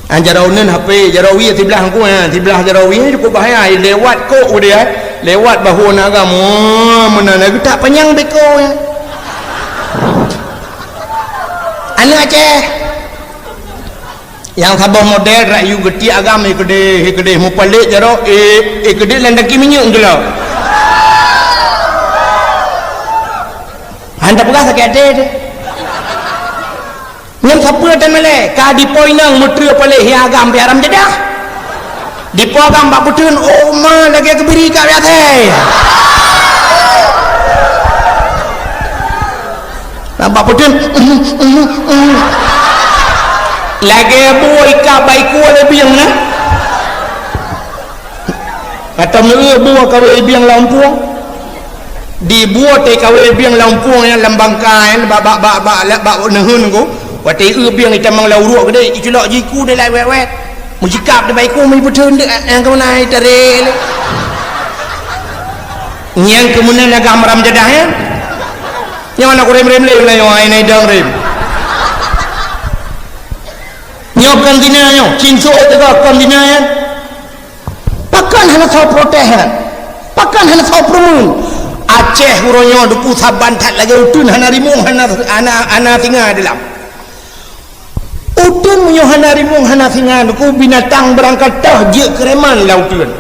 Ha, jaroe uneun H P, jaroe wie siblah nungku, ha. Siblah jaroe wie cukôp bahaya. Lewat kok udeh, ha. Lewat bahu aneuk agam. Wah, meunan lagèe tak panyang beko, ha. Aneuk Aceh. Nyang saboh model rayu geuti agam, eh, keudeh, eh, keudeh mupalek jaroe, eh, eh, keudeh lam daki minyeuk geulok. Han tapeugah sakét até teuh. Nyan sapeue tan malée, ka dipo inong meuteue palek hi agam pih haram jadah. Dipo agam bak beuteun, oh ma lagèe keubiri ka biasa. Nampak peudeueng. Lagèe bue ikab bak iku lé bieng na. Atau meu bue kawé bieng lam puang. Di bue teuh kawé bieng lam puang nyan lam bangka nyan bak, bak, bak, bak, bak neuheun ku. Watèe eu bieng itamong lam uruek geude, iculok jiku deh lai wet-wet. Meusikab deh bak iku meupeudeueng deh nyang keumeuna itarek lé. Nyang keumeuna lagèe haram jadah nyan. Nyoe aneuk ureueng-ureueng lé nyoe ai nai dong rem. Nyoe kon zina nyoe, cin sôk teuka kon zina nyan. Pakon hana soe protes nyan? Pakon hana soe peureumeun? Aceh uroe nyoe duku saban that lagèe uteuen hana rimueng hana, hana, hana singa dilam. Uteuen meunyoe hana rimueng hana singa, duku binatang beurangkat toh jeuet keu reman lam uteuen.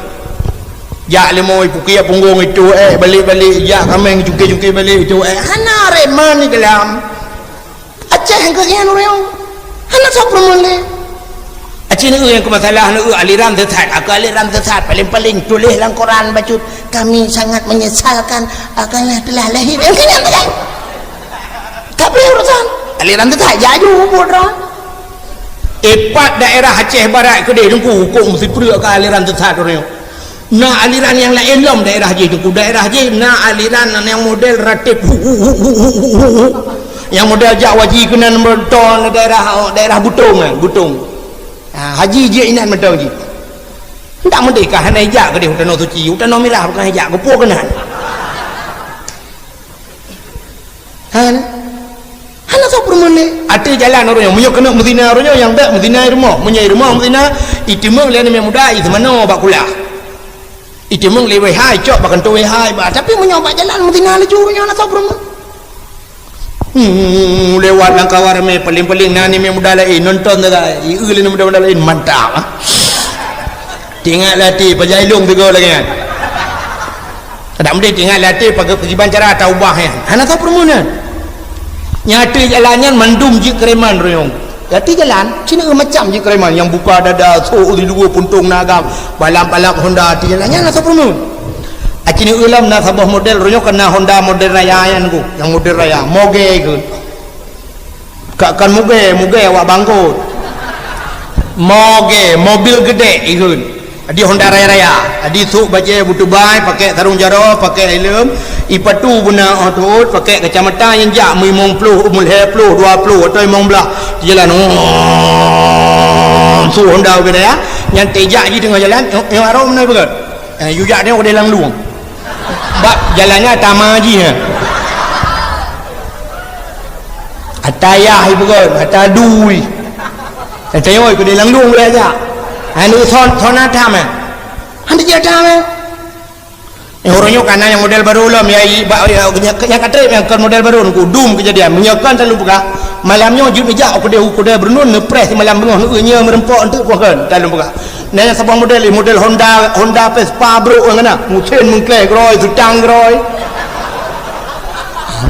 Jak leumo ipukiek punggong itu, eh, balek-balek, jak kaméng cungke-cungke balek itu, eh, hana reman dilam. Aceh nyang keu nyan ureueng. Hana soe peureumeun lé. Aceh neu nyang keu masalah neu aliran sesat, aku aliran sesat, paling-paling tuléh lam koran bacut, "Kami sangat menyesalkan, ah, karena telah lahir." Nyang keu nyan sagai. Tapi urusan aliran sesat, jaju buet droe. Ipat daerah Aceh Barat keudeh teungku huköm sipreuk ka aliran sesat ureueng. Na aliran nyang laén lom daerah jih teungku. Daerah jih na aliran nyang model ratib hu, hu, hu. Nyang model jak waji keunan meuton daerah, daerah Butong kan, Butong. Ha, haji jih inan mantong jih. Ndak meudeh ka hana ijak keudeh u Tanoh Suci, u Tanoh Mirah bukan ijak, geupuwoe keunan. Hana. Hana soe peureumeun lé. Ateueh jalan ureueng nyoe, meunyoe keuneuk meuzina ureueng nyoe, nyang bèk meuzina i rumoh. Meunyoe i rumoh meuzina, iteumeung lé aneuk muda, i seumanoe bak kulah. Iteumeung lé W H, icok bak kantô W H, bak, tapi meunyoe bak jalan meuzina laju ureueng nyoe hana soe peureumeun. Hmm, lewat lam kawan ramé, paling-paling na aneuk muda laén nonton sagai, i eu lé aneuk muda-muda laén, mantap, ah. Teuingat lé até, pajan ilong sigoe lagèe nyan. Adak meudeh teuingat lé até, pakai, pakiban cara taubah nyan. Hana soe peureumeun nyan. Nyang ateueh jalan nyan mandum jeuet keu reman royong. Ateueh jalan, cina macam jeuet keu reman. Nyang buka dada, sôk di luwa puntông na agam. Balap-balap Honda ateueh jalan nyan hana soe peureumeun. Acina lom na saboh model royong keu na Honda model raya nyan ku. Nyang model raya, moge keu. Ka, kon mugée, mugée awak bangkot. Moge, mobil geudek ikheun. Di Honda raya-raya. Di sôk bajée butubai, pakai sarong jaroe, pakai helm, ipatu beuna 'oh teuôt, pakai kacamata nyang jak meimong ploh, meulhèe ploh, dua ploh atau limong blaih. Jalan, oh, sôk Honda geudek ya. Nyan teuh jak jih teungoh jalan, nyoe, nyoe arong meunan beugét. Eh, yue jak nyoe keudeh lam lueng. Bak jalan nyan ata ma jih, eh. Ata yah ipeugöt, ata dui. Ata yoi keudeh lam lueng boleh jak. Hana son, son ata meh. Hana jih ata meh. Eh, ureueng nyoe kana nyang model barô lom, ya, i, bak, ya, nyang, nyang ka trép nyang kon model barô, nungku dum keujadian. Meunyoe kon talu peugah, malam nyoe jeuet neujak u keudeh, u keudeh Beureunon, neupreh simalam beungoh, neueu nyoe meureumpok eunteuk peue kon, talu peugah. Nah, nyang saboh model, model Honda, Honda Vespa brôk nyang na. Meusén meungkleh geurôi, seutang geurôi.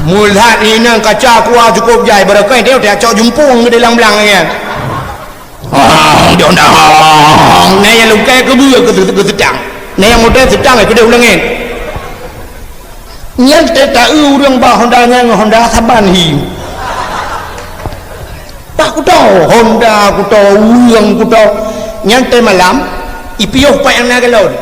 Meulat inong kaca kuah cukôp jai, barokon teuh tacok jumpung di blang-blang nyan. Hong, di Honda, hong. Nah, nyang lungkai keubeue keu, keu seutang. Nah, nyang model seutang, eh, keudeh u langét. Nyan teuh taeu ureueng bak Honda nyan ngon Honda saban hi. Pak kuto, Honda kuto, ureueng kuto. Nyan teuh malam, ipiôh pat nyang na galon.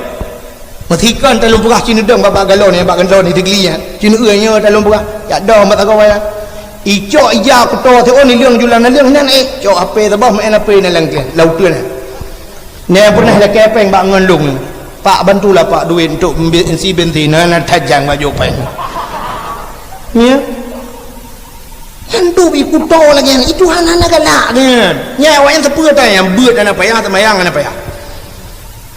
Meusikon talôn peugah ci neudong bak, bak galon nyan, bak galon nyan, di gli nyan. Ci neueu nyoe talôn peugah, jak dong bak sagoe nyan. Icok ija kuto siôn ileueng julan naleueng nyan, eh, cok H P saboh, meu'en H P naleueng keu, lam uteuen nyan. Nyan peureunah lakée péng bak ngon lôn nyan. "Pak, bantulah, Pak, duit untuk beli bensin, hana tajam bak jopeng." Ya. Nyan tu ikuto lagèe nyan, itu hana, hana galak nyan. Nyan awaknyan teupeue tan, nyang beuet hana payah, teumayang hana payah.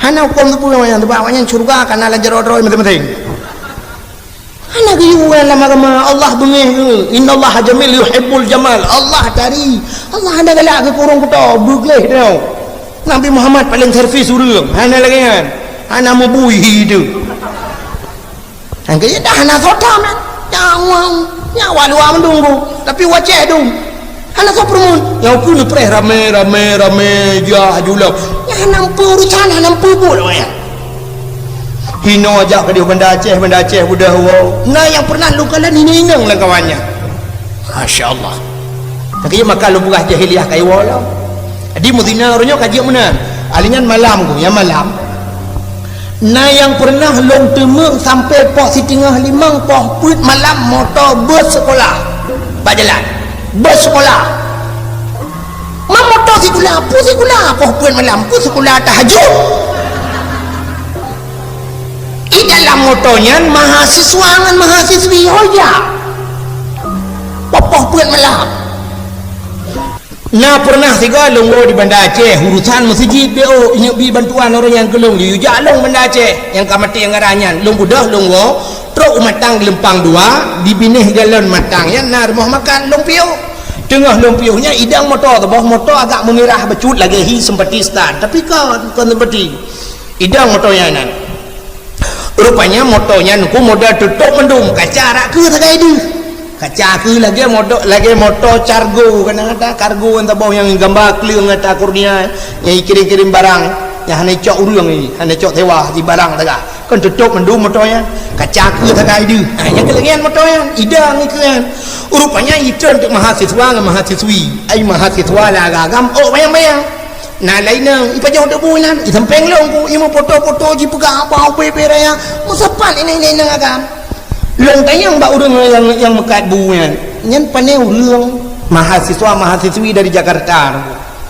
Hana huköm teupeue awaknyan, sebab awaknyan syeuruga ka na lam jaroe droe maséng-maséng. Hana geuyue lam agama, Allah beungéh geuh. "Innallaha jamil yuhibbul jamal." Allah tari. Allah hana galak keu ureueng kuto, beugleh teuh. Nabi Muhammad paléng servis ureueng, hana lagèe nyan. Hana meubui hi teuh. Nyang keu dah hana soe tham nyan. Nyawa, nyawa luwa meudunggu, tapi wacée dum. Hana soe peureumeun. Nyang keu neupreh ramé, ramé, ramé, jah julap. Nyang hana meupeu urusan, hana meupeu buet awaknyan. Hinoe jak keudéh Banda Aceh, Banda Aceh beudah woe. Na nyang pernah lôn kalon inong-inong lam kawan nyan. Masya Allah. Tapi maka lôn peugah jahiliyah ka iwoe lom. Jadi meuzina uroe nyoe ka jeuet meunan. Ahli nyan malam ku, nyang malam. Na nyang pernah lôn teumeung sampoe poh siteungoh limong poh peuet malam moto bus sekolah. Bak jalan. Bus sekolah. Ma moto sikula, peue sikula, poh peuet malam, peue sikula tahajud. Di dalam moto nyan mahasiswa ngon mahasiswi hoja. Poh peuet malam. Na pernah sigoe lôn woe di Banda Aceh, urusan meuseujid B O, ingat bi bantuan ureueng nyang keu lôn, jak lôn Banda Aceh, nyang ka maté anggaran nyan, lôn beudôh lôn woe, trok u Matang Geulumpang dua, di binéh galon Matang nyan na rumoh makan lôn piôh. Teungoh lôn piôh nyan idang moto teuboh, moto agak meumirah bacut lagèe hi seumpati start, tapi kon, kon seumpati. Idang moto nyan nan. Rupanya moto nyan ku model tutôp mandum, kaca rak keu sagai deuh. Kaca keu lagèe moto, lagèe moto cargo, kana ata kargo nyang teuboh nyang gamba kleueng ata kurnia, nyang kirém-kirém barang, nyang hana cok ureueng, hana cok sewa, di barang sagai. Kan tutôp mandum moto nyan. Kaca keu sagai deuh. Ha, nyang keu lagèe nyan moto nyan. Idang ikeu nyan. Rupanya itreun teuk mahasiswa ngon mahasiswi. Ai mahasiswa lam agam, oh bayang-bayang. Na laén inong, ipajoh debu inan, isampéng lôn ku, imeupoto-poto jipeugah haba ubé-ubé raya, meusapat inong-inong agam. Lôn tanyong bak ureueng nyang, nyang meukat bu nyan. Nyan pané ureueng mahasiswa-mahasiswi dari Jakarta.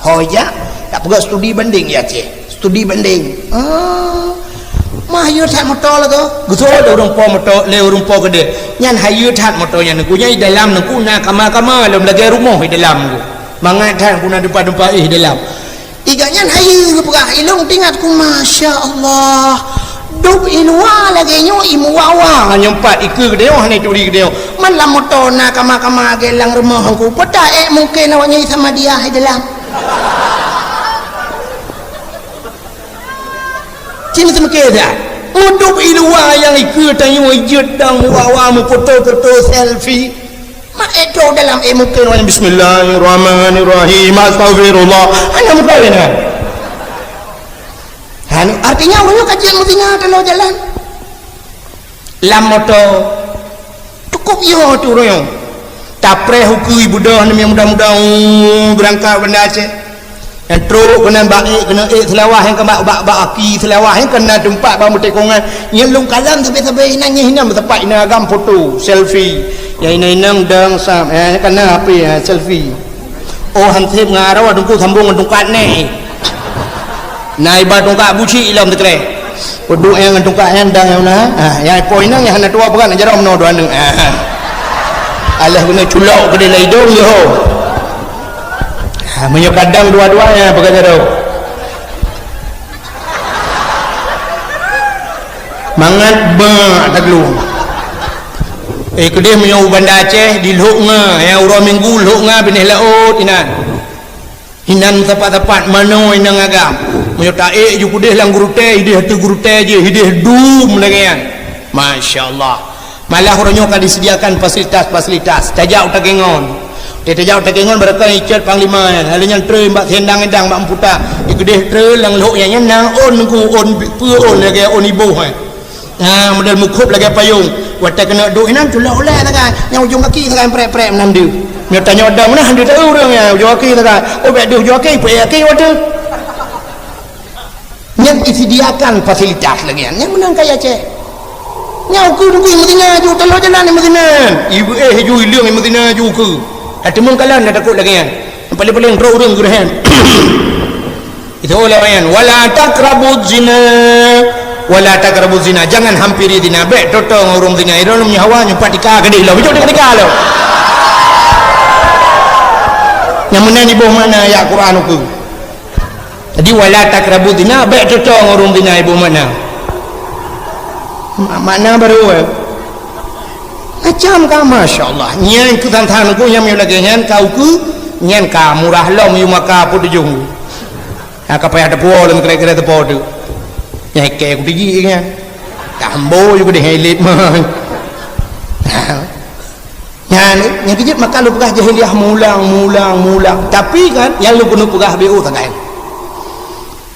Ho jak, tapeugah studi banding di Aceh. Studi banding. Ah. Mah hayeue that moto lagoe. Geusoe lé ureueng po moto, lé ureueng po keudéh. Nyan hayeue that moto nyan, nyan ku nyan di dalam nyan ku na kama-kama lom lagèe rumoh di dalam nyan ku. Mangat that ku na teumpat-teumpat éh di dalam. Iga nyan hayeue geupeugah, ilôn teuingat ku, masya Allah. Dub i luwa lagèe nyoe i muwa-wa nyoe pat, ikeue keudéh nyoe hana ituri keudéh nyoe. Man lam moto na kama-kama lagèe lam rumoh ku. Peue ta ék mungken awak nyoe Samadiyah di dalam. Cit meuteumeuké that. Udub i luwa nyang ikeue tanyoe jeuet dang muwa-wa meupoto-poto selfie. Mak ék trok dalam ék mungken awak nyan, "Bismillahirrahmanirrahim. Astagfirullah." Hana meukawen nyan. Hana, artinya ureueng nyoe ka jeuet meuzina tanoh jalan. Lam moto. Cukup yo tu ureueng. Tapreh ukeue beudôh namiet muda-muda, uh, beurangkat Banda Aceh. Nyang trok keunan bak ék, keunan ék Seulawah nyang ka bak, bak, bak aki Seulawah nyang ka na teumpat bak meutekongan. Nyang lôn kalon sabe-sabe inan nyang hinan meusapat inan agam foto, selfie. Nyang inong-inong dong sam, eh, ka na H P, eh, selfie. Oh, hanseb ngon arau teungku sambong ngon tungkat neh. Na iba tungkat buci ilom teukreh. Uduk nyang ngon tungkat nyang dang nyang na. Ha, nyang ipo inong nyang hana tuwoe peugah na jaroe meunoe dua aneuk. Ha. Alah guna culok keudéh lam idong yo. Ha, meunyoe kadang dua-dua nyang peugah jaroe. Mangat bak taglung. Eh, keudéh meunyoe u Banda Aceh di Lhok Nga, nyang uroe Minggu Lhok Nga binéh laôt inan. Inan sapat-sapat manoe inong agam. Meunyoe taék ju keudéh lam gurutée, idéh ateueh gurutée jih, idéh dum lagée nyan. Masya Allah. Malah uroe nyoe ka disediakan fasilitas-fasilitas. Tajak u Takengon. Tajak u Takengon barokon icot panglima nyan. Lalu nyan treun bak Sendang Endang bak Mputa. Di keudéh treun lam Lhok nyan, nyan na ôn ku, ôn peue ôn lagée ôn iboh nyan. Ha, model mukhop lagée payong. Watée keuneuk duek inan, culok ulée sagai. Nyang ujong gaki sagai prek-prek meunan deuh. Nyoe tanyoe dong meunan deuh taeu ureuëng nyan, ujong gaki sagai. Oh, bék deuh ujong gaki, peuék gaki watée. Nyan disediakan fasilitas lagée nyan. Nyan meunan kaya Aceh. Nyan ukeue-ukeue meuzina ju, taloe jalan meuzina. Ibu éh ju ileueng meuzina ju ukeue. Ka teumeung kalon dah takot lagée nyan. Paléng-paléng droe ureuëng geureuhem. Itu ulama nyan, "Wala taqrabuz zina." Wala taqrabu zina, jangan hampiri zina. Bék toe-toe ngon ureuëng zina. Irôn nyoe hawa nyoe pat tika keudeh lom. Bijôk tika lom. Nyang meunan iboh makna ayat Quran ukeue. Jadi wala taqrabu zina, bék toe-toe ngon ureuëng zina iboh makna. Ma-, makna baru, eh. Macam ka, masya Allah. Nyan keu than-than ku nyang meunyoe lagée nyan ka ukeue, nyan ka murah lom yue maka peutujoh. Ha, ka payah teupuwoe lom kira-kira teupo tu. Nyang ikei ku tiji nyan. Ka hembo ju keudeh ilet mah. Nyan, nyang keujeuet maka lôn peugah jahiliyah mulang, mulang, mulang. Tapi kan, nyang lôn keuneuk peugah B O sagai.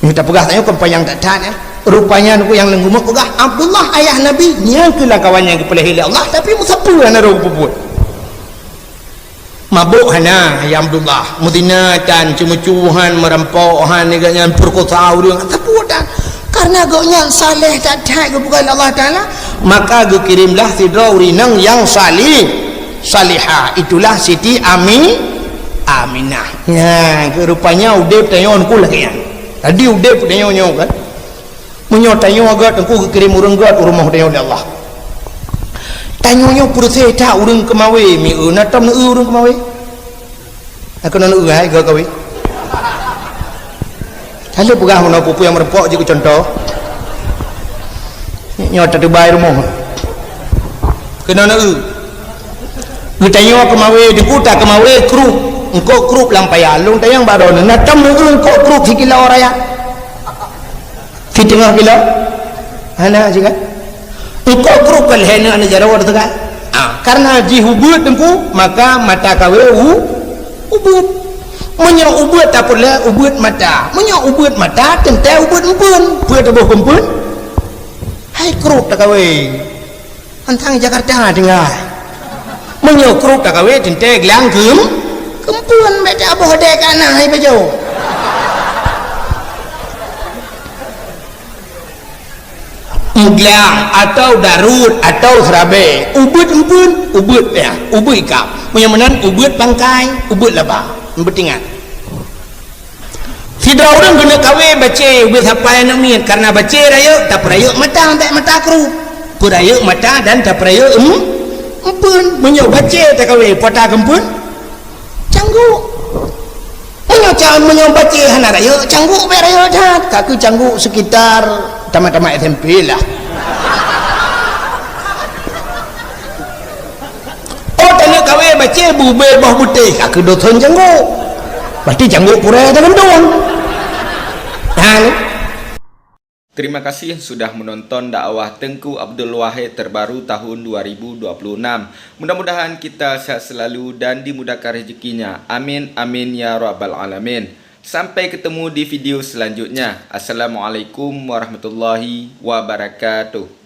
Nyoe tapeugah tanyoe kon panyang that-that, eh. Rupanya nyoe nyang lôn keuneuk peugah, Abdullah ayah Nabi, nyan keuh lam kawan nyang geupeulahé lé Allah, tapi meusapeue hana rhom peubuet. Mabök hana, ya Abdullah. Meuzina tan, ceumeucue han, meurampok han, nyan peurekosa ureuëng, sapeue tan. Karena gobnyan saleh that-that geupeugah lé Allah Taala, maka geukirimlah sidroe ureuëng inong nyang salih, salihah. Itulah Siti Ami-, Aminah. Nyan, keu rupanya udeb tanyoe nyoe lagée nyan. Jadi udeb tanyoe nyoe kan. Meunyoe tanyoe gét, Teungku geukirém ureuëng gét u rumoh tanyoe lé Allah. Tanyoe nyoe peureséh that ureuëng keumawé, mieu na tom neueu ureuëng keumawé. Aku na neueu hai gét kawé. Lalu peugah meunoe peue-peue nyang meureumpok jeuet keu cuntoh. Nyoe tatubai rumoh. Keunoe neueu. Geutanyoe keumawé, di kuta keumawé krup. Eungkôt krup lam paya. Lôn tanyong bak droeneuh, na tom neueu eungkôt krup sikilo raya? Siteungoh kilo? Hana sigat. Eungkôt krup ka lhée nyoe aneuk jaroe teuka. Ah, karena jih ubeuet Teungku, maka mata kawé u-, ubeuet. Meunyoe ubeuet tapeureulée ubeuet mata. Meunyoe ubeuet mata, teuntée ubeuet eumpeuen. Peue teuboh keu eumpeuen? Hai krup takawé. Antang Jakarta tinggai. Meunyoe krup takawé teuntée glang keum-, keumpeuen bék taboh dée ka na hai pajoh. Meuglang atau darut atau seurabée, ubeuet eumpeuen, ubeuet pih, ubeuet ikab. Meunyoe meunan ubeuet pangkai, ubeuet laba. Beutingat. Sidroe ureuëng keuneuk kawé bacé ubit sapai aneuk miet, karena bacé rayeuk tapeurayeuk mata, bék mata krup. Peurayeuk mata dan tapeurayeuk em-, eumpeuen. Meunyoe bacé takawé, peue ta keu eumpeuen? Cangguk. Meunyoe ca-, meunyoe bacé hana rayeuk, cangguk bék rayeuk that. Ka keuh cangguk sekitar tamat-tamat S M P lah. Oh, taneuk kawé bacé bubé boh butéh, ka keuh dosen cangguk. Berarti cangguk purée teugantung. Hang. Terima kasih sudah menonton dakwah Teuku Abdul Wahid terbaru tahun dua ribu dua puluh enam. Mudah-mudahan kita sehat selalu dan dimudahkan rezekinya. Amin, amin, ya rabbal alamin. Sampai ketemu di video selanjutnya. Assalamualaikum warahmatullahi wabarakatuh.